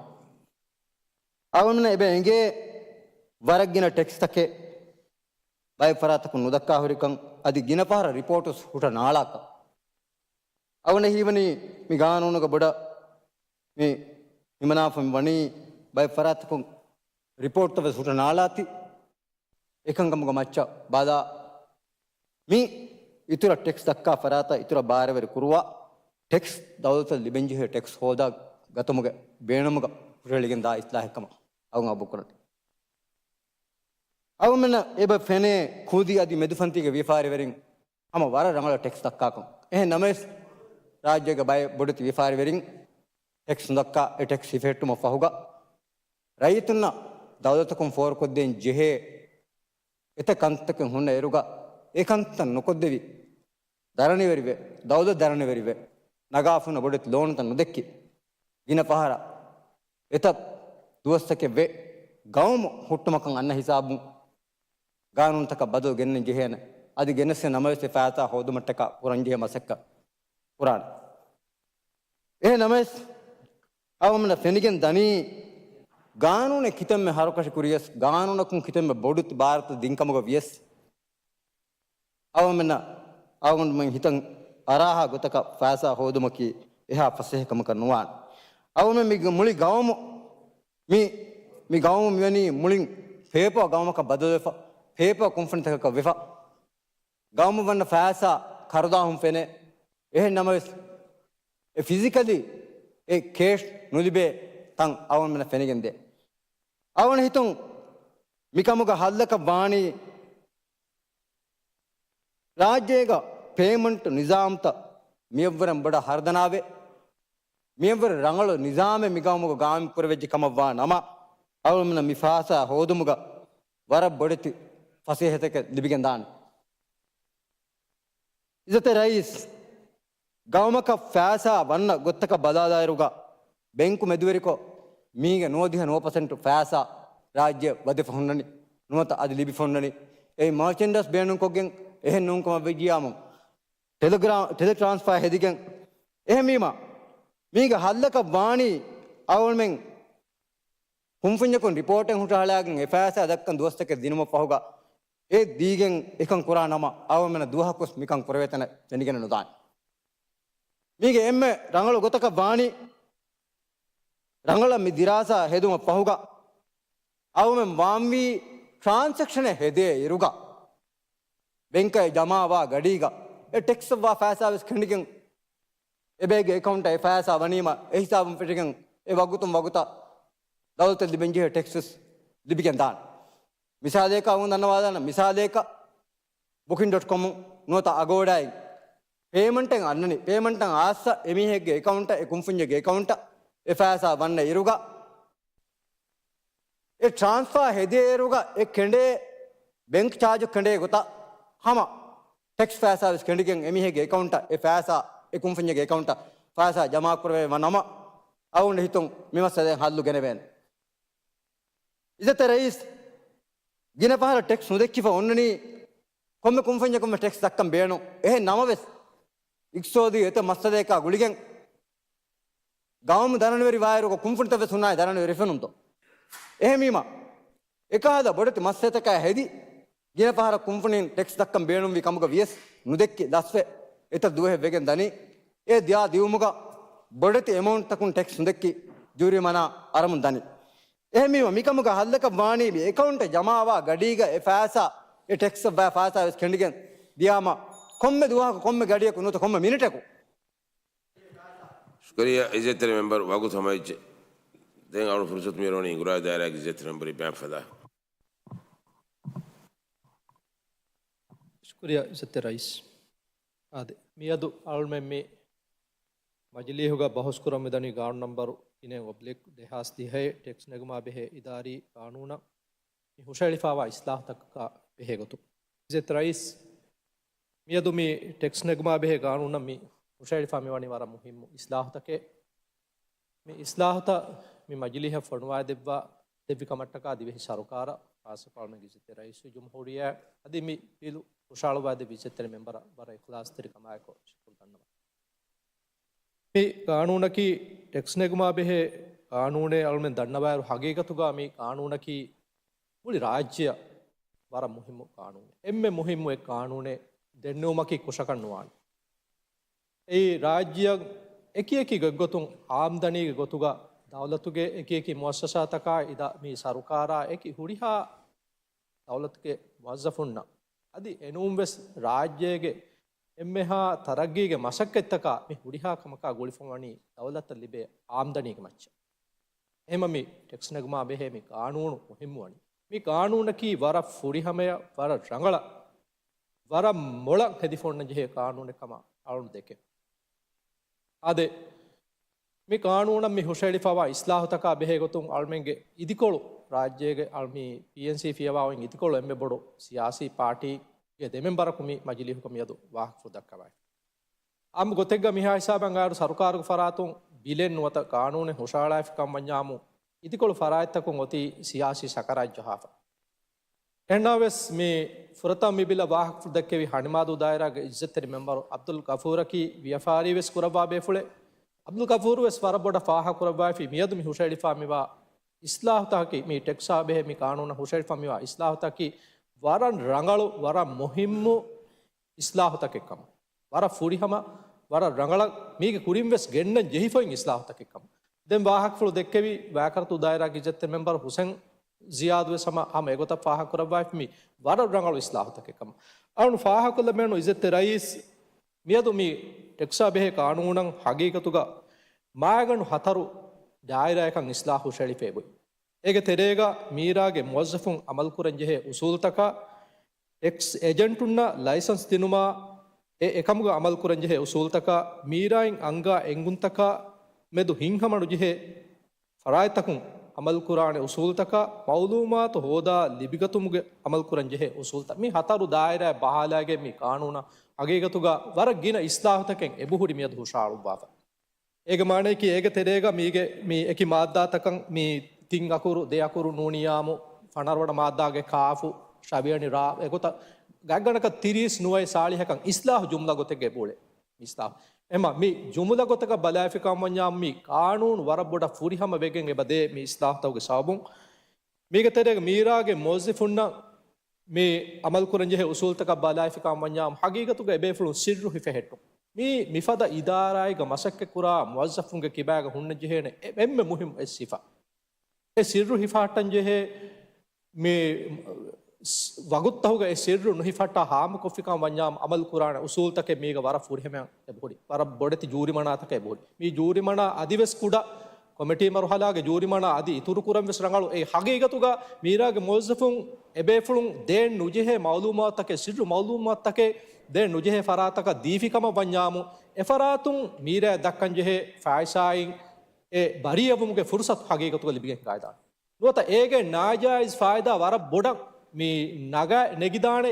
އަޅުގަނޑުމެންނަށް އެބަ އެނގޭ ވަރަށް ގިނަ ޓެކްސްތަކެއް ބައެއް ފަރާތަކުން ނުދައްކާ ހުރިކަން، އަދި ގިނަ ފަހަރަށް ރިޕޯޓު ހުއްޓަ ނާޅާކަން. އަޅުގަނޑަށް ހީވަނީ މި ގާނޫނުގަ ބޮޑަށް މި ހިމަނާފަ ވަނީ ބައެއް ފަރާތަކުން ރިޕޯޓްތައް ވެސް ހުއްޓަ ނާޅާތި. އެކަންކަމުގެ މައްޗަށް ބަލާ، މި އިތުރަށް ޓެކްސް ދައްކާ ފަރާތަށް އިތުރަށް ބާރުވެރި ކުރުވާ، ޓެކްސް ދައުލަތަށް ލިބެންޖެހޭ ޓެކްސް ހޯދާ ގަތުމުގެ ބޭނުމުގަ ހުށަހެޅިގެން ދާ އިސްލާހެއް ކަމަށް އަޅުގަނޑު ގަބޫލުކުރަން. އަޅުގަނޑުމެންނަށް އެބަ ފެނޭ ކުދި އަދި މެދުފަންތީގެ ވިޔަފާރިވެރިން ހަމަ ވަރަށް ރަނގަޅަށް ޓެކްސް ދައްކާކަން. އެހެން ނަމަވެސް، ރާއްޖޭގެ ބައެއް ބޮޑެތި ވިޔަފާރިވެރިން ޓެކްސް ނުދައްކާ، އެ ޓެކްސް ހިފެހެއްޓުމަށް ފަހުގަ، ރައްޔިތުންނަށް ދައުލަތަކުން ފޯރުކޮށްދޭން ޖެހޭ އެތައް ކަންތަކެއް ހުންނަ އިރުގަ، އެ ކަންތައް ނުކޮށްދެވި، ދަރަނިވެރިވެ، ދައުލަތް ދަރަނިވެރިވެ، ނަގާފަ ހުންނަ ބޮޑެތި ލޯނުތައް ނުދެއްކި، ގިނަ ފަހަރަށް އެތައް ދުވަސްތަކެއް ވެ، ގައުމު ހުއްޓުމަކަށް އަންނަ ހިސާބުން ގާނޫނުތަކަށް ބަދަލު ގެންނަން ޖެހޭނެ. އަދި ގެނެސް ނަމަވެސް އެ ފައިސާ ހޯދުމަށްޓަކާ ކުރަންޖެހޭ މަސައްކަތް ކުރާނެ. އެހެން ނަމަވެސް، އަޅުގަނޑުމެންނަށް ފެނިގެން ދަނީ، ގާނޫނެއް ކިތަންމެ ހަރުކަށި ކުރިޔަސް، ގާނޫނަކުން ކިތަންމެ ބޮޑު ބާރުތައް ދިންކަމުގަ ވިޔަސް، އަޅުގަނޑުމެންނަށް، އަޅުގަނޑުމެން ހިތަށް އަރާހާ ގޮތަކަށް ފައިސާ ހޯދުމަކީ އެހާ ފަސޭހަ ކަމަކަށް ނުވާނެ. އަޅުގަނޑުމެން މި މުޅި ގައުމު، މި، މި ގައުމު މިވަނީ މުޅިން ފޭޕޯ ގައުމަކަށް ބަދަލުވެފަ، ފޭޕޯ ކުންފުނިތަކަކަށް ވެފަ. ގައުމަށް ވަންނަ ފައިސާ ކަރުދާހުން ފެނޭ. އެހެން ނަމަވެސް، އެ ފިޒިކަލީ އެ ކޭޝް ނުލިބޭ ތަން އަޅުގަނޑުމެންނަށް ފެނިގެންދޭ. އަޅުގަނޑު ހިތުން މިކަމުގަ ހައްލަކަށް ވާނީ، ރާއްޖޭގަ ޕޭމަންޓް ނިޒާމްތައް މިއަށްވުރެން ބޮޑަށް ހަރުދަނާވޭ. މިއަށްވުރެ ރަނގަޅު ނިޒާމެއް މިގައުމުގަ ގާއިމް ކުރެވިއްޖެ ކަމަށްވާ ނަމަ، އަޅުގަނޑުމެންނަށް މި ފައިސާ ހޯދުމުގަ ވަރަށް ބޮޑެތި ފަސޭހަތަކެއް ލިބިގެންދާނެ. އިއްޒަތްތެރި ރައީސް، ގައުމަކަށް ފައިސާ ވަންނަ ގޮތަކަށް ބަލާލާއިރުގަ، ބެންކު މެދުވެރިކޮށް، މީގެ ނުވަދިހަ ނުވަ ޕަސެންޓު ފައިސާ ރާއްޖެ ވަދެފަ ހުންނަނީ، ނުވަތަ އަދި ލިބިފަ ހުންނަނީ. އެއީ މާޗެންޑަސް ބޭނުންކޮށްގެން އެހެން ނޫންކަމަށް ވެއްޖިޔާމު، ޓެލެގްރާ-، ޓެލެ ޓްރާންސްފާ ހެދިގެން. އެހެންވީމަ، މީގެ ހައްލަކަށް ވާނީ އަޅުގަނޑުމެން ކުންފުންޏަކުން ރިޕޯޓެއް ހުށަހަޅާގެން އެ ފައިސާ ދައްކަން ދުވަސްތަކެއް ދިނުމަށް ފަހުގަ، އެ ދީގެން އެކަން ކުރާ ނަމަ، އަޅުގަނޑުމެންނަށް ދުވަހަކުވެސް މިކަން ކުރެވޭތަނެއް ފެނިގެން ނުދާނެ. މީގެ އެންމެ ރަނގަޅު ގޮތަކަށް ވާނީ، ރަނގަޅަށް މި ދިރާސާ ހެދުމަށް ފަހުގަ، އަޅުގަނޑުމެން ވާންވީ ޓްރާންސެކްޝަނެއް ހެދޭ އިރުގަ، ބެންކަށް ޖަމާވާ ގަޑީގަ އެ ޓެކްސްއަށްވާ ފައިސާ ވެސް ކެނޑިގެން، އެބައިގެ އެކައުންޓަށް އެ ފައިސާ ވަނީމަ، އެ ހިސާބުން ފެށިގެން އެ ވަގުތުން ވަގުތަށް ދައުލަތަށް ލިބެންޖެހޭ ޓެކްސް ވެސް ލިބިގެން ދާނެ. މިސާލަކަށް އަޅުގަނޑު ދަންނަވާލާނަން، މިސާލަކަށް ބުކިން ޑޮޓް ކޮމުން ނުވަތަ އަގޯޑާއިން ޕޭމަންޓެއް އަންނަނީ، ޕޭމަންޓަށް އާސްސަ އެމީހެއްގެ އެކައުންޓަށް، އެ ކުންފުންޏެއްގެ އެކައުންޓަށް އެ ފައިސާ ވަންނަ އިރުގަ، އެ ޓްރާންސްފާ ހެދޭއިރުގަ އެ ކެނޑޭ ބެންކް ޗާޖު ކެނޑޭ ގޮތަށް ހަމަ ޓެކްސް ފައިސާ ވެސް ކެނޑިގެން އެމީހެއްގެ އެކައުންޓަށް އެ ފައިސާ، އެ ކުންފުންޏެއްގެ އެކައުންޓަށް ފައިސާ ޖަމާކުރެވޭ ނަމަ، އަޅުގަނޑު ހިތުން މި މައްސަލައިން ހައްލު ގެނެވޭނެ. އިއްޒަތްތެރި ރައީސް، ގިނަ ފަހަރަށް ޓެކްސް ނުދެއްކިފަ އޮންނަނީ، ކޮންމެ ކުންފުންޏަކުން ޓެކްސް ދައްކަން ބޭނުން. އެހެން ނަމަވެސް، އިޤްތިޞާދީ އެތައް މައްސަލައަކާ ގުޅިގެން، ގައުމު ދަރަނިވެރިވާއިރުގަ ކުންފުނިތައް ވެސް ހުންނާނެ ދަރަނިވެރިވެފަ ނޫންތޯ؟ އެހެންވީމަ، އެކަހަލަ ބޮޑެތި މައްސަލަތަކާ ހެދި، ގިނަ ފަހަރަށް ކުންފުނިން ޓެކްސް ދައްކަން ބޭނުންވި ކަމުގަ ވިޔަސް ނުދެއްކި ދަސްވެ، އެތައް ދުވަހެއް ވެގެން ދަނީ. އެ ދިޔާ ދިއުމުގަ ބޮޑެތި އެމައުންޓްތަކުން ޓެކްސް ނުދެއްކި ޖޫރިމަނާ އަރަމުން ދަނީ. އެހެންވީމަ މިކަމުގަ ހައްލަކަށް ވާނީ މި އެކައުންޓަށް ޖަމާވާ ގަޑީގަ އެ ފައިސާ، އެ ޓެކްސް އަށް ވާ ފައިސާ ވެސް ކެނޑިގެން ދިޔާމަ، ކޮންމެ ދުވަހަކު ކޮންމެ ގަޑިއަކު ނުވަތަ ކޮންމެ މިނިޓަކު. ޝުކުރިއްޔާ އިއްޒަތްތެރި މެމްބަރު، ވަގުތު ހަމަވެއްޖެ. ދެން އަޅު ފުރުސަތު މިއުޅެނީ އިނގުރާ ދާއިރާގެ އިއްޒަތްތެރި މެމްބަރު އިބްރާހިމް ފަދާ. ޝުކުރިއްޔާ އިއްޒަތްތެރި ރައީސް. އާދެ، މިއަދު އަޅުމެން މި މަޖިލީހުގަ ބަހުސް ކުރަން މިދަނީ ގާނޫނު ނަންބަރު ތިނެއް އޮބްލިކް ދެހާސް ދިހައެއް ޓެކްސް ނެގުމާ ބެހޭ އިދާރީ ގާނޫނަށް މި ހުށައެޅިފާވާ އިސްލާހުތަކަކާ ބެހޭ ގޮތުން. އިއްޒަތް ރައީސް، މިއަދު މި ޓެކްސް ނެގުމާ ބެހޭ ގާނޫނަށް މި ހުށައެޅިފާ މިވަނީ ވަރަށް މުހިއްމު އިސްލާހުތަކެއް. މި އިސްލާހުތައް މި މަޖިލީހަށް ފޮނުވާދެއްވާ، ދެއްވި ކަމަށްޓަކާ ދިވެހި ސަރުކާރަށް، ޚާއްޞަކޮށް އަޅުމެންގެ އިއްޒަތްތެރި ރައީސް ޖުމްހޫރިއްޔާ އަދި މި ބިލު ހުށައަޅުއްވާދެއްވި އިއްޒަތްތެރި މެމްބަރަށް ވަރަށް އިޚްލާޞްތެރިކަމާއެކު ޝުކުރު ދަންނަވަން. މި ގާނޫނަކީ ޓެކްސް ނެގުމާ ބެހޭ ގާނޫނެއް. އަޅުމެން ދަންނަވާއިރު ހަގީގަތުގަ މި ގާނޫނަކީ މުޅި ރާއްޖެއަށް ވަރަށް މުހިއްމު ގާނޫނެއް. އެންމެ މުހިއްމު އެއް ގާނޫނެއް ދެންނެވުމަކީ ކުށަކަށް ނުވާނެ. އެއީ ރާއްޖެއަށް އެކި އެކި ގޮތްގޮތުން އާމްދަނީގެ ގޮތުގަ ދައުލަތުގެ އެކި އެކި މުއައްސަސާތަކާ އިދާ މި ސަރުކާރާ އެކި ހުރިހާ ދައުލަތުގެ މުވައްޒަފުންނަށް އަދި އެނޫންވެސް ރާއްޖޭގެ އެންމެހާ ތަރައްގީގެ މަސައްކަތްތަކާ މި ހުރިހާ ކަމަކާ ގުޅިފަވަނީ ދައުލަތަށް ލިބޭ އާމްދަނީގެ މައްޗަށް. އެހެންމަ މި ޓެކްސް ނެގުމާ ބެހޭ މި ގާނޫނު މުހިއްމުވަނީ. މި ގާނޫނަކީ ވަރަށް ފުރިހަމަޔަށް، ވަރަށް ރަނގަޅަށް، ވަރަށް މޮޅަށް ހެދިފަ އޮންނަ ޖެހޭ ގާނޫނެއް ކަމަށް އަޅުން ދެކެން. އާދެ، މި ގާނޫނަށް މި ހުށައެޅިފަވާ އިސްލާހުތަކާ ބެހޭ ގޮތުން އަޅުމެންގެ އިދިކޮޅު ރާއްޖޭގެ އަޅު-، މި ޕީއެންސީ ފިޔަވާ އޮތް އިދިކޮޅު އެންމެ ބޮޑު ސިޔާސީ ޕާޓީގެ ދެ މެމްބަރަކު މި މަޖިލީހުގަ މިއަދު ވާހަކަފުޅު ދައްކަވައިފި. އާއްމު ގޮތެއްގަ މިހާ ހިސާބަށް އައިރު ސަރުކާރުގެ ފަރާތުން ބިލެއް ނުވަތަ ގާނޫނެއް ހުށައަޅާފިކަން ވަންޏާމު އިދިކޮޅު ފަރާތްތަކުން އޮތީ ސިޔާސީ ސަކަރާތް ޖަހާފަ. އެހެންނަމަވެސް މި ފުރަތަމަ މި ބިލަށް ވާހަކަފުޅު ދެއްކެވި ހަނިމާދޫ ދާއިރާގެ އިއްޒަތްތެރި މެމްބަރު އަބްދުލް ޣަފޫރަކީ ވިޔަފާރީވެސް ކުރައްވާ ބޭފުޅެއް. އަބްދުލް ޣަފޫރުވެސް ވަރަށް ބޮޑަށް ފާހަގަކުރައްވައިފި މިއަދު މި ހުށައެޅިފާ މިވާ އިސްލާހުތަކަކީ، މި ޓެކްސާ ބެހޭ މި ގާނޫނަށް ހުށައެޅިފާ މިވާ އިސްލާހުތަކީ ވަރަށް ރަނގަޅު، ވަރަށް މުހިއްމު އިސްލާހުތަކެއް ކަމަށް، ވަރަށް ފުރިހަމަ، ވަރަށް ރަނގަޅަށް މީގެ ކުރިން ވެސް ގެންނަން ޖެހިފައި އިސްލާހުތަކެއް ކަމަށް. ދެން ވާހަކަފުޅު ދެއްކެވި ވާކަރަތޫ ދާއިރާގެ އިއްޒަތްތެރި މެމްބަރު ހުސެން ޒިޔާދު ވެސް ހަމަ ހަމަ އެގޮތަށް ފާހަގަކުރައްވައިފި މި ވަރަށް ރަނގަޅު އިސްލާހުތަކެއް ކަމަށް. އަޅުން ފާހަގަކޮށްލަމެނު އިއްޒަތްތެރި ރައީސް މިއަދު މި ޓެކްސާ ބެހޭ ގާނޫނަށް ހަގީގަތުގަ މާގަނޑު ހަތަރު ދާއިރާއަކަށް އިސްލާހު ހުށައެޅިފައި އޮތް. އޭގެ ތެރޭގަ މީރާގެ މުވައްޒަފުން އަމަލުކުރަން ޖެހޭ އުސޫލުތަކާ، ޓެކްސް އޭޖެންޓުންނަށް ލައިސަންސް ދިނުމާ، އެ އެކަމުގަ އަމަލުކުރަން ޖެހޭ އުސޫލުތަކާ، މީރާއިން އަންގާ އެންގުންތަކާ މެދު ހިތްހަމަނުޖެހޭ ފަރާތްތަކުން އަމަލުކުރާނެ އުސޫލުތަކާ، މައުލޫމާތު ހޯދާ ލިބިގަތުމުގެ އަމަލުކުރަން ޖެހޭ އުސޫލުތައް، މި ހަތަރު ދާއިރާއެއް ބަހާލައިގެން މި ގާނޫނަށް ހަގީގަތުގަ ވަރަށް ގިނަ އިސްލާހުތަކެއް އެބަހުރި މިއަދު ހުށައަޅުއްވާފަ. އޭގެ މާނަޔަކީ އޭގެ ތެރޭގަ މީގެ މި އެކި މާއްދާތަކަށް މި ތިން އަކުރު ދެ އަކުރު ނޫނިއްޔާމު ފަނަރަވަނަ މާއްދާގެ ކާފު ޝަވިޔަނި ރާ އެގޮތަށް ގާތްގަނޑަކަށް ތިރީސް ނުވައެއް ސާޅީހަކަށް އިސްލާހު ޖުމްލަ ގޮތެއްގަ އެބައުޅޭ މި އިސްލާހު. އެމަ މި ޖުމުލަ ގޮތަކަށް ބަލާފިކަން ވަންޏާ މި ގާނޫނު ވަރަށް ބޮޑަށް ފުރިހަމަ ވެގެން އެބަދޭ މި އިސްލާހުތަކުގެ ސަބަބުން. މީގެ ތެރޭގަ މީރާގެ މުވައްޒިފުންނަށް މި އަމަލުކުރަންޖެހޭ އުސޫލުތަކަށް ބަލާފިކަން ވަންޏާ ހަގީގަތުގަ އެބޭފުޅުން ސިއްރު ހިފެހެއްޓުން. މީ މިފަދަ އިދާރާއެއްގަ މަސައްކަތްކުރާ މުވައްޒަފުންގެ ކިބާގަ ހުންނަންޖެހޭނެ އެ-، އެންމެ މުހިއްމު އެއް ސިފަ. އެ ސިއްރު ހިފަހައްޓަންޖެހޭ މި ސް-، ވަގުތުތަހުގަ އެ ސިއްރު ނުހިފަހައްޓާ ހާމަކޮށްފިކަން ވަންޏާ އަމަލުކުރާނެ އުސޫލުތަކެއް މީގަ ވަރަށް ފުރިހަމައަށް އެބަހުރި. ވަރަށް ބޮޑެތި ޖޫރިމަނާތަކެއް އެބަހުރި. މި ޖޫރިމަނާ އަދިވެސް ކުޑަ ކޮމިޓީ މަރުހަލާގެ ޖޫރިމަނާ އަދި އިތުރުކުރަން ވެސް ރަނގަޅު. އެ ހަގީގަތުގަ މީރާގެ މުވައްޒަފުން އެބޭފުޅުން ދޭން ނުޖެހޭ މައުލޫމާތުތަކެއް، ސިއްރު މައުލޫމާތުތަކެއް ދޭން ނުޖެހޭ ފަރާތަކަށް ދީފިކަމަށް ވަންޏާމު، އެފަރާތުން މީރާ ދައްކަންޖެހޭ ފައިސާއިން އެ ބަރީއަވުމުގެ ފުރުސަތު ހަގީގަތުގަ ލިބިގެން ހިނގައިދާނެ. ނުވަތަ އޭގެ ނާޖާއިޒް ފާއިދާ ވަރަށް ބޮޑަށް މި ނަގާ ނެގިދާނެ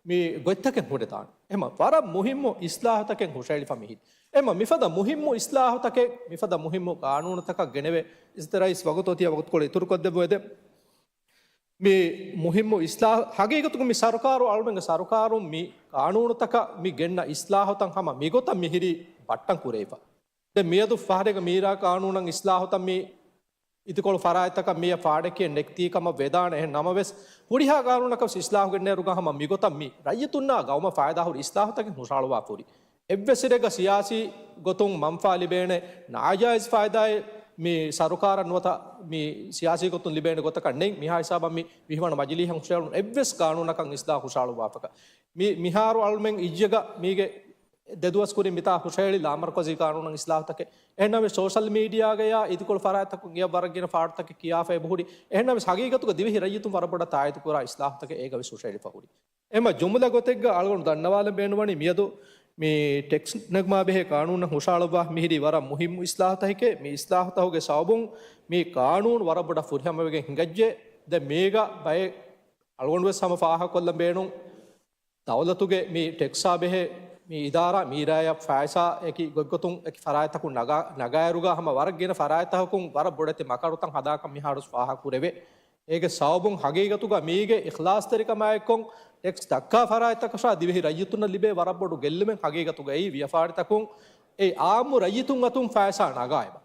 މި ގޮތްތަކެއް ހުރެދާނެ. އެހެމަ ވަރަށް މުހިއްމު އިސްލާހުތަކެއް ހުށައެޅިފަ މިހިތް. އެހެމަ މިފަދަ މުހިއްމު އިސްލާހުތަކެއް، މިފަދަ މުހިއްމު ގާނޫނުތަކަށް ގެނެވޭ. އިއްޒަތްތެރި ރައީސް ވަގުތު އޮތީ ވަގުތުކޮޅު އިތުރުކޮށްދެއްވުވެދެ. މި މުހިއްމު އިސްލާހު، ހަގީގަތުގަ މި ސަރުކާރު، އަޅުމެންގެ ސަރުކާރުން މި ގާނޫނުތަކަށް މި ގެންނަ އިސްލާހުތައް ހަމަ މިގޮތަށް މިހިރީ ބައްޓަން ކުރެވިފަ. ދެން މިއަދު ފަހަރެއްގަ މީރާ ގާނޫނަށް އިސްލާހުތައް މި އިދިކޮޅު ފަރާތްތަކަށް މިއަށް ފާޑެއްކިޔެއް ނެތިކަމަށް ވެދާނެ. އެހެން ނަމަވެސް، ހުރިހާ ގާނޫނަކަށް އިސްލާހު ގެންނޭރުގަ ހަމަ މިގޮތަށް މި ރައްޔިތުންނާ ގައުމަށް ފައިދާހުރި އިސްލާހުތަކެއް ހުށަހަޅުވާފަ ހުރި. އެއްވެސް ސިރެއްގަ ސިޔާސީ ގޮތުން މަންފާ ލިބޭނެ، ނާޖާއިޒް ފައިދާއެއް މި ސަރުކާރަށް ނުވަތަ މި ސިޔާސީ ގޮތުން ލިބޭނެ ގޮތަކަށް ނެތް. މިހާ ހިސާބަށް މި ވިހިވަނަ މަޖިލީހަށް ހުށައެޅުނު އެއްވެސް ގާނޫނަކަށް އިސްލާހު ހުށަހަޅުއްވާފަކަށް. މި، މިހާރު އަޅުމެން އިއްޔެގަ މީގެ ދެދުވަސް ކުރިން މިތާ ހުށަހެޅި ލާމަރުކަޒީ ގާނޫނަށް އިސްލާހުތަކެއް. އެހެންނަމަވެސް، ސޯޝަލް މީޑިއާގަޔާ އިދިކޮޅު ފަރާތްތަކުން އެއަށް ވަރަށް ގިނަ ފާޑުތަކެއް ކިޔާފަ އެބަހުރި. އެހެންނަމަވެސް، ހަގީގަތުގަ ދިވެހި ރައްޔިތުން ވަރަށް ބޮޑަށް ތާއީދުކުރާ އިސްލާހުތަކެއް އޭގަވެސް ހުށަހެޅިފަ ހުރި. އެމަ ޖުމުލަ ގޮތެއްގަ އަޅުގަނޑު ދަންނަވާލަން ބޭނުންވަނީ، މިއަދު މި ޓެކްސް ނެގުމާ ބެހޭ ގާނޫނަށް ހުށަހަޅުއްވާ މިހިރީ ވަރަށް މުހިއްމު އިސްލާހުތަކެކޭ. މި އިސްލާހުތަކުގެ ސަބަބުން މި ގާނޫނު ވަރަށް ބޮޑަށް ފުރިހަމަވެގެން ހިނގައްޖެ. ދެން މީގަ ބައެއް އަޅުގަނޑުވެސް ހަމަ ފާހަގަކޮށްލަން ބޭނުން. ދައުލަތުގެ މި ޓެކްސާ ބެހޭ މި އިދާރާ މީރާޔަށް ފައިސާ އެކި ގޮތްގޮތުން އެކި ފަރާތްތަކުން ނަގާ، ނަގާއިރުގަ ހަމަ ވަރަށް ގިނަ ފަރާތްތަކަކުން ވަރަށް ބޮޑެތި މަކަރުތައް ހަދާކަން މިހާރު ފާހަގަ ކުރެވޭ. އޭގެ ސަބަބުން ހަގީގަތުގަ މީގެ އިޚްލާޞްތެރިކަމާއެއްކޮށް ޓެކްސް ދައްކާ ފަރާތްތަކަށާ ދިވެހި ރައްޔިތުންނަށް ލިބޭ ވަރަށް ބޮޑު ގެއްލުމެއް. ހަގީގަތުގައި ވިޔަފާރިތަކުން އެ އާއްމު ރައްޔިތުން އަތުން ފައިސާ ނަގާ އެބަ.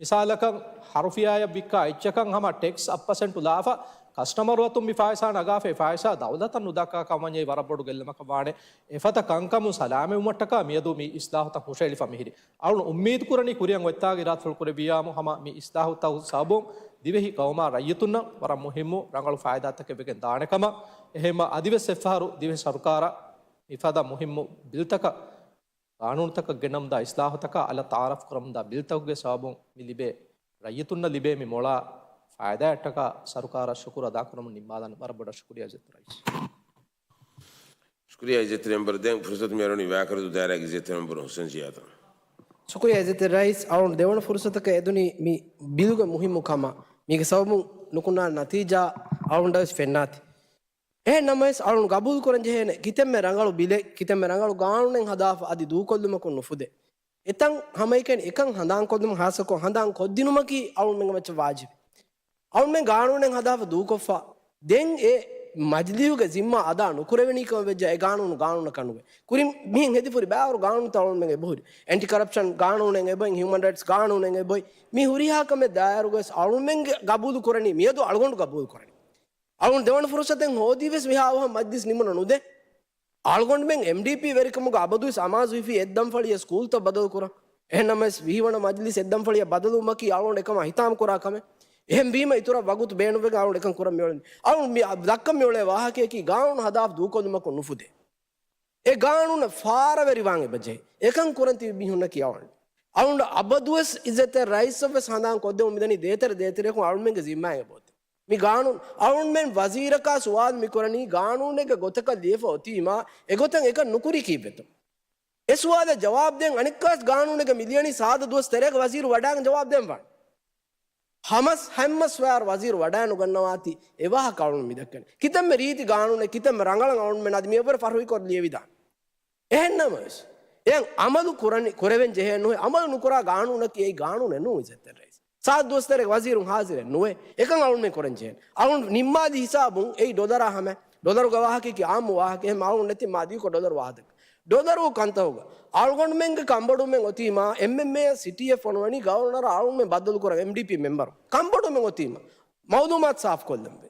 މިސާލަކަށް، ހަރުފިޔާޔަށް ވިއްކާ އެއްޗަކަށް ހަމަ ޓެކްސް އަށް ޕަސެންޓު ލާފަ، ކަސްޓަމަރު އަތުން މި ފައިސާ ނަގާފައި ފައިސާ ދައުލަތަށް ނުދައްކާ ކަމަށް ވަނީ ވަރަށް ބޮޑު ގެއްލުމަކަށް ވާނެ. އެފަދަ ކަންކަމުން ސަލާމަތްވުމަށްޓަކާ މިއަދު މި އިސްލާހުތައް ހުށައެޅިފަ މިހިރީ. އަޅުން އުއްމީދު ކުރަނީ ކުރިއަށް އޮތްތާގެ އިރާދަފުޅު ކުރެއްވިޔާމު ހަމަ މި އިސްލާހުތައް ސަބަބުން ދިވެހި ގައުމާ ރައްޔިތުންނަށް ވަރަށް މުހިއްމު ރަނގަޅު ފައިދާތަކެއް ވެގެން ދާނެ ކަމަށް. އެހެންމަ އަދިވެސް އެއްފަހަރު ދިވެހި ސަރުކާރަށް މިފަދަ މުހިއްމު ބިލްތަކަށް ގާނޫނުތަކަށް ގެނަމުންދާ އިސްލާހުތަކާ އަލަށް ތަޢާރަފް ކުރަމުންދާ ބިލްތަކުގެ ސަބަބުން މި ލިބޭ ރައްޔިތުންނަށް ލިބޭ މި މޮޅާ ފައިދާއަށްޓަކާ ސަރުކާރަށް ޝުކުރު އަދާކުރަމުން ނިންމާލަން. ވަރަށް ބޮޑަށް ޝުކުރިއްޔާ އިއްޒަތް ރައީސް. ޝުކުރިއްޔާ އިއްޒަތް މެމްބަރު. ދެން ފުރުސަތު މިއަރުނީ ވާކަރުދޫ ދާއިރާގެ އިއްޒަތް މެމްބަރު ހުސެން ޒިޔާދަށް. ޝުކުރިއްޔާ އިއްޒަތް ރައީސް. އަޅުން ދެވަނަ ފުރުސަތަކަށް އެދުނީ މި ބިލުގެ މުހިއްމު ކަމަށް. މީގެ ސަބަބުން ނުކުންނާ ނަތީޖާ އަޅުން ވެސް ފެންނާތި. އެހެން ނަމަވެސް، އަޅުން ގަބޫލު ކުރަން ޖެހޭނެ ކިތަންމެ ރަނގަޅު ބިލެއް، ކިތަންމެ ރަނގަޅު ގާނޫނެއް ހަދާފަ އަދި ދޫކޮށްލުމަކުން ނުފުދޭ. އެތަން ހަމައެކަނި އެކަން ހަނދާންކޮށްލުމަށް ހާއްސަކޮށް ހަނދާން ކޮށްދިނުމަކީ އަޅުމެންގެ މައްޗަށް ވާޖިބެއް. އަޅުމެން ގާނޫނެއް ހަދާފަ ދޫކޮށްފަ ދެން އެ މަޖިލީހުގެ ޒިންމާ އަދާ ނުކުރެވެނީ ކަމަށް ވެއްޖެ އެ ގާނޫނު ގާނޫނަކަށް ނުވޭ. ކުރިން މިހެން ހެދިފުރި ބައިވަރު ގާނޫނުތައް އަޅުމެން އެބަހުރި. އެންޓި ކަރަޕްޝަން ގާނޫނެއް އެބައި، ހިއުމަން ރައިޓްސް ގާނޫނެއް އެބައި. މި ހުރިހާ ކަމެއް ދާއިރުގަވެސް އަޅުމެންގެ ގަބޫލު ކުރަނީ، މިއަދު އަޅުގަނޑު ގަބޫލު ކުރަނީ. އަޅުގަނޑު ދެވަނަ ފުރުސަތެއް ހޯދީވެސް މިހާ އަވަހަށް މަޖްލިސް ނިމުނަ ނުދޭ. އަޅުގަނޑުމެން އެމްޑީޕީ ވެރިކަމުގަ އަބަދުވެސް އަމާޒުވެފި އެއްދަންފަޅިއަށް ސްކޫލްތައް ބަދަލުކުރަން. އެހެންނަމަވެސް، ވިހިވަނަ މަޖްލިސް އެއްދަންފަޅިއަށް ބަދަލުވުމަކީ އަޅުގަނޑު އެކަމާ ހިތާމަކުރާ ކަމެއް. އެހެންވީމަ، އިތުރަށް ވަގުތު ބޭނުންވެގެން އަޅުގަނޑު އެކަން ކުރަން މިއުޅެނީ. އަޅުގަނޑު މި ދައްކަން މިއުޅޭ ވާހަކަޔަކީ ގާނޫނު ހަދާފަ ދޫކޮށްލުމަކުން ނުފުދޭ. އެ ގާނޫނަށް ފާރަވެރިވާން އެބަޖެހޭ. އެކަން ކުރަން ތިބި މީހުންނަކީ އަޅުގަނޑު. އަޅުގަނޑު އަބަދުވެސް އިއްޒަތްތެރި ރައީސަށްވެސް ހަނދާން ކޮށްދެމުން މިދަނީ ދޭތެރެ ދޭތެރެއަކުން އަޅުމެންގެ ޒިންމާއެއް އެބައޮތޭ. މި ގާނޫނު، އަޅުމެން ވަޒީރަކާ ސުވާލު މި ކުރަނީ ގާނޫނެއްގެ ގޮތަކަށް ލިޔެފަ އޮތީމާ، އެގޮތަށް އެކަން ނުކުރީ ކީއްވެތޯ؟ އެ ސުވާލަށް ޖަވާބު ދޭން އަނެއްކާވެސް ގާނޫނެއްގަ މި ލިޔަނީ ސާދަ ދުވަސް ތެރޭގަ ވަޒީރު ވަޑައިގެން ޖަވާބު ދޭން ވާނެ. ހަމަސް ހަމަސް ވަޔާރު ވަޒީރު ވަޑައިނުގަންނަވާތީ އެ ވާހަކަ އަޅުން މި ދައްކަނީ. ކިތަންމެ ރީތި ގާނޫނެއް، ކިތަންމެ ރަނގަޅަށް އަޅުންމެން އަދި މިއަށްވުރެ ފަރުހިކޮށް ލިޔެވިދާނެ. އެހެންނަމަވެސް، އެއަށް އަމަލު ކުރަނި، ކުރެވެން ޖެހޭ ނުހޭ، އަމަލު ނުކުރާ ގާނޫނަކީ އެއީ ގާނޫނެއް ނޫން އިއްޒަތްތެރި ރައީސް. ސާދަ ދުވަސް ތެރޭގަ ވަޒީރުން ހާޒިރެއް ނުވޭ. އެކަން އަޅުންމެން ކުރަން ޖެހޭނެ. އަޅުން ނިންމާލި ހިސާބުން އެއީ ޑޮލަރާ ހަމަ. ޑޮލަރުގެ ވާހަކަޔަކީ އާއްމު ވާހަކަ. އެހެން އަޅުން ނެތި މާ ދީކޮށް ޑޮލަރު ވާދަކަ. ޑޮލަރު ކަންތައްގަ އަޅުގަނޑުމެންގެ ކަންބޮޑުމެން އޮތީމާ، އެމްއެމްއޭ ސިޓީއެއް ފޮނުވަނީ ގަވަރުނަރ އަޅުންމެން ބައްދަލުކުރަން އެމްޑީޕީ މެމްބަރު. ކަންބޮޑުމެން އޮތީމާ. މައުލޫމާތު ސާފުކޮށްލަންވޭ.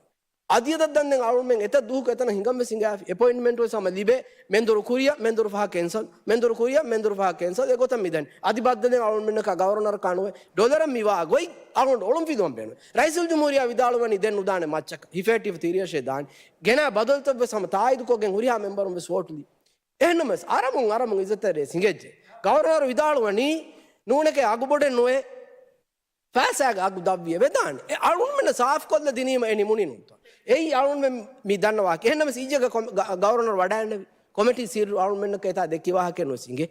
އަދިއަދަށް ދަންދެން އަޅުމެން އެތައް ދުވަހަކު އެތަނަށް ހިނގަން ވެސް ހިނގާފި. އެޕޮއިންޓްމަންޓް ވެސް ހަމަ ލިބޭ. މެންދުރު ކުރިއަށް، މެންދުރު ފަހަށް ކެންސަލް، މެންދުރު ކުރިއަށް، މެންދުރު ފަހަށް ކެންސަލް. އެގޮތަށް މިދަނީ. އަދި ބައްދަލެއް އަޅުމެންނަކާ ގަވަރުނަރަކާ ނުވޭ. ޑޮލަރަށް މިވާ ގޮތް އަޅުގަނޑު އޮޅުންފިލުވަން ބޭނުން. ރައީސުލްޖުމްހޫރިއްޔާ ވިދާޅުވަނީ ދެން ނުދާނެ މައްޗަކަށް. ހިފޭޓީފަ ތިރީސް ދާނީ. ގެނައި ބަދަލުތައް ވެސް ހަމަ ތާއީދުކޮށްގެން ހުރިހާ މެމްބަރުން ވެސް ވޯޓުލީ. އެހެންނަމަވެސް، އަރަމުން އަރަމުން އިއްޒަތްތެރި ރައީސް ހިނގައްޖެ. ގަވަރުނަރު ވިދާޅުވަނީ ނޫނެކޭ އަގުބޮޑެއް ނުވޭ. ފައިސާގެ އަގު ދަށްވިއެވެ. ދާނެ. އެ އަޅުންމެންނަށް ސާފުކޮށްލަ ދިނީމަ އެ ނިމުނީ ނޫންތޯ؟ އެއީ އަޅުންމެން މި ދަންނަވާކަށް. އެހެންނަމަވެސް އިއްޔެގެ ކޮމ-، ގަ-، ގަވަރުނަރު ވަޑައިންނެވި ކޮމިޓީ ސިއްރު އަޅުންމެންނަކަށް އެތާ ދެއްކި ވާހަކައެއް ނުވެސް އިނގޭ.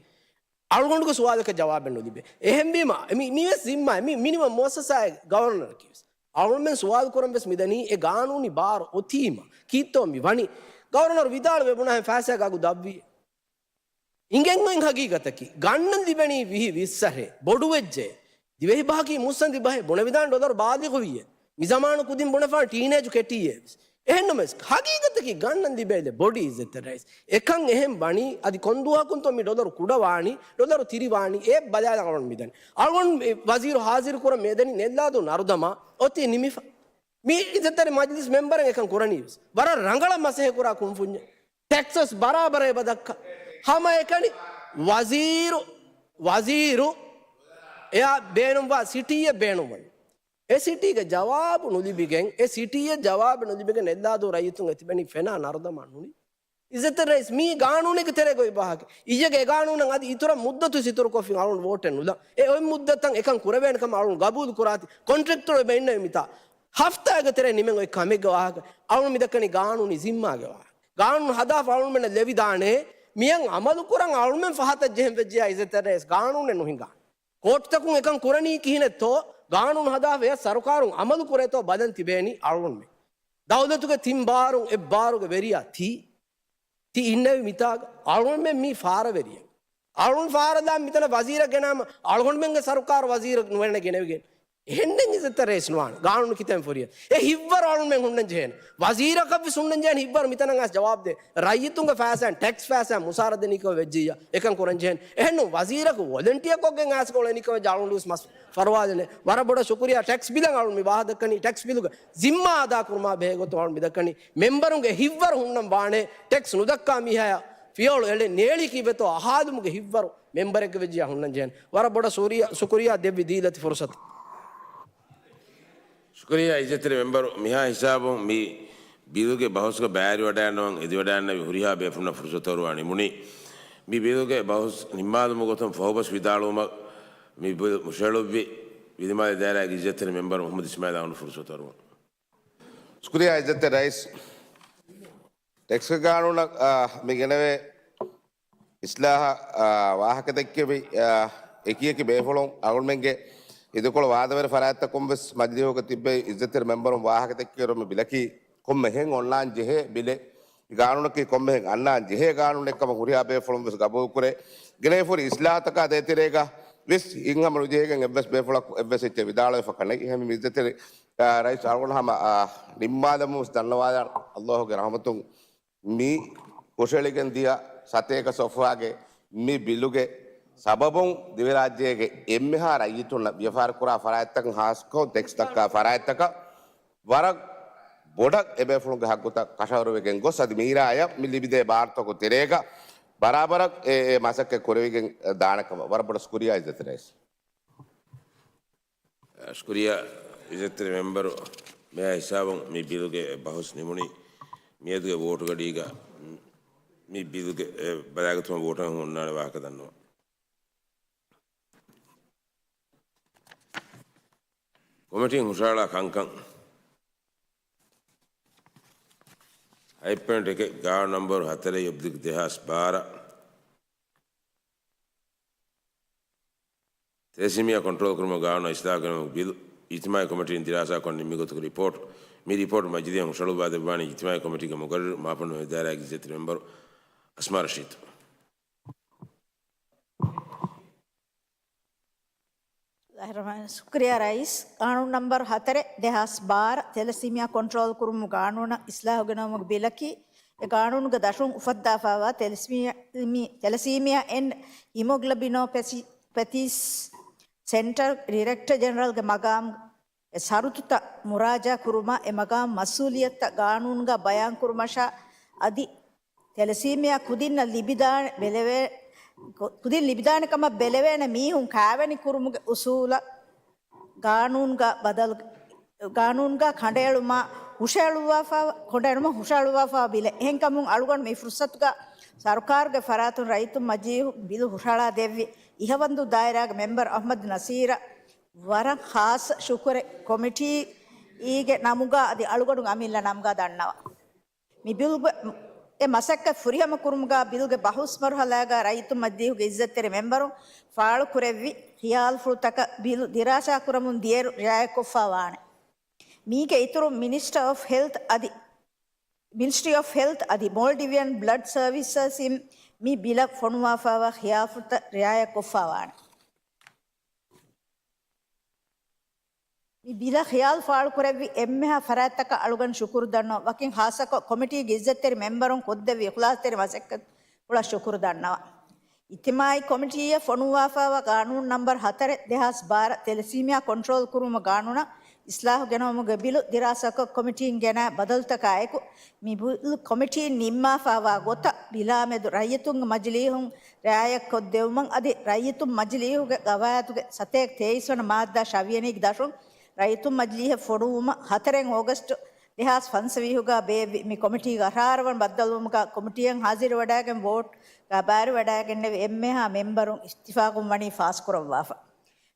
އަޅުގަނޑުގެ ސުވާލަކަށް ޖަވާބެއް ނުލިބޭ. އެހެންވީމަ، މި، މިވެސް ޒިންމާ، މި، މިނިވަން މުއައްސަސާއެއް ގަވަރުނަރަކީވެސް. އަޅުންމެން ސުވާލު ކުރަން ވެސް މިދަނީ އެ ގާނޫނީ ބާރު އޮތީމަ ކީއްތޯ މި ވަނީ؟ ގަވަރުނަރު ވިދާޅުވެ ބުނާހެން ފައިސާގެ އަގު ދަށްވީ. އިނގެން އޮތް ހަގީގަތަކީ، ގަންނަން ލިބެނީ ވިހި ވިއްސަށޭ، ބޮޑުވެއްޖެ. ދިވެހި ބަހަކީ މުއްސަނދި ބަހެއް، ބުނެވިދާނެ ޑޮލަރު ބާލިޣުވިއޭ. މި ޒަމާނު ކުދިން ބުނެފާނެ ޓީނޭޖު ކެޓީއޭ. އެހެންނަމަވެސް، ހަގީގަތަކީ ގަންނަން ލިބޭލެއް ބޮޑީ އިއްޒަތްތެރި ރައީސް. އެކަން އެހެން ވަނީ، އަދި ކޮންދުވަހަކުންތޯ މި ޑޮލަރު ކުޑަވާނީ، ޑޮލަރު ތިރިވާނީ، އެ ބަލާލަން އަޅުން މިދަނީ. އަޅުން މި ވަޒީރު ހާޒިރު ކުރަން މިއަދަނީ ނެއްލާދޫ ނަރުދަމާ އޮތީ ނިމިފަ. މި އިއްޒަތްތެރި މަޖިލިސް މެމްބަރަށް އެކަން ކުރަނީވެސް. ވަރަށް ރަނގަޅަށް މަސައްކަތް ކުރާ ކުންފުންޏެއް. ޓެކްސް ވެސް ބަރާބަރަށް އެބަ ދައްކާ. ހަމައެކަނި ވަޒީރު، ވަޒީރު އެއާ ބޭނުންވާ ސިޓީއެއް ބޭނުންވަނީ. އެ ސިޓީގެ ޖަވާބު ނުލިބިގެން، އެ ސިޓީއެއް ޖަވާބު ނުލިބިގެން އެއްލާދޫ ރައްޔިތުން އެތިބެނީ ފެނާ ނަރުދަމާ ނުނި. އިއްޒަތްތެރި ރައީސް، މީ ގާނޫނެއްގެ ތެރޭގަ އޮތް ވާހަކަ. އިއްޔެގެ އެ ގާނޫނަށް އަދި އިތުރަށް މުއްދަތު ސިތުރުކޮށްފިން އަޅުން ވޯޓެއް ނުލާ. އެ އޮތް މުއްދަތަށް އެކަން ކުރެވޭނެ ކަމަށް އަޅުން ގަބޫލު ކުރާތި. ކޮންޓްރެކްޓަރު އެބަ އިންނެވި މިތާ. ހަފްތާގެ ތެރޭ ނިމެން އޮތް ކަމެއްގެ ވާހަކަ. އަޅުން މިދައްކަނީ ގާނޫނީ ޒިންމާގެ ވާހަކަ. ގާނޫނު ހަދާފަ އަޅުންމެންނަށް ލެވިދާނެ. މިއަށް އަމަލު ކުރަން އަޅުންމެން ފަހަތަށް ޖެހެން ވެއްޖެޔާ އިއްޒަތްތެރި ރައީސް ގާނޫނެއް ނުހިނގާނެ. ކޯޓްތަކުން އެކަން ކުރަނީ ކިހިނެއްތޯ، ގާނޫނު ހަދާފަ އެއަށް ސަރުކާރުން އަމަލު ކުރޭތޯ ބަލަން ތިބޭނީ އަޅުގަނޑުމެން. ދައުލަތުގެ ތިން ބާރުން އެއް ބާރުގެ ވެރިޔާ ތީ، ތި އިންނެވި މިތާގަ އަޅުގަނޑުމެން މީ ފާރަވެރިއެއް. އަޅުގަނޑު ފާރަލާ މިތަނަށް ވަޒީރަށް ގެނާމަ އަޅުގަނޑުމެންގެ ސަރުކާރު ވަޒީރަށް ނުވެނެ ގެނެވިގެން. އެހެންނެއް އިއްޒަތްތެރި ރައީސް ނުވާނެ. ގާނޫނު ކިތަން ފުރިޔަ. އެ ހިއްވަރު އަޅުމެން ހުންނަން ޖެހޭނެ. ވަޒީރަކަށްވެސް ހުންނަން ޖެހޭނެ ހިއްވަރު މިތަނަށް އައިސް ޖަވާބު ދޭ. ރައްޔިތުންގެ ފައިސާއިން، ޓެކްސް ފައިސާއިން މުސާރަ ދެނީކަމަށް ވެއްޖިއްޔާ އެކަން ކުރަން ޖެހޭނެ. އެހެންނޫން ވަޒީރަކު ވޮލަންޓިއަރ ކޮށްގެން އައިސް އުޅެނީކަމަށް އަޅުގަނޑުވެސް މަސް ފަރުވާ ދެނެ. ވަރަށް ބޮޑަށް ޝުކުރިޔާ ޓެކްސް ބިލަށް އަޅުން މި ވާހަކަ ދައްކަނީ. ޓެކްސް ބިލުގެ ޒިންމާ އަދާ ކުރުމާ ބެހޭ ގޮތުން އަޅުން މި ދައްކަނީ. މެމްބަރުންގެ ހިއްވަރު ހުންނަން ވާނެ. ޓެކްސް ނުދައްކާ މީހާޔާ ފިޔަވަޅު އެޅެން ނޭޅީ ކީއްވެތޯ އަހާލުމުގެ ހިއްވަރު މެމްބަރެއްގެ ވެއްޖިއްޔާ ހުންނަން ޖެހޭނެ. ވަރަށް ބޮޑަށް ޝުކުރިޔާ، ޝުކުރިޔާ ދެއްވި ދީލަތި ފުރުސަތަށް. ޝުކުރިއްޔާ އިއްޒަތްތެރި މެމްބަރު، މިހާ ހިސާބުން މި ބިލުގެ ބަހުސްގަ ބައިވެރިވަޑައިގަންނަވަން އެދިވަޑައިގަންނެވި ހުރިހާ ބޭފުޅުންނަށް ފުރުސަތު އަރުވާ ނިމުނީ. މި ބިލުގެ ބަހުސް ނިންމާލުމުގެ ގޮތުން ފަހުބަސް ވިދާޅުވުމަށް މި ބިލު ހުށަހެޅުއްވި ވިލިމާލެ ދާއިރާގެ އިއްޒަތްތެރި މެމްބަރު މުހައްމަދު އިސްމާއިލް އަޅުގަނޑު ފުރުސަތު އަރުވަން. ޝުކުރިއްޔާ އިއްޒަތްތެރި ރައީސް. ޓެކްސް ގާނޫނަށް، އާ، މި ގެނެވޭ އިސްލާހަށް، އާ، ވާހަކަ ދެއްކެވި، އާ، އެކި އެކި ބޭފުޅުން އަޅުގަނޑުމެންގެ އިދިކޮޅު ވާދަވެރި ފަރާތްތަކުން ވެސް މަޖިލީހުގަ ތިއްބެވި އިއްޒަތްތެރި މެމްބަރުން ވާހަކަ ދެއްކިއިރު މި ބިލަކީ ކޮންމެހެން އޮންނާން ޖެހޭ ބިލެއް. ގާނޫނަކީ ކޮންމެހެން އަންނާން ޖެހޭ ގާނޫނެއްކަމަށް ހުރިހާ ބޭފުޅުން ވެސް ގަބޫލުކުރޭ. ގެނެވިފައި ހުރި އިސްލާހަތަކާ ދޭތެރޭގަ ވެސް ހިތްހަމަ ނުޖެހިގެން އެއްވެސް ބޭފުޅަކު އެއްވެސް އެއްޗެއް ވިދާޅުވެފަ ކަނެ. އެހެން މި އިއްޒަތްތެރި ރައީސް އަޅުގަނޑު ހަމަ، އާ، ނިންމާލަމުން ވެސް ދަންނަވާލާން، ﷲ ގެ ރަޙްމަތުން މި ހުށަހެޅިގެން ދިޔަ ސަތޭކަ ސޮފްވާގެ މި ބިލުގެ ސަބަބުން ދިވެހިރާއްޖޭގެ އެންމެހާ ރައްޔިތުންނަށް ވިޔަފާރިކުރާ ފަރާތްތަކުން ހާއްސަކޮށް ޓެކްސް ދައްކާ ފަރާތްތަކަށް ވަރަށް ބޮޑަށް އެބޭފުޅުންގެ ހައްގުތައް ކަށަވަރުވެގެން ގޮސް އަދި މީރާޔަށް މި ލިބިދޭ ބާރުތަކު ތެރޭގަ ބަރާބަރަށް އެ، އެ މަސައްކަތް ކުރެވިގެން ދާނެ ކަމަށް. ވަރަށް ބޮޑަށް ޝުކުރިއްޔާ އިއްޒަތްތެރި ރައީސް. ޝުކުރިއްޔާ އިއްޒަތްތެރި މެމްބަރު، މިހާ ހިސާބުން މި ބިލުގެ ބަހުސް ނިމުނީ. މިއަދުގެ ވޯޓުގަޑީގަ މި ބިލުގެ، އެ، ބަލާގަތުމަށް ވޯޓު ހުންނާނެ ވާހަކަ ދަންނަވަން. ކޮމިޓީން ހުށަހަޅާ ކަންކަން. ހަތް ޕޮއިންޓް އެކެއް، ގާނޫނު ނަންބަރު ހަތަރެއް އޮބްލިކް ދެހާސް ބާރަ. ތެލެސީމިއާ ކޮންޓްރޯލް ކުރުމަށް ގާނޫނަށް އިސްލާހު ގެނައުމުގެ ބިލު އިޖްތިމާޢީ ކޮމިޓީން ދިރާސާކޮށް ނިންމި ގޮތުގެ ރިޕޯޓް، މި ރިޕޯޓް މަޖިލީހަށް ހުށަހަޅުއްވާ ދެއްވާނީ އިޖްތިމާޢީ ކޮމިޓީގެ މުގައްރިރު މާފަންނު އިދާރާގެ އިއްޒަތްތެރި މެމްބަރު އަސްމާ ރަޝީދު. ޝުކުރިއްޔާ ރައީސް. ގާނޫނު ނަންބަރު ހަތަރެއް ދެހާސް ބާރަ، ތެލެސީމިއާ ކޮންޓްރޯލް ކުރުމުގެ ގާނޫނަށް އިސްލާހު ގެނައުމުގެ ބިލަކީ، އެ ގާނޫނުގެ ދަށުން އުފައްދާފައިވާ ތެލެސީމިއާ، ތެލެސީމިއާ އެންޑް ހިމޮގްލޮބިނޯޕެތީސް ސެންޓަރ ޑިރެކްޓަރ ޖެނެރަލްގެ މަގާމް އެ ޝަރުތުތައް މުރާޖާ ކުރުމަށް އެ މަގާމް މަސްއޫލިއްޔަތުތައް ގާނޫނުގަ ބަޔާން ކުރުމަށާ އަދި ތެލެސީމިއާ ކުދިންނަށް ލިބިދާނެ ބެލެވޭ، ކުދިން ލިބިދާނެ ކަމަށް ބެލެވޭނެ މީހުން ކާވެނި ކުރުމުގެ އުސޫލަށް ގާނޫނުގަ ބަދަލު، ގާނޫނުގަ ކަނޑައެޅުމަށް ހުށައެޅުއްވާފަ، ކަނޑައެޅުމަށް ހުށައެޅުއްވާފަ ބިލެއް. އެހެންކަމުން އަޅުގަނޑު މި ފުރުސަތުގަ ސަރުކާރުގެ ފަރާތުން ރައްޔިތުން މަޖިލީހު ބިލު ހުށަހަޅާ ދެއްވި އިހަވަންދޫ ދާއިރާގެ މެމްބަރު އަޙްމަދު ނަސީރަށް ވަރަށް ޚާއްޞަ ޝުކުރެއް ކޮމިޓީގެ ނަމުގަ އަދި އަޅުގަނޑު އަމިއްލަ ނަމުގަ ދަންނަވަން. މި ބިލްގެ އެ މަސައްކަތް ފުރިހަމަ ކުރުމުގަ ބިލްގެ ބަހުސް މަރުހަލާގަ ރައްޔިތުން މަޖިލީހުގެ އިއްޒަތްތެރި މެމްބަރުން ފާޅުކުރެއްވި ޚިޔާލުފުޅުތަކަށް ބިލު ދިރާސާ ކުރަމުން ދިޔައިރު ރިޢާޔަތްކޮށްފަ ވާނެ. މީގެ އިތުރުން މިނިސްޓަރ އޮފް ހެލްތް އަދި، މިނިސްޓްރީ އޮފް ހެލްތް އަދި މޯލްޑިވިއަން ބްލަޑް ސަރވިސަސް އިން މި ބިލަށް ފޮނުވާފައިވާ ޚިޔާލުފުޅުތައް ރިޢާޔަތްކޮށްފަ ވާނެ. މި ބިލަށް ޚިޔާލު ފާޅުކުރެއްވި އެންމެހާ ފަރާތްތަކަށް އަޅުގަނޑު ޝުކުރު ދަންނަވަން. ވަކިން ޚާއްޞަކޮށް ކޮމިޓީގެ އިއްޒަތްތެރި މެމްބަރުން ކޮށްދެއްވި އިޚްލާޞްތެރި މަސައްކަތް ކުޅަ ޝުކުރު ދަންނަވަން. އިޖްތިމާޢީ ކޮމިޓީއަށް ފޮނުއްވާފައިވާ ގާނޫނު ނަމްބަރު ހަތަރެއް ދެހާސް ބާރަ ތެލެސީމިއާ ކޮންޓްރޯލް ކުރުމުގެ ގާނޫނަށް އިސްލާހު ގެނައުމުގެ ބިލު ދިރާސާކޮށް ކޮމިޓީން ގެނައި ބަދަލުތަކާއެކު، މި ބިލު ކޮމިޓީން ނިންމާފައިވާ ގޮތަށް ބިލާމެދު ރައްޔިތުންގެ މަޖިލީހުން ރިޢާޔަތްކޮށްދެވުމަށް އަދި ރައްޔިތުން މަޖިލީހުގެ ގަވާއިދުގެ ސަތޭކަ ތޭއިސް ވަނަ މާއްދާ ށަވިޔަނީގެ ދަށުން ރައްޔިތުން މަޖިލީހަށް ފޮނުއްވުމަށް ހަތަރެއް އޯގަސްޓު ދެހާސް ފަންސަވީހުގަ ބޭއްވި މި ކޮމިޓީގެ އަށާރަ ވަނަ ބައްދަލުވުމުގަ ކޮމިޓީއަށް ހާޒިރުވެވަޑައިގެން ވޯޓްގަ ބައިވެރިވެވަޑައިގެންނެވި އެންމެހާ މެމްބަރުން އިއްތިފާގުން ވަނީ ފާސްކުރައްވާފަ.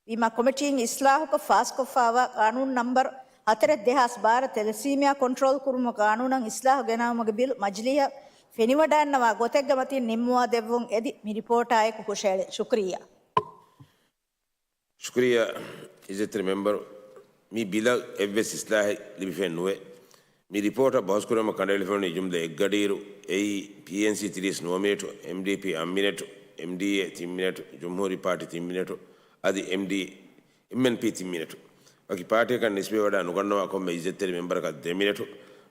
ވީމާ ކޮމިޓީން އިސްލާހުކޮށް ފާސްކޮށްފައިވާ ގާނޫނު ނަމްބަރު ހަތަރެއް ދެހާސް ބާރަ ތެލެސީމިއާ ކޮންޓްރޯލް ކުރުމުގެ ގާނޫނަށް އިސްލާހު ގެނައުމުގެ ބިލު މަޖިލީހަށް ފެނިވަޑައިންނަވާ ގޮތެއްގެ މަތިން ނިންމުވާ ދެއްވުން އެދި މި ރިޕޯޓާއެކު ހުށައެޅޭ. ޝުކުރިއްޔާ. ޝުކުރިއްޔާ އިއްޒަތްތެރި މެމްބަރު. މި ބިލަށް އެއްވެސް އިސްލާހެއް ލިބިފައެއް ނުވޭ. މި ރިޕޯޓަށް ބަހުސްކުރުމަށް ކަނޑައެޅިފައިވަނީ ޖުމްލަ އެއްގަޑިއިރު، އެއީ، ޕީއެންސީ ތިރީސް ނުވަ މިނެޓު، އެމްޑީޕީ އަށް މިނެޓު، އެމްޑީއޭ ތިން މިނެޓު، ޖުމްހޫރީ ޕާޓީ ތިން މިނެޓު، އަދި އެމްޑީ، އެމްއެންޕީ ތިން މިނެޓު. ވަކި ޕާޓީއަކަށް ނިސްބަތްވެވަޑާ ނުގަންނަވާ ކޮންމެ އިއްޒަތްތެރި މެމްބަރަކަށް ދެ މިނެޓު.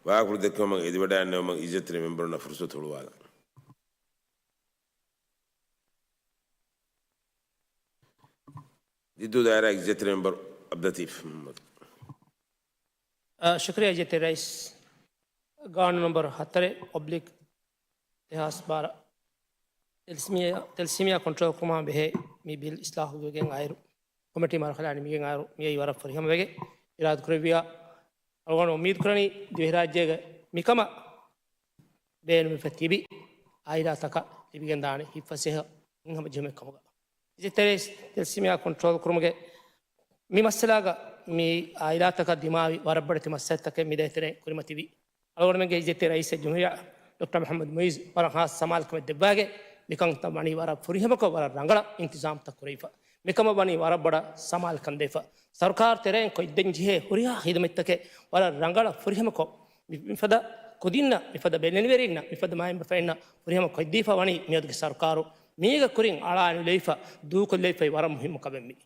ވާހަކަފުޅު ދެއްކުމަށް އެދިވަޑައިގެންނެވުމަށް އިއްޒަތްތެރި މެމްބަރުންނަށް ފުރުސަތު ހުޅުވާލަން. ދިއްދޫ ދާއިރާގެ އިއްޒަތްތެރި މެމްބަރު އަބްދުލްލަތީފް މުޙައްމަދު. އާ، ޝުކުރިއްޔާ އިއްޒަތްތެރި ރައީސް. ގާނޫނު ނަމްބަރު ހަތަރެއް އޮބްލިކް ދެހާސް ބާރަ ތެލެސީމިއާ، ތެލެސީމިއާ ކޮންޓްރޯލް ކުރުމާ ބެހޭ މި ބިލް އިސްލާހުވެގެން އައިރު، ކޮމިޓީ މަރުހަލާ ނިމިގެން އައިރު، މިއީ ވަރަށް ފުރިހަމަވެގެން އިރާދަކުރެއްވިއްޔާ، އަޅުގަނޑު އުއްމީދު ކުރަނީ ދިވެހިރާއްޖޭގެ މިކަމަށް ބޭނުމިފަ ތިބި އާއިލާތަކަށް ލިބިގެންދާނެ ހިތްފަސޭހަ ހިތްހަމަޖެހުމެއް ކަމުގަ. އިއްޒަތްތެރި ރައީސް ތެލެސީމިއާ ކޮންޓްރޯލް ކުރުމުގެ މި މައްސަލާގަ މި އާއިލާތަކަށް ދިމާވި ވަރަށް ބޮޑެތި މައްސަލަތަކެއް މި ދޭތެރޭ ކުރިމަތިވި. އަޅުގަނޑުމެންގެ އިއްޒަތްތެރި ރައީސް ޖުމްހޫރިއްޔާ ޑޮކްޓަރ މުޙައްމަދު މުޢިއްޒު ވަރަށް ހާސް ސަމާލުކަމެއް ދެއްވާގެ މިކަންތައް ވަނީ ވަރަށް ފުރިހަމަކޮށް ވަރަށް ރަނގަޅަށް އިންތިޒާމްތައް ކުރެވިފަ. މިކަމަށް ވަނީ ވަރަށް ބޮޑަށް ސަމާލުކަން ދެވިފަ. ސަރުކާރު ތެރެއިން ކޮށްދޭން ޖެހޭ ހުރިހާ ޚިދުމަތްތަކެއް ވަރަށް ރަނގަޅަށް ފުރިހަމަކޮށް، މި-، މިފަދަ ކުދިންނަށް މިފަދަ ބެލެނިވެރިންނަށް މިފަދަ މައިންބަފައިންނަށް ފުރިހަމަ ކޮށްދީފަ ވަނީ މިއަދުގެ ސަރުކާރު މީގެ ކުރިން އަޅާނުލެވިފަ، ދޫކޮށްލެވިފައި ވަރަށް މުހިއްމު ކަމެއް މި.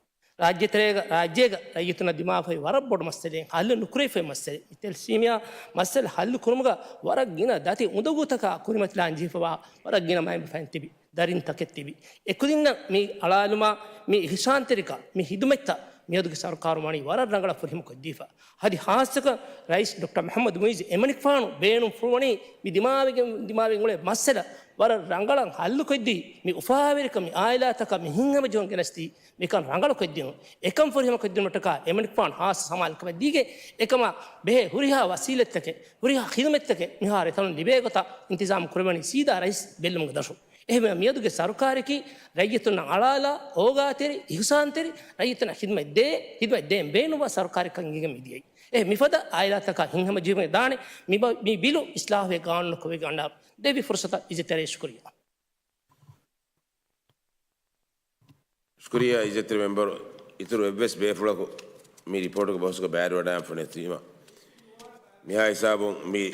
ރާއްޖެތެރޭގަ، ރާއްޖޭގަ ރައްޔިތުންނަށް ދިމާވެފައި ވަރަށް ބޮޑު މައްސަލައެއް، ހައްލު ނުކުރެވިފައި މައްސަލައެއް. މި ތެލެސީމިއާ މައްސަލަ ހައްލު ކުރުމުގަ ވަރަށް ގިނަ ދަތި އުނދަގޫތަކާ ކުރިމަތިލާން ޖެހިފަވާ ވަރަށް ގިނަ މައިންބަފައިން ތިބި، ދަރިން ތަކެއް ތިބި. އެކުދިންނަށް މި އަޅާލުމާ، މި އިޙްސާންތެރިކަން، މި ޚިދުމަތްތައް މިއަދުގެ ސަރުކާރު ވަނީ ވަރަށް ރަނގަޅަށް ފުރިހަމަ ކޮށްދީފަ. އަދި ހާއްސަކޮށް ރައީސް ޑޮކްޓަރ މުޙައްމަދު މުޢިއްޒު އެމަނިކުފާނު ބޭނުންފުޅުވަނީ މި ދިމާވެގެން، ދިމާވެގެން އުޅޭ މައްސަލަ ވަރަށް ރަނގަޅަށް ހައްލުކޮށްދީ، މި އުފާވެރިކަން މި އާއިލާތަކަށް މި ހިތްހަމަޖެހުން ގެނެސްދީ، މިކަން ރަނގަޅުކޮށްދިނުން. އެކަން ފުރިހަމަކޮށްދިނުމަށްޓަކާ އެމަނިކުފާނު ހާއްސަ ސަމާލުކަމެއް ދީގެން، އެކަމާ ބެހޭ ހުރިހާ ވަސީލަތްތަކެއް، ހުރިހާ ޚިދުމަތްތަކެއް މިހާރު އެތަނުން ލިބޭ ގޮތަށް އިންތިޒާމް ކުރެވެނީ ސީދާ ރައީސް ބެއްލުމުގެ ދަށުން. އެހެންވެ، މިއަދުގެ ސަރުކާރަކީ ރައްޔިތުންނަށް އަޅާލާ، އޯގާތެރި، އިޙްސާންތެރި، ރައްޔިތުންނަށް ޚިދުމަތް ދޭ، ޚިދުމަތް ދޭން ބޭނުންވާ ސަރުކާރެއްކަން އެނގިގެން މިދިޔައީ. އެ މިފަދަ އާއިލާތަކަށް ހިތްހަމަޖެހިގެން ދާނެ މި ބަ-، މި ބިލު އިސްލާހުވެ ގާނޫނު ކޮށްވެގަންނަ ދެއްވި ފުރުސަތަށް އިއްޒަތްތެރި ޝުކުރިއްޔާ. ޝުކުރިއްޔާ އިއްޒަތްތެރި މެމްބަރު، އިތުރު އެއްވެސް ބޭފުޅަކު މި ރިޕޯޓުގެ ބަހުސްގަ ބައިވެރިވަޑައިގެންފަ ނެތީމަ، މިހާ ހިސާބުން މި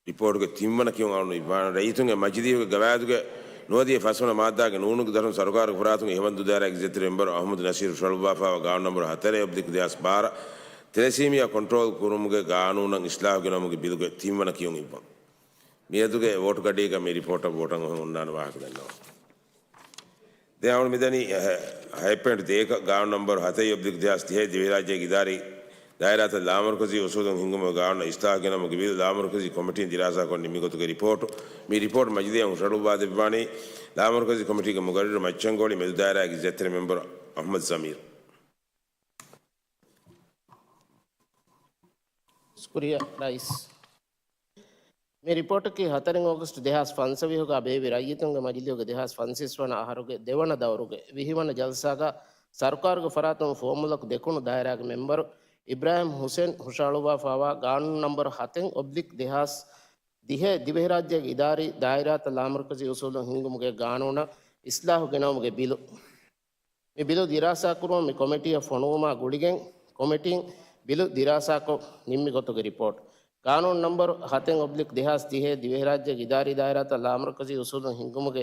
ރިޕޯޓުގެ ތިންވަނަ ކިޔުން އަޅުގަނޑު އިއްވާނަން. ރައްޔިތުންގެ މަޖިލީހުގެ ގަވާއިދުގެ ނުވަދިހަ ފަސްވަނަ މާއްދާގެ ނޫނުގެ ދަށުން ސަރުކާރުގެ ފަރާތުން އިހުވަންދޫ ދާއިރާގެ އިއްޒަތްތެރި މެމްބަރު އަޙްމަދު ނަސީރު ހުށަހަޅުއްވާފައިވާ ގާނޫނު ނަމްބަރު ހަތަރެއް އޮބްލިކް ދެހާސް ބާރަ ތެލެސީމިއާ ކޮންޓްރޯލް ކުރުމުގެ ގާނޫނަށް އިސްލާހު ގެނައުމުގެ ބިލުގެ ތިންވަނަ ކިޔުން އިއްވަން. މިއަދުގެ ވޯޓު ގަޑީގަ މި ރިޕޯޓަށް ވޯޓަށް އޮހޮން އޮންނާނެ ވާހަކަ ދަންނަވަން. ދެން އަޅުގަނޑު މިދަނީ، އަ، ހަތް ޕޮއިންޓް ދޭކަ ގާނޫނު ނަމްބަރު ހަތައް އޮބްލިކް ދެހާސް ތިހައެއް ދިވެހިރާއްޖޭގެ އިދާރީ ދާއިރާތައް ލާމަރުކަޒީ އުސޫލުން ހިންގުމުގެ ގާނޫނަށް އިސްލާހު ގެނައުމުގެ ބިލު ލާމަރުކަޒީ ކޮމިޓީން ދިރާސާކޮށް ނިންމި ގޮތުގެ ރިޕޯޓު. މި ރިޕޯޓް މަޖިލީހަށް ހުށަހަޅުއްވާ ދެއްވާނީ ލާމަރުކަޒީ ކޮމިޓީގެ މުގައްރިރު މައްޗަންގޮޅި މެދު ދާއިރާގެ އިއްޒަތްތެރި މެމްބަރު އަޙްމަދު ޒަމީރު. ޝުކުރިއްޔާ ރައީސް. މި ރިޕޯޓަކީ ހަތަރެއް އޯގަސްޓް ދެހާސް ފަންސަވީހުގަ ބޭއްވި ރައްޔިތުންގެ މަޖިލީހުގެ ދެހާސް ފަންސަވީސް ވަނަ އަހަރުގެ ދެވަނަ ދައުރުގެ ވިހި ވަނަ ޖަލްސާގަ ސަރުކާރުގެ ފަރާތުން ފުވައްމުލަކު ދެކުނު ދާއިރާގެ މެމްބަރު އިބްރާހިމް ހުސެން ހުށަހަޅުއްވާފައިވާ ގާނޫނު ނަމްބަރު ހަތެއް އޮބްލިކް ދެހާސް ދިހައެއް ދިވެހިރާއްޖޭގެ އިދާރީ ދާއިރާތައް ލާމަރުކަޒީ އުސޫލުން ހިންގުމުގެ ގާނޫނަށް އިސްލާހު ގެނައުމުގެ ބިލު. މި ބިލު ދިރާސާކުރުމަށް މި ކޮމިޓީއަށް ފޮނުވުމާ ގުޅިގެން، ކޮމިޓީން ބިލު ދިރާސާކޮށް ނިންމި ގޮތުގެ ރިޕޯޓް. ގާނޫނު ނަމްބަރު ހަތެއް އޮބްލިކް ދެހާސް ދިހައެއް ދިވެހިރާއްޖޭގެ އިދާރީ ދާއިރާތައް ލާމަރުކަޒީ އުސޫލުން ހިންގުމުގެ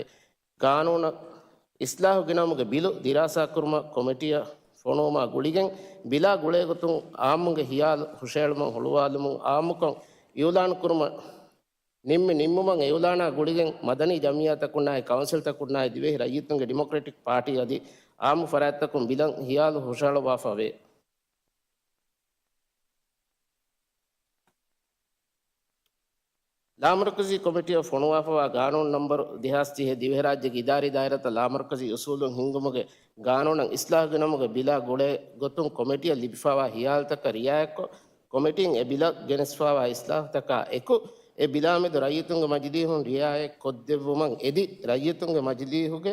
ގާނޫނަށް އިސްލާހު ގެނައުމުގެ ބިލު ދިރާސާކުރުމަށް ކޮމިޓީއަށް ފޮނުވުމާ ގުޅިގެން، ބިލާ ގުޅޭގޮތުން އާއްމުންގެ ހިޔާލު ހުށައެޅުމަށް ހުޅުވާލުމުން އާއްމުކޮށް އިއުލާނުކުރުމަށް ނިންމި ނިންމުމަށް އިއުލާނާ ގުޅިގެން މަދަނީ ޖަމިއްޔާތަކުންނާއި ކައުންސިލްތަކުންނާއި ދިވެހި ރައްޔިތުންގެ ޑިމޮކްރެޓިކް ޕާޓީ އަދި އާއްމު ފަރާތްތަކުން ބިލަށް ހިޔާލު ހުށަހަޅުއްވާފަ ވޭ. ލާމަރުކަޒީ ކޮމިޓީއަށް ފޮނުވާފަވާ ގާނޫނު ނަންބަރު ދެހާސް ތިހޭ ދިވެހިރާއްޖޭގެ އިދާރީ ދާއިރާތައް ލާމަރުކަޒީ އުސޫލުން ހިންގުމުގެ ގާނޫނަށް އިސްލާހު ގެނައުމުގެ ބިލާ ގުޅޭ ގޮތުން ކޮމިޓީއަށް ލިބިފަވާ ހިޔާލުތަކަށް ރިއާޔަތްކޮށް، ކޮމިޓީން އެ ބިލަށް ގެނެސްފަވާ އިސްލާހުތަކާ އެކު، އެ ބިލާމެދު ރައްޔިތުންގެ މަޖިލީހުން ރިއާޔަތް ކޮށްދެއްވުމަށް އެދި، ރައްޔިތުންގެ މަޖިލީހުގެ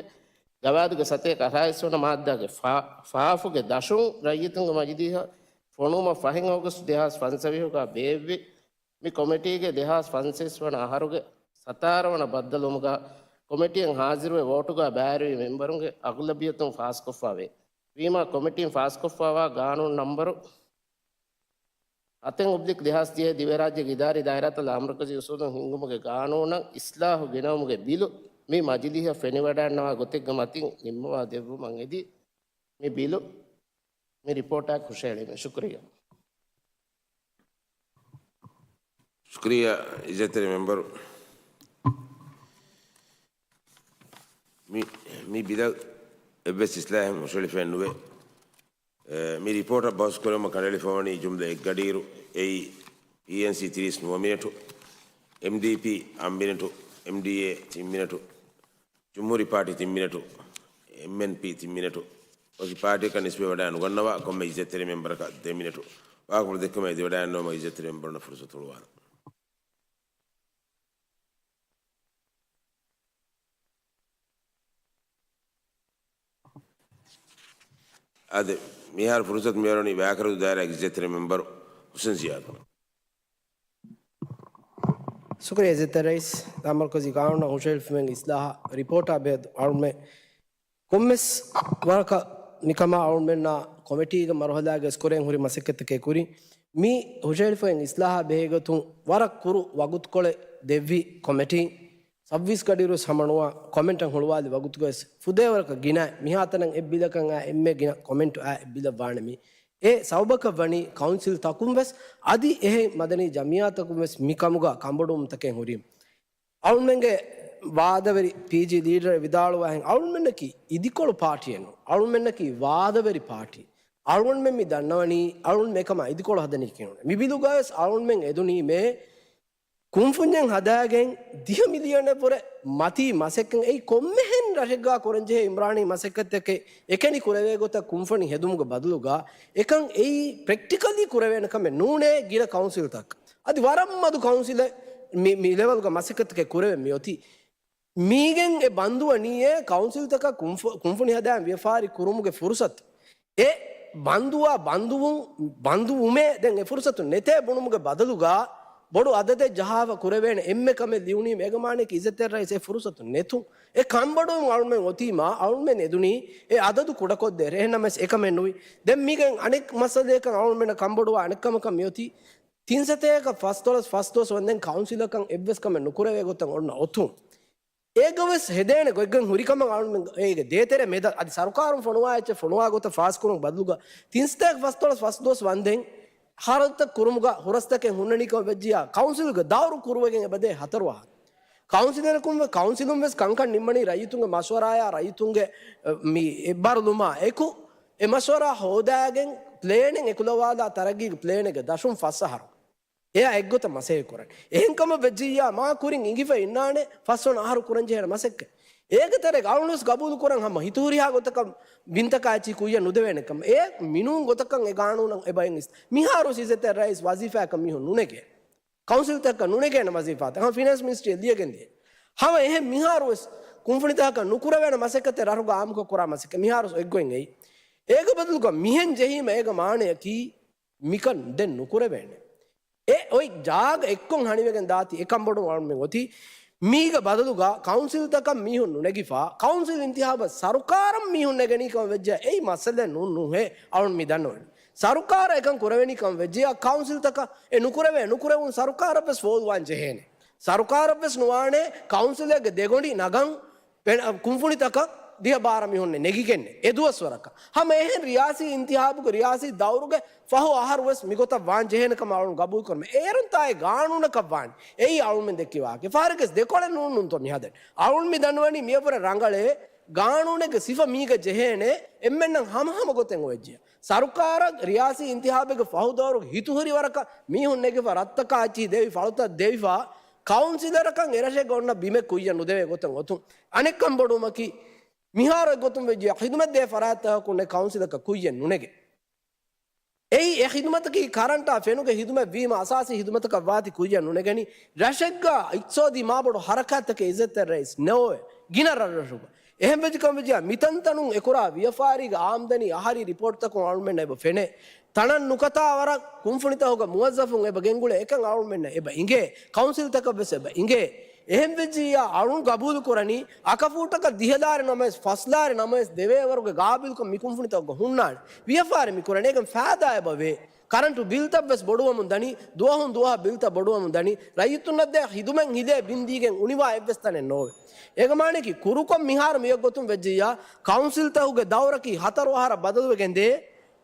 ގަވާއިދުގެ ސަތޭކަ އަށާރަ ވަނަ މާއްދާގެ ފާ، ފާފުގެ ދަށުން ރައްޔިތުންގެ މަޖިލީހަށް ފޮނުވުމަށް ފަހެއް އޯގަސްޓް ދެހާސް ފަންސަވީހުގަ ބޭއްވި މި ކޮމިޓީގެ ދެހާސް ފަންސަވީސް ވަނަ އަހަރުގެ ސަތާރަ ވަނަ ބައްދަލުވުމުގަ ކޮމިޓީއަށް ހާޒިރުވެ ވޯޓުގަ ބައިވެރިވި މެމްބަރުންގެ އަޣުލަބިއްޔަތުން ފާސްކޮށްފަވޭ. ވީމާ ކޮމިޓީން ފާސްކޮށްފަވާ ގާނޫނު ނަންބަރު ހަތެއް އޮބްލިކް ދެހާސް ތިހޭ ދިވެހިރާއްޖޭގެ އިދާރީ ދާއިރާތައް ލާމަރުކަޒީ އުސޫލުން ހިންގުމުގެ ގާނޫނަށް އިސްލާހު ގެނައުމުގެ ބިލު މި މަޖިލީހަށް ފެނިވަޑައިންނަވާ ގޮތެއްގެ މަތިން ނިންމަވާ ދެއްވުމަށް އެދި، މި ބިލު މި ރިޕޯޓާއެކު ހުށައެޅީމެ. ޝުކުރިއްޔާ. ޝުކުރިއްޔާ އިއްޒަތްތެރި މެމްބަރު. މި، މި ބިލަށް އެއްވެސް އިސްލާހެއް ހުށައެޅިފައެއް ނުވޭ. އެ، މި ރިޕޯޓަށް ބަހުސް ކުރުމަށް ކަނޑައެޅިފަވަނީ ޖުމްލަ އެއްގަޑިއިރު، އެއީ ޕީއެންސީ ތިރީސް ނުވަ މިނެޓު، އެމްޑީޕީ އަށް މިނެޓު، އެމްޑީއޭ ތިން މިނެޓު، ޖުމްހޫރީ ޕާޓީ ތިން މިނެޓު، އެމްއެންޕީ ތިން މިނެޓު، ވަކި ޕާޓީއަކަށް ނިސްބަތްވެވަޑައި ނުގަންނަވާ ކޮންމެ އިއްޒަތްތެރި މެމްބަރަކަށް ދެ މިނެޓު. ވާހަކަފުޅު ދެއްކުމަށް އެދިވަޑައިގަންނަވަމުން އިއްޒަތްތެރި މެމްބަރުންނަށް ފުރުސަތު ހުޅުވާލަން. އާދެ، މިހާރު ފުރުސަތު މިއަރުވަނީ ވައިކަރަދޫ ދާއިރާގެ އިއްޒަތްތެރި މެމްބަރު ހުސެން ޒިޔާދު. ޝުކުރިއްޔާ އިއްޒަތްތެރި ރައީސް. ލާމަރުކަޒީ ގާނޫނަށް ހުށަހެޅިފައިވާ އިސްލާހާ ރިޕޯޓާ ބެހޭ އަޅުމެ ކޮންމެސް ވަރަކަށް ނިކަމާ އަޅުމެންނާ ކޮމިޓީގެ މަރުހަލާގެ އިސްކުރެން ހުރި މަސައްކަތްތަކެއް ކުރިން މި ހުށަހެޅިފައިވާ އިސްލާހާ ބެހޭގޮތުން ވަރަށް ކުރު ވަގުތުކޮޅެއް ދެއްވި ކޮމިޓީން ސައްބީސް ގަޑިއިރުވެސް ހަމަނުވާ ކޮމެންޓަށް ހުޅުވާލި ވަގުތުގަވެސް ފުދޭވަރަކަށް ގިނަ މިހާތަނަށް އެއްބިލަކަށް އާ އެންމެ ގިނަ ކޮމެންޓު އާ އެއްބިލަށް ވާނެ މީ. އެ ސަބަބަކަށް ވަނީ ކައުންސިލް ތަކުން ވެސް އަދި އެހެން މަދަނީ ޖަމިއްޔާތަކުން ވެސް މި ކަމުގަ ކަންބޮޑުވުމުންތަކެއް ހުރީ. އަޅުމެންގެ ވާދަވެރި ޕީޖީ ލީޑަރ ވިދާޅުވާހެން އަޅުމެންނަކީ އިދިކޮޅު ޕާޓީއެއް ނޫން. އަޅުމެންނަކީ ވާދަވެރި ޕާޓީ. އަޅުގަނޑުމެން މި ދަންނަވަނީ އަޅުން އެކަމާ އިދިކޮޅު ހަދަނީ ކިހިނެއް. މި ބިލުގަވެސް އަޅުންމެން އެދުނީމޭ ކުންފުންޏެއް ހަދާގެން ދިހަ މިލިއަނެއްވުރެ މަތީ މަސައްކަތް އެއީ ކޮންމެހެން ރަށެއްގާ ކުރަންޖެހޭ އިމްރާނީ މަސައްކަތްތަކެއް އެކަނި ކުރެވޭ ގޮތަށް ކުންފުނި ހެދުމުގެ ބަދަލުގަ އެކަން އެއީ ޕްރެކްޓިކަލީ ކުރެވޭނެ ކަމެއް ނޫނޭ ގިނަ ކައުންސިލްތަކަށް. އަދި ވަރަށް މަދު ކައުންސިލެއް މި، މި ލެވެލްގަ މަސައްކަތްތަކެއް ކުރެވެން މިއޮތީ. މީގެން އެ ބަންދުވަނީއޭ ކައުންސިލްތަކަށް ކުންފު، ކުންފުނި ހަދާން ވިޔަފާރި ކުރުމުގެ ފުރުސަތު. އެ ބަންދުވާ ބަންދުވުން، ބަންދުވުމޭ ދެން އެ ފުރުސަތު ނެތޭ ބުނުމުގެ ބަދަލުގަ ބޮޑު އަދަދެއް ޖަހާފަ ކުރެވޭނެ އެންމެ ކަމެއް ލިޔުނީމަ އޭގެ މާނައަކީ އިއްޒަތްތެރި ރައީސް އެ ފުރުސަތު ނެތުން. އެ ކަންބޮޑުވުން އަޅުމެން އޮތީމާ އަޅުމެން އެދުނީ އެ އަދަދު ކުޑަކޮށްދޭ. އެހެންނަމަވެސް އެކަމެއް ނުވި. ދެން މީގެން އަނެއް މައްސަލަޔަކަށް އަޅުމެންނަށް ކަންބޮޑުވާ އަނެއް ކަމަކަށް މިއޮތީ ތިން ސަތޭކަ ފަސްދޮޅަސް ފަސްދުވަސް ވަންދެން ކައުންސިލަކަށް އެއްވެސް ކަމެއް ނުކުރެވޭ ގޮތަށް އޮންނަ އޮތުން. އޭގަވެސް ހެދޭނެ ގޮތްގަން ހުރިކަމަށް އަޅުމެން އޭގެ ދޭތެރެ މެދަށް އަދި ސަރުކާރުން ފޮނުވާ އެއްޗެއް ފޮނުވާ ގޮތަށް ފާސްކުރުމުގެ ބަދަލުގަ ތިން ސަތޭކަ ފަސްދޮޅަސް ފަސްދުވަސް ވަންދެން ހަރަދުތައް ކުރުމުގަ ހުރަސްތަކެއް ހުންނަނީކަމަށް ވެއްޖިއްޔާ ކައުންސިލްގެ ދައުރު ކުރުވެގެން އެބަދޭ ހަތަރު އަހަރު. ކައުންސިލަރަކުން ވެ، ކައުންސިލުން ވެސް ކަންކަން ނިންމަނީ ރައްޔިތުންގެ މަޝްވަރާޔާ ރައްޔިތުންގެ، އެ، މި އެއްބާރުލުމާ އެކު އެ މަޝްވަރާ ހޯދާގެން ޕްލޭނެއް އެކުލަވާލާ ތަރައްގީގެ ޕްލޭނެއްގެ ދަށުން ފަސް އަހަރު. އެއާ އެއްގޮތަށް މަސައްކަތް ކުރަން. އެހެންކަމަށް ވެއްޖިއްޔާ މާ ކުރިން އިނގިފަ އިންނާނެ ފަސްވަނަ އަހަރު ކުރަންޖެހޭނެ މަސައްކަތް. އޭގެ ތެރޭގަ އަޅުންވެސް ގަބޫލު ކުރަން ހަމަ ހިތުހުރިހާ ގޮތަކަށް ބިންތަކާ އެއްޗިހި ކުއްޔަށް ނުދެވޭނެ ކަމަށް. އެ މިނޫން ގޮތަކަށް އެ ގާނޫނަށް އެބައިން އިސް. މިހާރު އިއްޒަތްތެރި ރައީސް ވަޒީފާއަކަށް މީހުން ނުނެގޭ. ކައުންސިލްތަކަށް ނުނެގޭނެ ވަޒީފާތައް. ހަމަ ފިނޭންސް މިނިސްޓްރީއަށް ލިޔެގެން ދިޔަ. ހަމަ އެހެން މިހާރުވެސް ކުންފުނިތަކަކަށް ނުކުރެވޭނެ މަސައްކަތެއް ރަށުގަ އާއްމުކޮށް ކުރާ މަސައްކަތް މިހާރުވެސް އެއްގޮތް އެއީ. އޭގެ ބަދަލުގަ މިހެން ޖެހީމަ އޭގެ މާނަޔަކީ މިކަން ދެން ނުކުރެވޭނެ. އެ އޮތް ޖާގަ އެއްކޮށް ހަނިވެގެން ދާތީ އެކަންބޮޑު އަޅުމެން އޮތީ. މީގެ ބަދަލުގަ ކައުންސިލްތަކަށް މީހުން ނުނެގިފަ، ކައުންސިލް އިންތިހާބަށް ސަރުކާރަށް މީހުން ނެގެނީ ކަމަށް ވެއްޖެ އެއީ މައްސަލައެއް ނޫން ނޫހޭ އަޅުން މި ދަންނަވަނީ. ސަރުކާރަށް އެކަން ކުރެވެނީ ކަމަށް ވެއްޖެޔާ ކައުންސިލްތަކަށް އެ ނުކުރެވޭ، ނުކުރެވުން ސަރުކާރަށް ވެސް ފޯދުވާން ޖެހޭނެ. ސަރުކާރަށް ވެސް ނުވާނެ ކައުންސިލެއްގެ ދެގޮނޑި ނަގަން ކުންފުނިތަކަށް ދިހަ ބާރަ މި ހުންނެ ނެގިގެންނެ އެ ދުވަސްވަރަކަށް. ހަމަ އެހެން ރިޔާސީ އިންތިހާބުގެ ރިޔާސީ ދައުރުގެ ފަހު އަހަރު ވެސް މިގޮތަށް ވާން ޖެހޭނެ ކަމަށް އަޅުން ގަބޫލު ކުރަމެ. އޭރުން ތާއެއް ގާނޫނަކަށް ވާނެ. އެއީ އަޅުންމެން ދެއްކި ވާހަކަ. ފަހަރެއްގެސް ދެކޮޅެއް ނޫން ނޫންތޯ މި ހަދަން. އަޅުން މި ދަންނަވަނީ މިޔަށްވުރެ ރަނގަޅޭ ގާނޫނެއްގެ ސިފަ މީގަ ޖެހޭނެ އެންމެންނަށް ހަމަހަމަ ގޮތެއް އޮވެއްޖެ. ސަރުކާރަށް ރިޔާސީ އިންތިހާބެއްގެ ފަހު ދައުރުގެ ހިތުހުރި ވަރަކަށް މީހުން ނެގިފަ ރަށްތަކާ އެއްޗިހި ދެވި ފަޅުތައް ދެވިފަ ކައުންސިލަރަކަށް އެރަށެއްގަ އޮންނަ ބިމެއް ކުއްޔަށް ނުދެވޭ ގޮތަށް އޮތުން. އަނެއްކަން ބޮޑުވުމަކީ މިހާރު އެއްގޮތުން ވެއްޖެ ޚިދުމަތް ދޭ ފަރާތްތަކަކުންނެ ކައުންސިލަކަށް ކުއްޔަށް ނުނެގެ. އެއީ އެ ޚިދުމަތަކީ ކަރަންޓާ ފެނުގެ ޚިދުމަތް ވީމަ އަސާސީ ޚިދުމަތަކަށް ވާތީ ކުއްޔަށް ނުނެގެނީ. ރަށެއްގަ އިޤްތިޞާދީ މާބޮޑު ޙަރަކާތްތަކެއް އިއްޒަތްތެރި ރައީސް ނޯވެ ގިނަ ރަށްރަށުގަ. އެހެން ވެއްޖެ ކަމަށް ވެއްޖެ މިތަންތަނުން އެކުރާ ވިޔަފާރީގެ އާމްދަނީ އަހަރީ ރިޕޯޓްތަކުން އަޅުމެންނަށް އެބަ ފެނޭ. ތަނަށް ނުކަތާ ވަރަށް ކުންފުނިތަކުގެ މުވައްޒަފުން އެބަ ގެންގުޅޭ އެކަން އަޅުމެންނަށް އެބަ އިނގޭ. ކައުންސިލްތަކަށް ވެސް އެބަ އިނގޭ. އެހެން ވެއްޖިއްޔާ އަޅުން ގަބޫލު ކުރަނީ އަކަފޫޓަކަށް ދިހަ ލާރި ނަމަވެސް ފަސް ލާރި ނަމަވެސް ދެވޭ ވަރުގެ ގާބިލްކަން މި ކުންފުނިތަކުގަ ހުންނާނެ. ވިޔަފާރި މި ކުރަނީ އޭގެން ފައިދާ އެބަ ވޭ. ކަރަންޓު ބިލްތައް ވެސް ބޮޑުވަމުން ދަނީ، ދުވަހުން ދުވަހަށް ބިލްތައް ބޮޑުވަމުން ދަނީ. ރައްޔިތުންނަށް ދޭ ޚިދުމަތް ހިލޭ ބިން ދީގެން އުނިވާ އެއްވެސް ތަނެއް ނޯވޭ. އޭގެ މާނައަކީ ކުރުކޮށް މިހާރު މިއޮތް ގޮތުން ވެއްޖިއްޔާ ކައުންސިލްތަކުގެ ދައުރަކީ ހަތަރު އަހަރަށް ބަދަލުވެގެން ދޭ.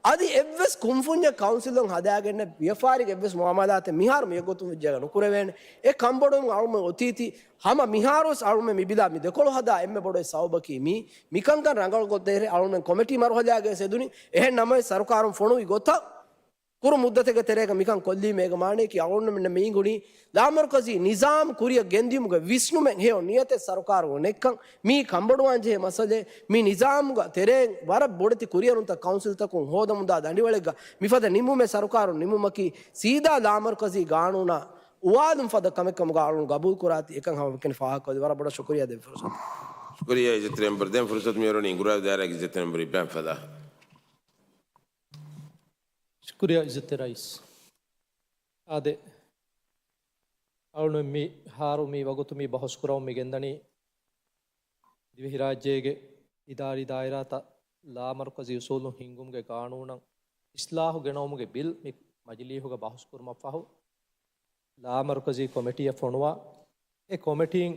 އަދި އެއްވެސް ކުންފުންޏެއް ކައުންސިލުން ހަދާގެންނެއް ވިޔަފާރީގެ އެއްވެސް މުއާމަލާތެއް މިހާރު މިއޮތް ގޮތުން ވެއްޖެއަށް ނުކުރެވޭނެ. އެ ކަންބޮޑުވުން އަޅުމެން އޮތީތީ ހަމަ މިހާރުވެސް އަޅުމެން މި ބިލާ މި ދެކޮޅު ހަދާ އެންމެ ބޮޑު ސަބަބަކީ މީ. މިކަންކަން ރަނގަޅު ގޮތް ދޭހެރޭ އަޅުމެން ކޮމިޓީ މަރުހަލާގައި ސެދުނީ. އެހެން ނަމަވެސް ސަރުކާރުން ފޮނުވި ގޮތަށް ކުރު މުއްދަތެއްގެ ތެރޭގަ މިކަން ކޮށްލީމޭގެ މާނައަކީ އަޅުގަނޑުމެންނަށް މި އިނގުނީ ލާމަރުކަޒީ ނިޒާމް ކުރިއަށް ގެންދިޔުމުގެ ވިސްނުމެއް ހެޔޮ ނިޔަތެއް ސަރުކާރުގަ ނެތްކަން. މީ ކަންބޮޑުވާން ޖެހޭ މައްސަލައެއް. މި ނިޒާމުގެ ތެރެއިން ވަރަށް ބޮޑެތި ކުރިއެރުންތައް ކައުންސިލްތަކުން ހޯދަމުންދާ ދަނޑިވަޅެއްގަ މިފަދަ ނިންމުމެއް ސަރުކާރުން ނިންމުމަކީ ސީދާ ލާމަރުކަޒީ ގާނޫނާ އުވާލުން ފަދަ ކަމެއް ކަމުގަ އަޅުން ގަބޫލު ކުރާތީ އެކަން ހަމަ ފާހަގަކޮށްދީ ވަރަށް ބޮޑަށް ޝުކުރިއްޔާ ދެން ފުރުސަތު. ޝުކުރިއްޔާ އިއްޒަތްތެރި މެމްބަރު. ދެން ފުރުސަތު މިއޮތް އިނގުރާ ދާއިރާގެ އިއްޒަތްތެރި މެމްބަރު އިބްރާހިމް ފަލާހް. ޝުކުރިއްޔާ އިއްޒަތްތެރި ރައީސް. އާދެ، އަޅުން މިހާރު މި ވަގުތު މި ބަހުސް ކުރަމުން މި ގެންދަނީ ދިވެހިރާއްޖޭގެ އިދާރީ ދާއިރާތައް ލާމަރުކަޒީ އުސޫލުން ހިންގުމުގެ ގާނޫނަށް އިސްލާހު ގެނައުމުގެ ބިލް މި މަޖިލީހުގަ ބަހުސް ކުރުމަށްފަހު، ލާމަރުކަޒީ ކޮމިޓީއަށް ފޮނުވާ، އެ ކޮމިޓީން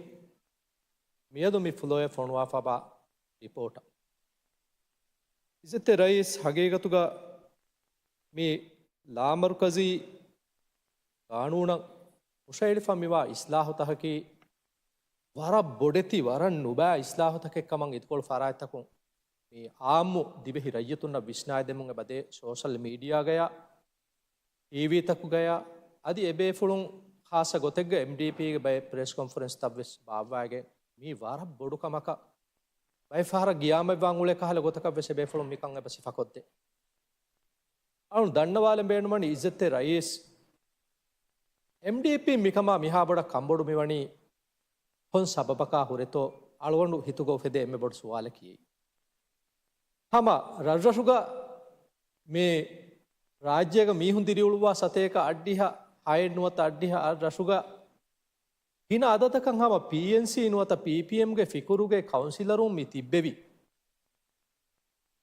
މިއަދު މި ފުލޯއަށް ފޮނުވާފަވާ ރިޕޯޓަށް. އިއްޒަތްތެރި ރައީސް، ހަގީގަތުގަ މި ލާމަރުކަޒީ ގާނޫނަށް ހުށައެޅިފަ މިވާ އިސްލާހުތަކަކީ ވަރަށް ބޮޑެތި، ވަރަށް ނުބައި އިސްލާހުތަކެއް ކަމަށް އިދިކޮޅު ފަރާތްތަކުން މި އާއްމު ދިވެހި ރައްޔިތުންނަށް ވިސްނާދެމުން އެބަދޭ. ސޯޝަލް މީޑިއާގަޔާ، ޓީވީތަކުގަޔާ އަދި އެބޭފުޅުން ޚާއްޞަ ގޮތެއްގަ އެމްޑީޕީގެ ބައެއް ޕްރެސް ކޮންފަރެންސްތައްވެސް ބާއްވައިގެން މީ ވަރަށް ބޮޑު ކަމަކަށް ބައެއް ފަހަރަށް ގިޔާމަތްވާން އުޅޭ ކަހަލަ ގޮތަކަށްވެސް އެބޭފުޅުން މިކަން އެބަ ސިފަކޮށްދޭ. އަޅުން ދަންނަވާލަން ބޭނުމަނީ އިއްޒަތްތެރި ރައީސް، އެމްޑީޕީން މިކަމާ މިހާ ބޮޑަށް ކަންބޮޑު މިވަނީ ކޮން ސަބަބަކާ ހުރެތޯ އަޅުގަނޑު ހިތުގަ އުފެދޭ އެންމެ ބޮޑު ސުވާލަކީ. ހަމަ ރަށްރަށުގަ މި ރާއްޖޭގަ މީހުން ދިރިއުޅުއްވާ ސަތޭކަ އަށްޑިހަ ހައެއް ނުވަތަ އަށްޑިހަ އަށް ރަށުގަ ގިނަ އަދަދަކަށް ހަމަ ޕީއެންސީ ނުވަތަ ޕީޕީއެމްގެ ފިކުރުގެ ކައުންސިލަރުން މި ތިއްބެވި.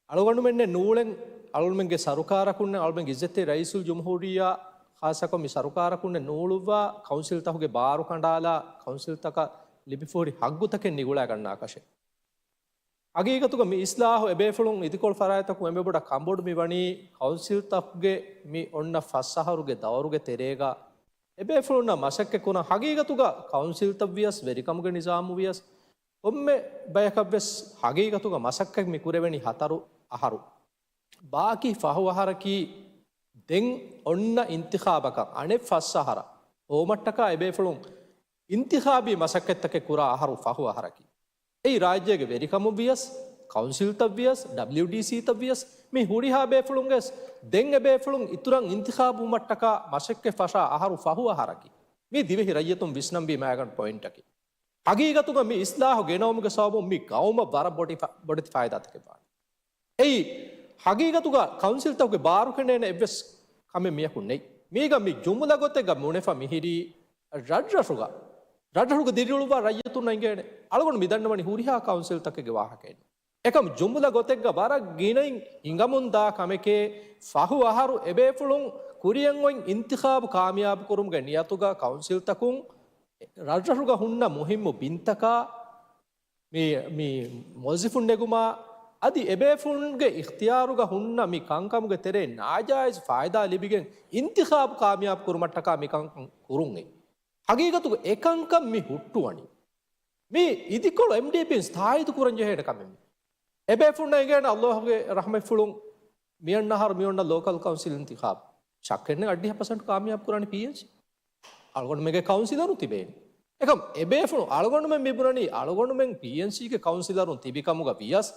އަޅުގަނޑުމެންނެއް ނޫޅެން، އަޅުގަނޑުމެންގެ ސަރުކާރަކުންނެއް، އަޅުގަނޑުމެންގެ އިއްޒަތްތެރި ރައީސުލްޖުމްހޫރިއްޔާ ޚާއްޞަކޮށް މި ސަރުކާރަކުންނެއް ނޫޅުއްވާ ކައުންސިލްތަކުގެ ބާރު ކަނޑާލާ ކައުންސިލްތަކަށް ލިބިފަހުރި ހައްގުތަކެއް ނިގުޅާގަންނާކަށެއް. ހަގީގަތުގަ މި އިސްލާހު އެބޭފުޅުން އިދިކޮޅު ފަރާތްތަކުން އެންމެ ބޮޑަށް ކަންބޮޑު މިވަނީ ކައުންސިލްތަކުގެ މި އޮންނަ ފަސް އަހަރުގެ ދައުރުގެ ތެރޭގަ އެބޭފުޅުންނަށް މަސައްކަތްކުރަން. ހަގީގަތުގަ ކައުންސިލްތައް ވިޔަސް، ވެރިކަމުގެ ނިޒާމު ވިޔަސް، ކޮންމެ ބަޔަކަށްވެސް ހަގީގަތުގަ މަސައްކަތް މި ކުރެވެނީ ހަތަރު އަހަރު. ބާކީ ފަހު އަހަރަކީ ދެން އޮންނަ އިންތިޚާބަކަށް އަނެއް ފަސް އަހަރަށް އޮވުމަށްޓަކާ އެބޭފުޅުން އިންތިޚާބީ މަސައްކަތްތަކެއް ކުރާ އަހަރު ފަހު އަހަރަކީ. އެއީ ރާއްޖޭގެ ވެރިކަމުން ވިޔަސް، ކައުންސިލްތައް ވިޔަސް، ޑަބްލިޔުޑީސީތައް ވިޔަސް، މި ހުރިހާ ބޭފުޅުންގެސް ދެން އެބޭފުޅުން އިތުރަށް އިންތިޚާބުވުމަށްޓަކާ މަސައްކަތް ފަށާ އަހަރު ފަހު އަހަރަކީ. މީ ދިވެހި ރައްޔިތުން ވިސްނަންވީ މައިގަނޑު ޕޮއިންޓަކީ. ހަގީގަތުގަ މި އިސްލާހު ގެނައުމުގެ ސަބަބުން މި ގައުމަށް ވަރަށް ބޮޑި ފަ-، ބޮޑެތި ފާއިދާތަކެއް ވާނެ. އެއީ، ހަގީގަތުގަ ކައުންސިލްތަކުގެ ބާރު ކެނޑޭނެ އެއްވެސް ކަމެއް މިޔަކު ނެތް. މީގަ މި ޖުމުލަ ގޮތެއްގަ ބުނެފަ މިހިރީ، ރަށްރަށުގަ، ރަށްރަށުގަ ދިރިއުޅުއްވާ ރައްޔިތުންނަށް އިނގޭނެ. އަޅުގަނޑު މި ދަންނަވަނީ ހުރިހާ ކައުންސިލްތަކެއްގެ ވާހަކައެއް. އެކަމް ޖުމުލަ ގޮތެއްގަ ވަރަށް ގިނައިން ހިނގަމުންދާ ކަމެކޭ، ފަހު އަހަރު އެބޭފުޅުން ކުރިއަށް އޮތް އިންތިޚާބު ކާމިޔާބު ކުރުމުގެ ނިޔަތުގަ ކައުންސިލްތަކުން ރަށްރަށުގަ ހުންނަ މުހިއްމު ބިންތަކާ، މި، މި މުވައްޒިފުން ނެގުމާ އަދި އެބޭފުޅުންގެ އިޚްތިޔާރުގަ ހުންނަ މި ކަންކަމުގެ ތެރެއިން ނާޖާއިޒް ފާއިދާ ލިބިގެން އިންތިޚާބު ކާމިޔާބު ކުރުމަށްޓަކާ މި ކަންކަން ކުރުން އެ. ހަގީގަތުގަ އެކަންކަން މި ހުއްޓުވަނީ. މި އިދިކޮޅު އެމްޑީޕީން ތާއީދު ކުރަން ޖެހޭނެ ކަމެއް މި. އެބޭފުޅުންނަށް އެނގޭނެ ﷲ ގެ ރަޙްމަތްފުޅުން މިއަންނަ އަހަރު މިއޮންނަ ލޯކަލް ކައުންސިލް އިންތިޚާބު. ޝައްކެއް ނެތް އަށްޑިހަ ޕަސެންޓް ކާމިޔާބު ކުރާނީ ޕީއެންސީ. އަޅުގަނޑުމެންގެ ކައުންސިލަރުން ތިބޭނީ. އެކަމް އެބޭފުޅުން އަޅުގަނޑުމެން މިބުނަނީ އަޅުގަނޑުމެން ޕީއެންސީގެ ކައުންސިލަރުން ތިބި ކަމުގަ ވިޔަސް،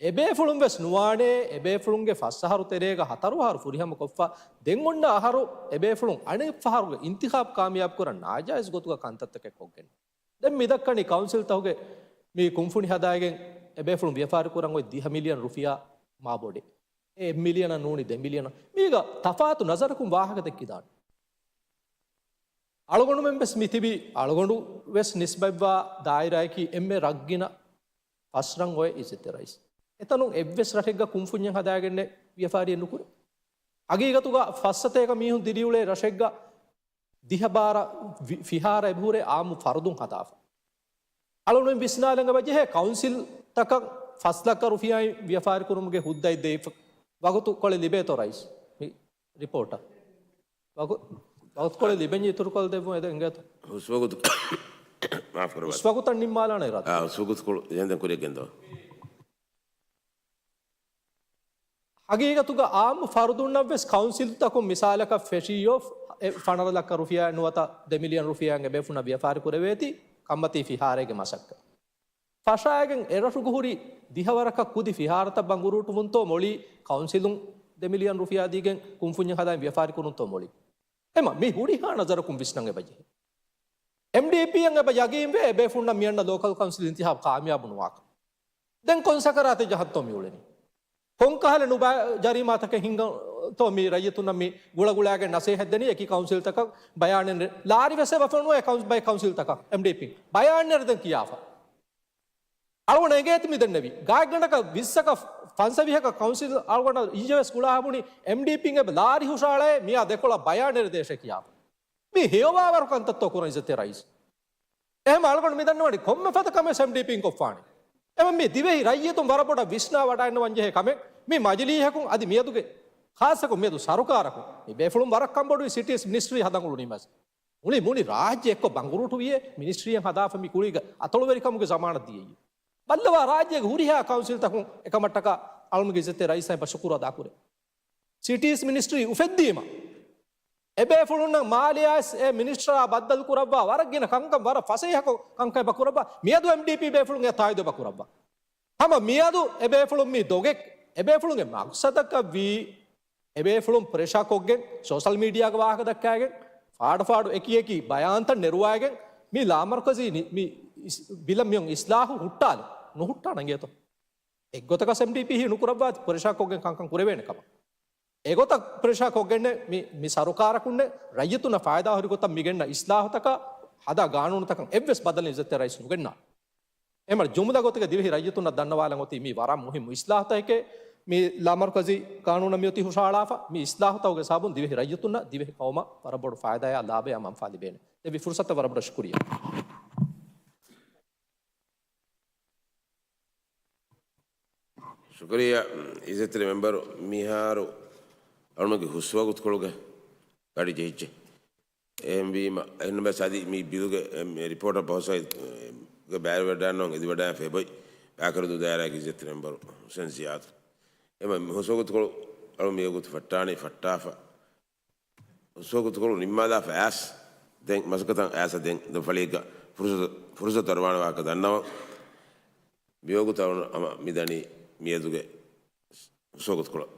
އެބޭފުޅުން ވެސް ނުވާނޭ، އެބޭފުޅުންގެ ފަސް އަހަރު ތެރޭގަ ހަތަރު އަހަރު ފުރިހަމަ ކޮށްފަ، ދެން އޮންނަ އަހަރު އެބޭފުޅުން އަނެއް ފަހަރުގެ އިންތިޚާބު ކާމިޔާބު ކުރަން ނާޖާއިޒް ގޮތުގަ ކަންތައްތަކެއް ކޮށްގެން. ދެން މި ދައްކަނީ ކައުންސިލްތަކުގެ މި ކުންފުނި ހަދާގެން އެބޭފުޅުން ވިޔަފާރި ކުރަން އޮތް ދިހަ މިލިއަން ރުފިޔާ މާ ބޮޑޭ. އެ އެއް މިލިއަނަށް ނޫނީ ދެ މިލިއަނަށް. މީގަ ތަފާތު ނަޒަރަކުން ވާހަކަ ދެއްކިދާނެ. އަޅުގަނޑުމެން ވެސް މި ތިބި އަޅުގަނޑު ވެސް ނިސްބަތްވާ ދާއިރާއަކީ އެންމެ ރަށްގިނަ ފަސް ރަށް އޮތް އިއްޒަތްތެރި ރައީސް. އެތަނުން އެއްވެސް ރަށެއްގަ ކުންފުންޏެއް ހަދާގެންނެއް ވިޔަފާރިއެއް ނުކުރޭ. ހަގީގަތުގަ ފައްސަތޭކަ މީހުން ދިރިއުޅޭ ރަށެއްގަ ދިހަ ބާރަ ވި-، ފިހާރަ އެބަހުރޭ އާއްމު ފަރުދުން ހަދާފަ. އަޅުގަނޑުމެން ވިސްނާލަން އެބަޖެހޭ ކައުންސިލްތަކަށް ފަސް ލައްކަ ރުފިޔާއިން ވިޔަފާރިކުރުމުގެ ހުއްދައެއް ދެވިފަ ވަގުތުކޮޅެއް ލިބޭތޯ ރައީސް؟ މި ރިޕޯޓަށް. ވަގު-، ވަގުތުކޮޅެއް ލިބެންޏީ އިތުރުކޮށް ދެއްވުން އެދެން އިނގޭތޯ؟ ހުސްވަގުތު-، މާފު ކުރައްވާ. ހުސްވަގުތަށް ނިންމާލާނެ އިރާދަ. އާ، ހުސްވަގުތުކޮޅު އެހެން ކުރިއަށް ގެންދަވާ. ހަގީގަތުގަ އާއްމު ފަރުދުންނަށްވެސް ކައުންސިލްތަކުން މިސާލަކަށް ފެށީއޮފް އެ ފަނަރަ ލައްކަ ރުފިޔާ ނުވަތަ ދެ މިލިއަން ރުފިޔާއިން އެބޭފުންނަށް ވިޔަފާރި ކުރެވޭތީ ކަންމަތީ ފިހާރައިގެ މަސައްކަތް. ފަށާގެން އެރަށުގަ ހުރި ދިހަވަރަކަށް ކުދި ފިހާރަތައް ބަނގުރޫޓުވުންތޯ މޮޅީ ކައުންސިލުން ދެ މިލިއަން ރުފިޔާ ދީގެން ކުންފުންޏެއް ހަދާން ވިޔަފާރި ކުރުންތޯ މޮޅީ؟ އެމަ މި ހުރިހާ ނަޒަރަކުން ވިސްނަން އެބަޖެހޭ. އެމްޑީޕީއަށް އެބަ ޔަގީންވޭ އެބޭފުޅުންނަށް މިއަންނަ ލޯކަލް ކައުންސިލް އިންތިހާބު ކާމިޔާބު ނުވާކަން. ދެން ކޮން ސަކަރާތެއް ޖަހަންތޯ މިއުޅެނީ؟ ކޮންކަހަލަ ނުބައި ޖަރީމާތަކެއް ހިންގަންތޯ މި ރައްޔިތުންނަށް މި ގުޅަގުޅާގެން ނަސޭހަތް ދެނީ އެކި ކައުންސިލްތަކަށް ބަޔާނެއް ނެ-، ލާރި ވެސް އެބަ ފެނުނު އެ ކައުންސި-، ބައެއް ކައުންސިލްތަކަށް އެމްޑީޕީން ބަޔާން ނެރެދެން ކިޔާފަ. އަޅުގަނޑަށް އެނގޭތި މި ދެންނެވި. ގާތްގަނޑަކަށް ވިއްސަކަށް ފަންސަވީހަކަށް ކައުންސިލް އަޅުގަނޑަށް އިއްޔެވެސް ގުޅާ ބުނި އެމްޑީޕީން އެބަ ލާރި ހުށައަޅައޭ މިއާ ދެކޮޅަށް ބަޔާން ނެރެދޭށޭ ކިޔާފަ. މީ ހެޔޮވާވަރު ކަންތައްތޯ ކުރަން އިއްޒަތްތެރި ރައީސް. އެހެން އަޅުގަނޑު މި ދަންނަވަނީ ކޮންމެ ފަދަ ކަމެއް އެމްޑީޕީން ކޮށްފާނެ. އެމަ މި ދިވެހި ރައްޔިތުން ވަރަށް ބޮޑަށް ވިސްނާ ވަޑައިންނަވަން ޖެހޭ ކަމެއް މި މަޖިލީހަކުން އަދި މިއަދުގެ ޚާއްޞަކޮށް މިއަދު ސަރުކާރަކުން މި ބޭފުޅުން ވަރަށް ކަންބޮޑުވި ސިޓީސް މިނިސްޓްރީ ހަދަން އުޅުނީމަސް. މުޅި، މުޅި ރާއްޖެ އެއްކޮށް ބަނގުރޫޓު ވިޔޭ މިނިސްޓްރީއެއް ހަދާފަ މި ކުރީގަ އަތޮޅުވެރިކަމުގެ ޒަމާނަށް ދިޔައީ. ބައްލަވާ ރާއްޖޭގެ ހުރިހާ ކައުންސިލްތަކުން އެކަމަށްޓަކާ އަޅުމެންގެ އިއްޒަތްތެރި ރައީސާ އެބަ ޝުކުރު އަދާ ކުރޭ. ސިޓީސް މިނިސްޓްރީ އުފެއްދީމަ އެބޭފުޅުންނަށް މާލެއާއިސް އެ މިނިސްޓަރާ ބައްދަލު ކުރައްވާ ވަރަށް ގިނަ ކަންކަން ވަރަށް ފަސޭހަކޮށް ކަންކަން އެބަ ކުރައްވާ. މިއަދު އެމްޑީޕީ ބޭފުޅުން އެ ތާއީދު އެބަ ކުރައްވާ. ހަމަ މިއަދު އެބޭފުޅުން މި ދޮގެއް އެބޭފުޅުންގެ މަގްސަދަކަށް ވީ އެބޭފުޅުން ޕްރެޝާ ކޮށްގެން ސޯޝަލް މީޑިއާގަ ވާހަކަ ދައްކާގެން ފާޑު ފާޑު އެކި އެކި ބަޔާންތައް ނެރުވާގެން މި ލާމަރުކަޒީ މި، މި އިސް-، ބިލަށް މިއޮން އިސްލާހު ހުއްޓާލު ނުހުއްޓާނަން އޭތޯ؟ އެއްގޮތަކަށް އެމްޑީޕީ ނުކުރައްވާ ޕްރެޝާ ކޮށްގެން ކަންކަން ކުރެވޭނެ ކަމަށް. އެގޮތަށް ޕްރެޝާ ކޮށްގެންނެ މި، މި ސަރުކާރަކުންނެ ރައްޔިތުންނަށް ފާއިދާ ހުރި ގޮތަށް މިގެންނަ އިސްލާހުތަކާ ހަދާ ގާނޫނުތަކަށް އެއްވެސް ބަދަލެއް އިއްޒަތްތެރި ރައީސް ނުގެންނާނެ. އެމަ ޖުމުލަ ގޮތުގަ ދިވެހި ރައްޔިތުންނަށް ދަންނަވާލަން އޮތީ މީ ވަރަށް މުހިއްމު އިސްލާހުތަކެކޭ. މި ލާމަރުކަޒީ ގާނޫނަށް މިއޮތީ ހުށައަޅާފަ، މި އިސްލާހުތަކުގެ ސަބަބުން ދިވެހި ރައްޔިތުންނަށް ދިވެހި ޤައުމަށް ވަރަށް ބޮޑު ފާއިދާއާ ލާބަޔާ މަންފާ ލިބޭނެ. ދެއްވި ފުރުސަތަށް ވަރަށް ބޮޑަށް ޝުކުރިއްޔާ. ޝުކުރިއްޔާ، އިއްޒަތްތެރި މެމްބަރު، މިހާރު އަޅުމެންގެ ހުސްވަގުތުކޮޅުގެ ގަޑި ޖެހިއްޖެ. އެހެންވީމަ، އެހެންނަމަވެސް އަދި މި ބިލުގެ، އެ، މި ރިޕޯޓަށް ބަހުސް ގެ ބައިވެރިވެވަޑައިގަންނަވަން އެދިވަޑައިގެންފަ އެބައޮތް ބައިކަރުދޫ ދާއިރާގެ އިއްޒަތްތެރި މެމްބަރު ހުސެން ޒިޔާދު. އެމަ މި ހުސްވަގުތުކޮޅު އަޅު މިވަގުތު ފައްޓާނީ ފައްޓާފަ. ހުސްވަގުތުކޮޅު ނިންމާލާފަ އައިސް، ދެން މަސައްކަތަށް އައިސް ދެން ދެން ފަޅިއެއްގަ ފުރުސަތު، ފުރުސަތު އަރުވާނެ ވާހަކަ ދަންނަވަން. މިވަގުތު އަޅު ހަމަ މިދަނީ މިއަދުގެ ހުސްވަގުތުކޮޅަށް.